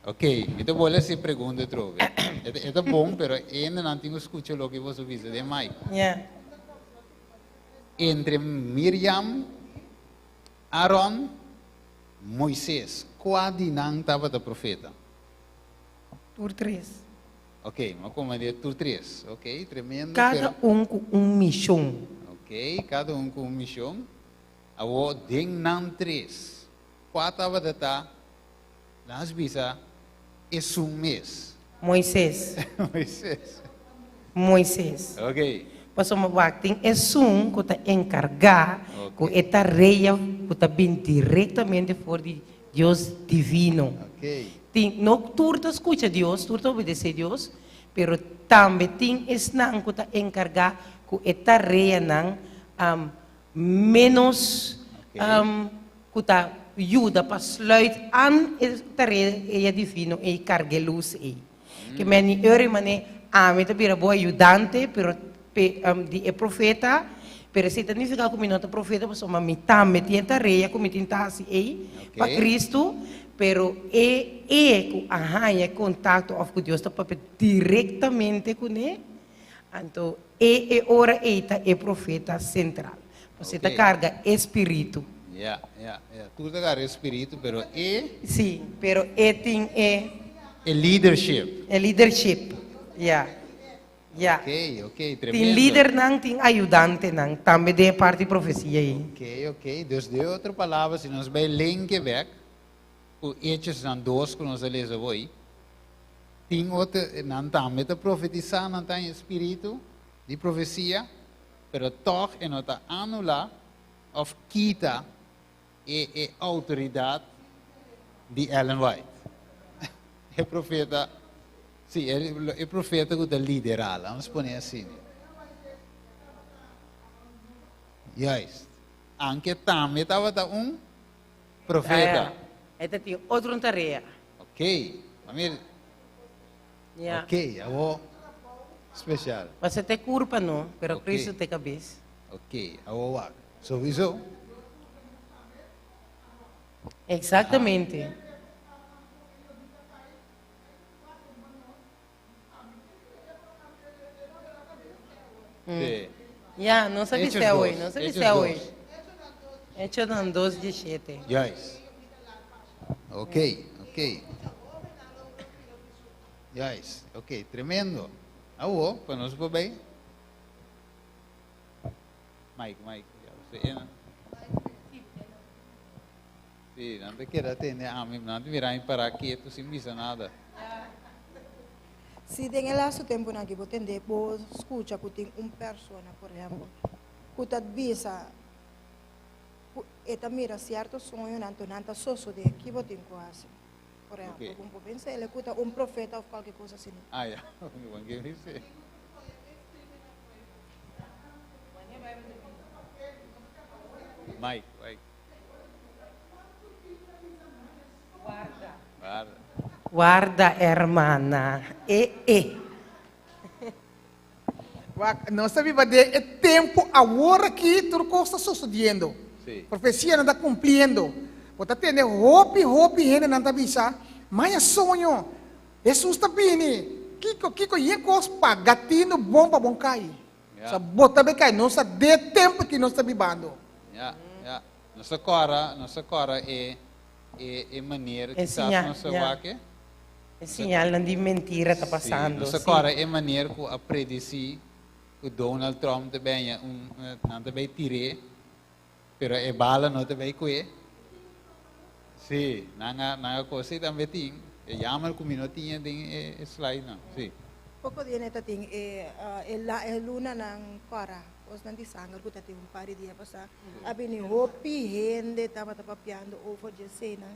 Ok, mi ta bolbe hasi pregunta atrobe. E ta bon, pero hendenan tin ku skucha loke boso bisa den Mike. Yeah. Entre Miriam, Aaron, Moises, kua di nan tabata profeta? Tur tres. Ok, mi a komprende tur tres. Ok, tremendo. Kada un ku un mishon. Ok, kada un ku un mishon. Awor den nan tres, kua tabata ta, las bisa, esun mes? Moises. Moises. Moises. Ok. Pasobra wak tin esun ku ta enkargá ku e tarea ku ta bin direktamente for di Dios divino. Ok. Tin, no tur ta skucha Dios, tur ta obedesé Dios, pero tambe tin esnan ku ta enkargá ku e tareanan ménos ku ta yuda pa sluit an e tarea divino ei, karga e lus ei. Ke meni ora i manera ami ta bira bo ayudante, pero di e profeta, pero esei ta nifiká ku mi no ta profeta pasobra mi tambe tin e tarea ku mi tin ta hasi ei pa Kristu, pero e e ku a haña e kontakto òf ku Dios ta papia direktamente kuné, anto e e ora ei ta e profeta sentral. Pasobra e ta karga e spiritu. Ya, ya, ya. Tur ta karga e spiritu, pero e. Sí, pero e tin e. E leadership. E leadership, ya. Ya. Ok, ok, tremendo. Tin lidernan, tin ayudantenan tambe den e parti profesia ei. Ok, ok. Dus den otro palabra, si nos bai lenke bek ku Hechosnan dos ku nos a lesa awor, Tin otro, nan tambe ta profetisá, nan ta haña spiritu di profesia, pero tòg e no ta anulá òf kita e e outoridat di Ellen White. E profeta, sí, e e profeta ku ta liderá, lanos pone asina. Juist. Anke tambe tabata un profeta. E ta tin otro tarea. Ok, ma mira. Ja. Ok, awo special. Pasobra ta e kurpa no, pero Ok. Cristo ta e kabes. Ok, awo wak. Sowieso. Exactamente. Sí. Ja, nos a Hechos bis'é awe, dos, nos a Hechos bis'é awe. dos. Hechonan dos diesshete. Juist. Ok, ok. Juist. Ok, tremendo. Awo, pa nos por bay. Mike, Mike. Ja, você ena. Sí, nan ta keda tende ami, nan ta mira mi para ketu sin bisa nada. Si den e lastu tempunan aki bo tende, bo skucha ku tin un persona, por ehèmpel, ku ta bisa ku e ta mira sierto soñonan, anto nan ta sosodé, ki bo tin ku hasi? Por ehèmpel, ku bo pensa el e ku ta un profeta òf kualke kos asina. Ah, ya. Bo ke bisa. Mike, Mike. Warda. Warda. Warda hermana. E e. Wak, nos ta biba den e tempu awor aki tur kos ta sosodiendo. Sí. Profesianan ta kumpliendo. Bo ta tende hopi, hopi hendenan ta bisa, Maya soño, Hesus ta bini. Kiko, kiko, yen kos pa gatino bon pa bon kai. Ja. Sa bo ta be kai, nos ta den e tempu ki nos ta bibando. Ja, ja. Nos ta kòrda, nos ta kòrda e, e, e manera E kisas siñal, nos a ja. wak e. E siñalnan di mentira ta Sí, pasando, nos ta sí. kòrda e manera ku a predisí ku Donald Trump ta benya un, nan ta bay tir'é, pero e bala no ta bay ku'é. Sí, nan a, nan a kos ei tambe tin. E jammer ku mi no tin e den e, e slidenan, sí. Poko dia ne ta tin e, e la, e lunanan kòrá. Kosnan di sanger ku ta tin un par di dia pasá a bini hopi hende tabata papiando over dje eseinan.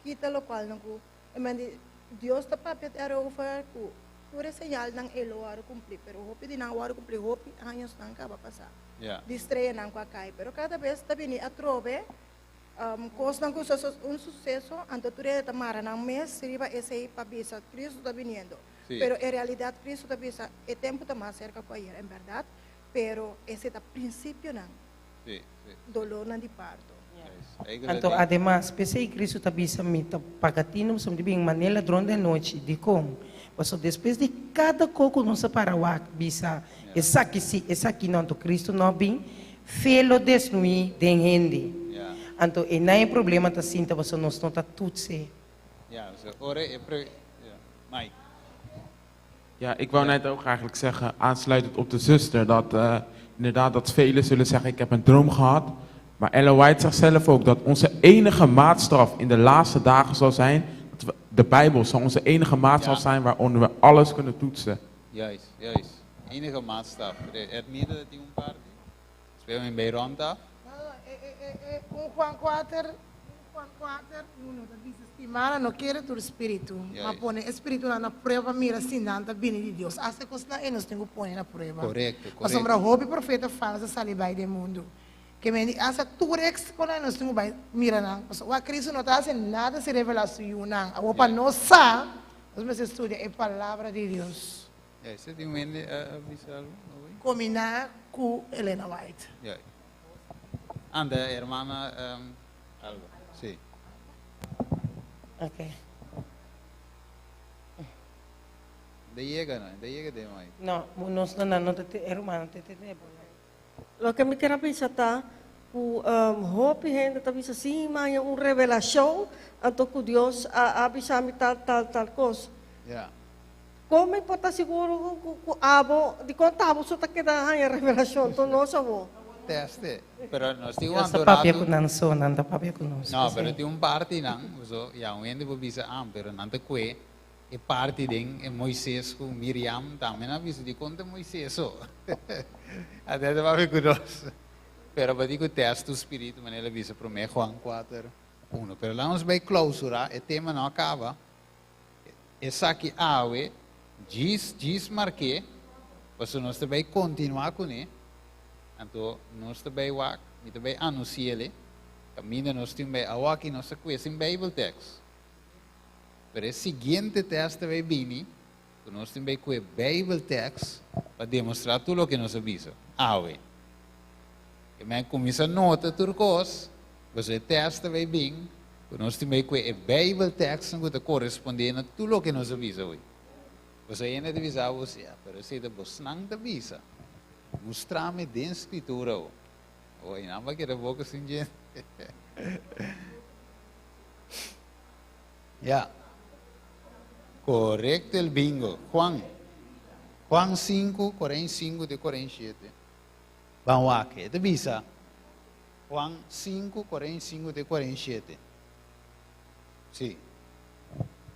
Kita lokualnan ku e men di Dios ta papia erover ku tur e señalnan e lo wòrdu kumplí, pero hopi di nan a wòrdu kumplí hopi añosnan kaba pasá di streanan ku a kai. Pero kada bes ta bini atrobe kosnan ku un suseso, anto tur hende ta mara nan mes riba esei pa bisa Kristu ta biniendo. Pero en realidat Kristu ta bisa e tempu ta mas serka ku ayer. En bèrdat Pero ese ta principionan, dolornan di parto. Anto ademas, p'esei Cristo ta bisa, Mi ta paga tinu pasobra mi ta bin manera ladron di anochi. Dikon? Pasobra despues di kada kos ku nos a para wak bisa, esaki si, esaki no, anto Cristo no a bin, fe lo desnuí den hende. Anto einan e problema ta sinta pasobra nos no ta tutse. Ja, ik wou net ook eigenlijk zeggen, aansluitend op de zuster, dat eh, inderdaad dat velen zullen zeggen, ik heb een droom gehad. Maar Ellen White zegt zelf ook dat onze enige maatstaf in de laatste dagen zal zijn, dat we, de Bijbel zal onze enige maatstaf zijn waaronder we alles kunnen toetsen. Juist, juist. Enige maatstaf. Het midden dat die een paar. Speel me bij rond af. No, no, e, e, e, e, un Juan 4, un Juan 4, uno ta bisa, Stimada, no kere tur spiritu, ma pone e spiritunan na prueba pa mira si nan ta bini di Dios. Asta e kosnan ei nos tin ku pone na prueba. Korekto, korekto. Pasobra hopi profeta falsu a sali bai den mundu. Ke men di asta tur e konan nos tin ku bai mira nan. Pasobra wak Kristu no ta hasi nada sin revelá su yunan. Awor pa nos sa, nos mester studia e Palabra di Dios. Ja, esei tin un hende a bisa algu? Kombiná ku Elena White. Ja. Anda, hermana Alba. Sí. Ok. De yega no, de yega de mai. No, nos no no te e ruman no te tene bo. Loke mi kier a bisa ta ku hopi hende ta bisa si maña un revelashon anto ku Dios a bisa mi tal tal tal kos. Ja. Kon mi por ta sigur ku abo, dikon ta abo so ta keda haña revelashon, to nos abo? Teste. Pero nos tin un Dios ta anto papia ratu. ku nan so, nan ta papia ku nos. No, pero tin un partinan, so, ya, un hende por bisa, ah, pero nan ta kue. E parti den e Moises ku Miriam tambe nan a bisa dikon ta Moises so. Ate ta papia ku nos. Pero pa di ku tèst tu spiritu manera el a bisa promé Juan kuater uno. Pero laga nos bai klousurá e tema no a kaba. Esaki awe djis djis mark'é pasobra nos ta bai kontinuá kuné. Anto nos ta bai wak mi ta bai anunsi'el kaminda nos tin bai awaki nos ta kues sin Bijbeltekst. Pero e siguiente test ta bay bini cu nos tin bay cu e Bijbel text pa demostra tur loke nos a bisa awe. E men cuminsa nota tur cos, pasobra e test ta bay bin cu nos tin bay cu e Bijbel text cu ta coresponde na tur loke nos a bisa awe. Pasobra hende ta bisa abo, ya, pero esey ta bosnan ta bisa. Mustrami den Scritura awo. Oye, nan ba keda boca sin djente. Ya. Correcto el bingo. Juan. Juan 5, 45 te 47. Ban wak. E ta bisa. Juan 5, 45 te 47. Sí.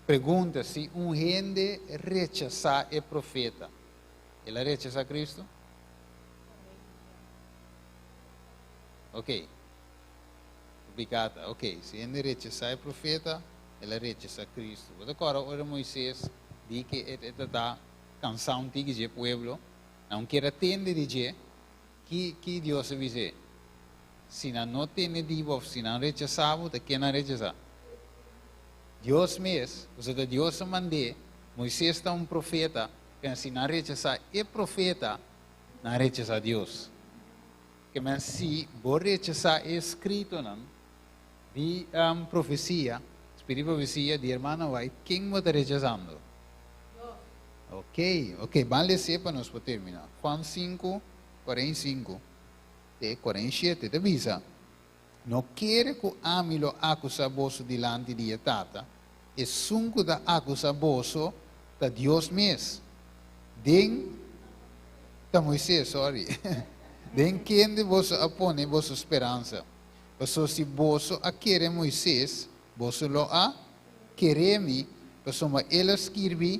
Pregunta, si un hende rechasá e profeta, el a rechasá Cristo? Ok. Ubicata, ok, si hende rechasá e profeta, el a rechasá Cristo. Bo ta kòrda ora Moises di ke e e ta kansá un tiki dje pueblo, nan kier a tende di dje, ki ki Dios a bis'é? Si nan no tende di bo òf si nan rechasá bo, ta ken nan rechasá? Dios mes, pasobra ta Dios a mand'é, Moises ta un profeta, pero si nan rechasá e profeta, nan rechasá Dios. Ke men si bo rechasá e eskritonan di profesia, spiritu di profesia di hermana White, ken bo ta rechasando? Ok, ok, ban les'é pa nos por terminá. Juan sinku, 45 te 47 ta bisa, No kere ku ami lo akusá boso dilanti di e Tata, esun ku ta akusá boso ta Dios mes, den ta Moisés, sorry, den kende boso a pone boso speransa. Pasobra si boso a kere Moisés, boso lo a kere mi, pasobra el a skirbi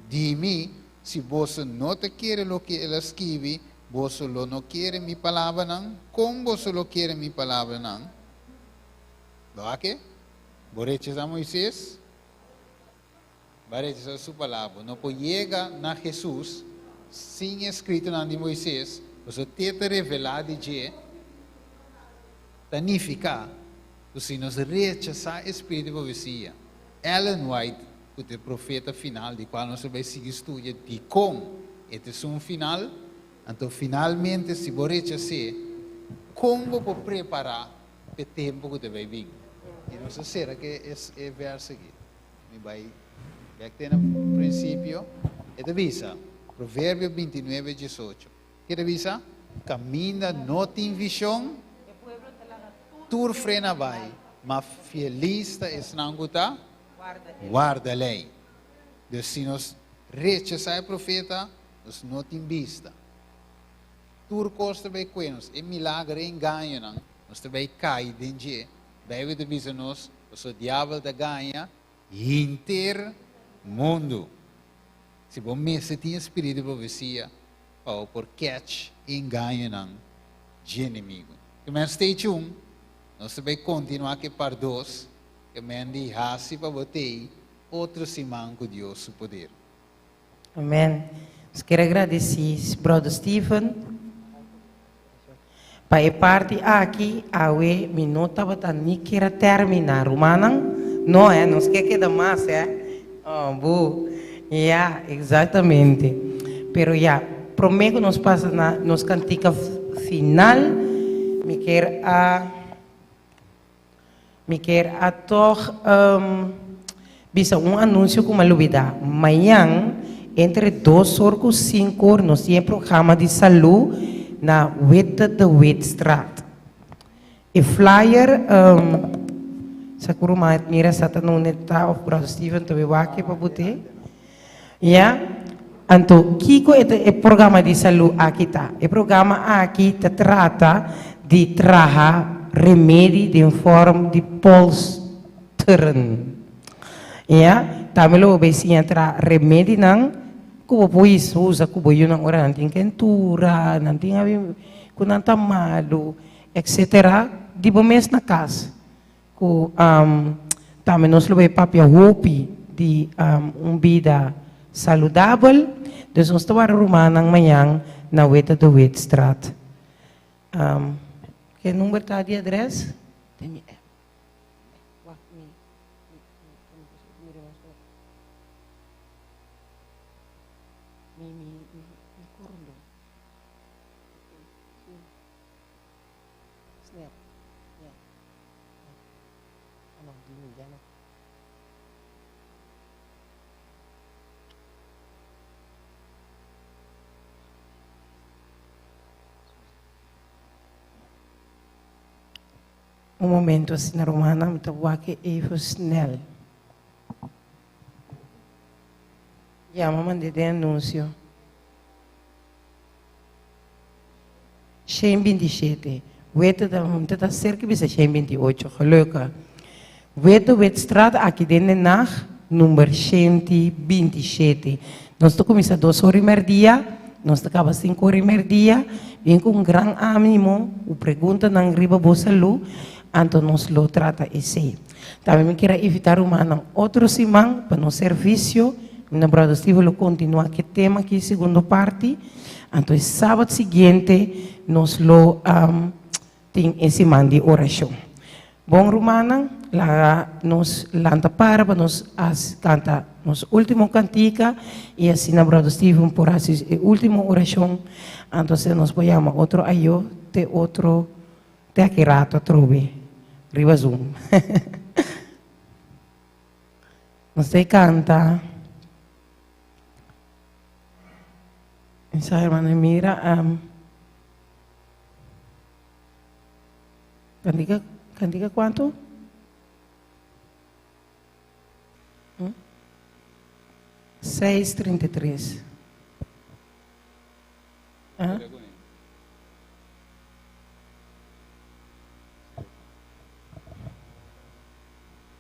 di mi. Si boso no ta kere loke el a skibi, boso lo no kere mi palabranan. Kon boso lo kere mi palabranan? Lo a ke? Bo rechasá Moisés? Bo a rechasá su palabra. Bo no por yega na Hesus sin e skritunan di Moisés, pasobra te ta revelá di dje ta nifiká ku si nos rechasá e spiritu di profesia, Ellen White, ku ta e profeta final di kual nos a bai sigui studia dikon e ta esun final, anto finalmente si bo rechas'é, kon bo por prepará p'e tempu ku ta bai bin? I nos a sera ku e vèrs aki. Mi bai bèk te na prinsipio. E ta bisa, Proverbio 29, 18. Ke ta bisa? Kaminda no tin vishon, tur frena bai, ma felis ta esnan ku ta warda lei. Dus si nos rechasá e profeta, nos no tin bista. Tur kos ta bai kue nos, e milager, e engañonan, nos ta bai kai den dje. Beibel ta bisa nos, pasobra diabel ta gaña hinter mundu. Si bo mester tin e spiritu di profesia pa bo por catch e engañonan dje enemigo. Ke men stay tune, nos ta bay continua ke part dos, ke men di haci pa bo tey otro siman cu Dios su poder. Amen. Nos kier a gradeci Brother Steven pa e parti aki. Awe mi no tabata ni kier a termina, rumannan. No eh, nos kier keda mas eh. Oh, bu. Ya, exactamente. Pero ya, prome cu nos pasa na nos cantica final, mi kier a Mi kier a tog bisa un anuncio cu mi a lubida. Mañan entre dos or cu cinco or nos tin e programa di salud na Witte de Withstraat. E flyer, sa cu ruman Edmira sa ta nunde ta of Brother Steven ta bay wak pa bute. Ya, anto kico e ta e programa di salud aki ta? E programa aki ta trata di traha remedi den vorm di polsteren. Ya, Tambe lo bo bay siña tra remedinan ku bo por usa ku bo yunan ora nan tin kentura, nan tin abi ku nan ta malu, etcetera, di bo mes na kas. Ku tambe nos lo bay papia hopi di un bida saludabel. Dus nos ta wara rumannan mañan na Witte de Withstraat. Ke number ta di adres? Den mi app. Wak mi mi mi mi corondon. Snap. Ja. Ah, no, di mi, ya no. Un momento asina rumana, mi ta wak even snel. Yama mand'é den anuncio. 127. Wete ta mi ta cerca bisa 128, gelukkig. Wete Wetstraat aki den Den Haag, number 127. Nos ta cuminsa dos ora y merdia, nos ta caba cinco ora y merdia, bien cu un gran animo, cu preguntanan riba bo salud, anto nos lo trata esey. Tambe mi kier a invita rumannan otro siman pa nos servicio. Mi na Brother Steven lo continua cu e tema aki segundo parti. Anto e sabat siguiente nos lo tin e siman di oracion. Bon rumannan, laga nos lanta para pa nos canta nos ultimo cantica y asina Brother Steven por haci e ultimo oracion. Anto asina nos por yama otro ayo te otro. Te aki rato atrobe riba Zoom. Nos ta canta. Sa hermano mira um, cantica, cantica cuanto? Hmm? 6:33. Ah.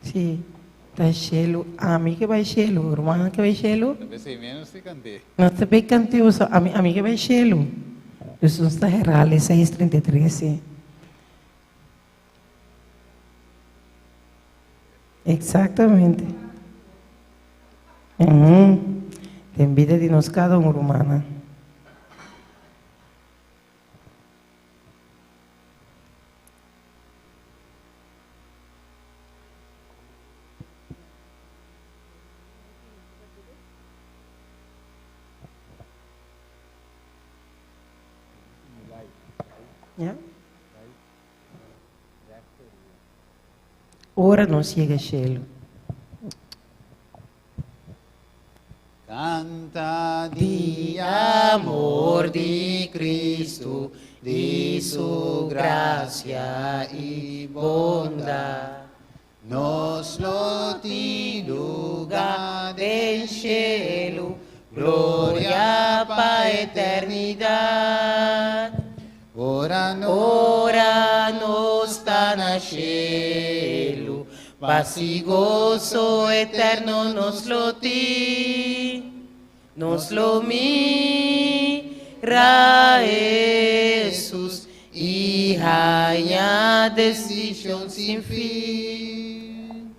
Sí, ta shelu. Ami ke bai shelu, rumannan ke bai shelu. Ta pesei menos te kant'é. No ta bei kant'é boso, ami ami ke bai shelu. Dus nos ta herhal e 6:33 sí. Exactamente. Uhum. Den bida di nos cada un rumannan. Ja? Ora nos yega shelu. Canta di amor di Cristo, di su gracia y bondad. Nos lo tin lugar den cielo, gloria pa eternidad. Ora nos, Ora nos ta na cielo, paz y gozo eterno nos lo tin. Nos lo mira Hesus y haña bendicion sin fin.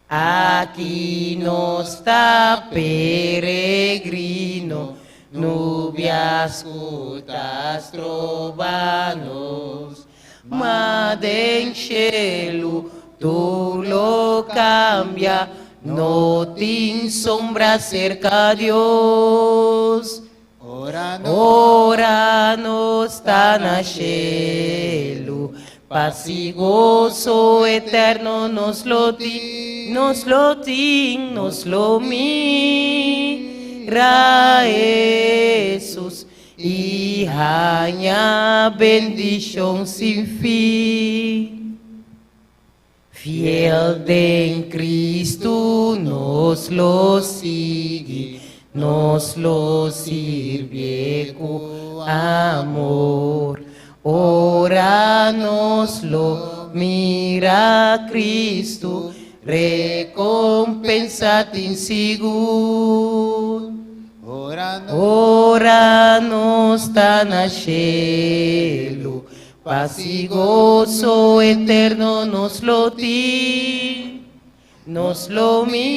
Aki nos ta peregrino, nubia cu ta stroba nos. Ma den cielo tur lo cambia, no tin sombra cerca Dios. Ora nos, Ora nos ta na cielo, paz y gozo eterno nos lo tin, nos lo tin, nos lo mira Hesus y haña bendicion sin fin. Fiel den Cristo nos lo sigui, nos lo sirbi cu amor. Ora nos lo mira Cristo, Rekompensa tin sigur. Ora nos. Ora nos ta na shelu, pas i goso eterno nos lo tin. Nos lo mira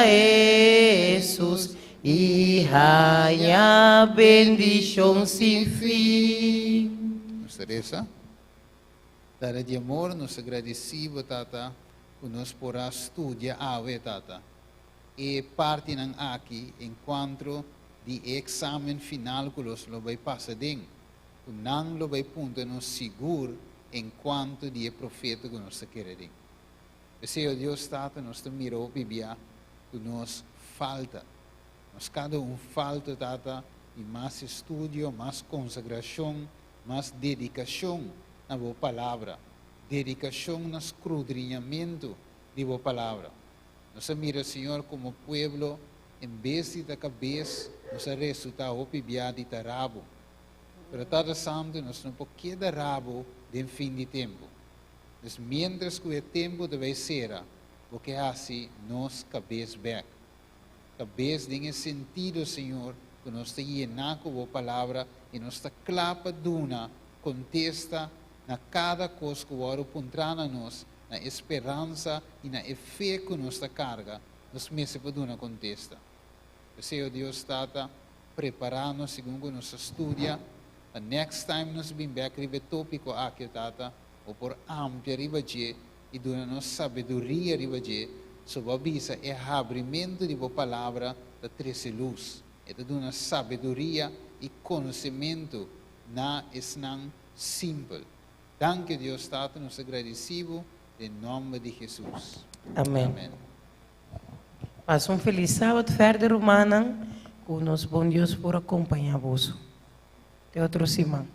Hesus i haña bendishon sin fin. Nos ta resa. Tata di amor, nos ta gradisí bo, Tata, ku nos por a studia awe, Tata, e partinan aki enkuantro di e eksamen final ku los lo bai pasa den, ku nan lo bai puntra nos sigur enkuanto di e profeta ku nos ta kere den. P'esei, o Dios Tata, nos ta mira hopi bia ku nos falta. Nos kada un falta, Tata, di mas estudio, mas konsagrashon, mas dedikashon na Bo Palabra, dedikashon na skrudriñamentu di Bo Palabra. Nos a mira, Señor, komo pueblo, en bes di ta kabes, nos a resultá hopi bia di ta rabo. Pero Tata Santu, nos no por keda rabo den fin di tempu. Dus miéntras ku e tempu ta bai sera, Bo ke hasi nos kabes bèk. Kabes den e sentido, Señor, ku nos ta yená ku Bo Palabra i nos ta kla pa duna kontesta na kada kos ku wòrdu puntrá na nos, na e speransa i na e fe ku nos ta karga, nos mester por duna kontesta. P'esei, o Dios Tata, prepará nos segun ku nos ta studia, pa next time nos bin bèk riba e tópiko aki, o Tata, Bo por amplia riba dje i duna nos sabiduria riba dje, so Bo a bisa e habrimentu di Bo Palabra ta trese lus. E ta duna sabiduria i konosementu na esnan simpel. Danki Dios Tata, nos ta gradisí Bo den nòmber di Hesus. Amen. Amen. Pasa un felis sábado verder rumannan, ku nos bon Dios por akompañá boso. Te otro siman.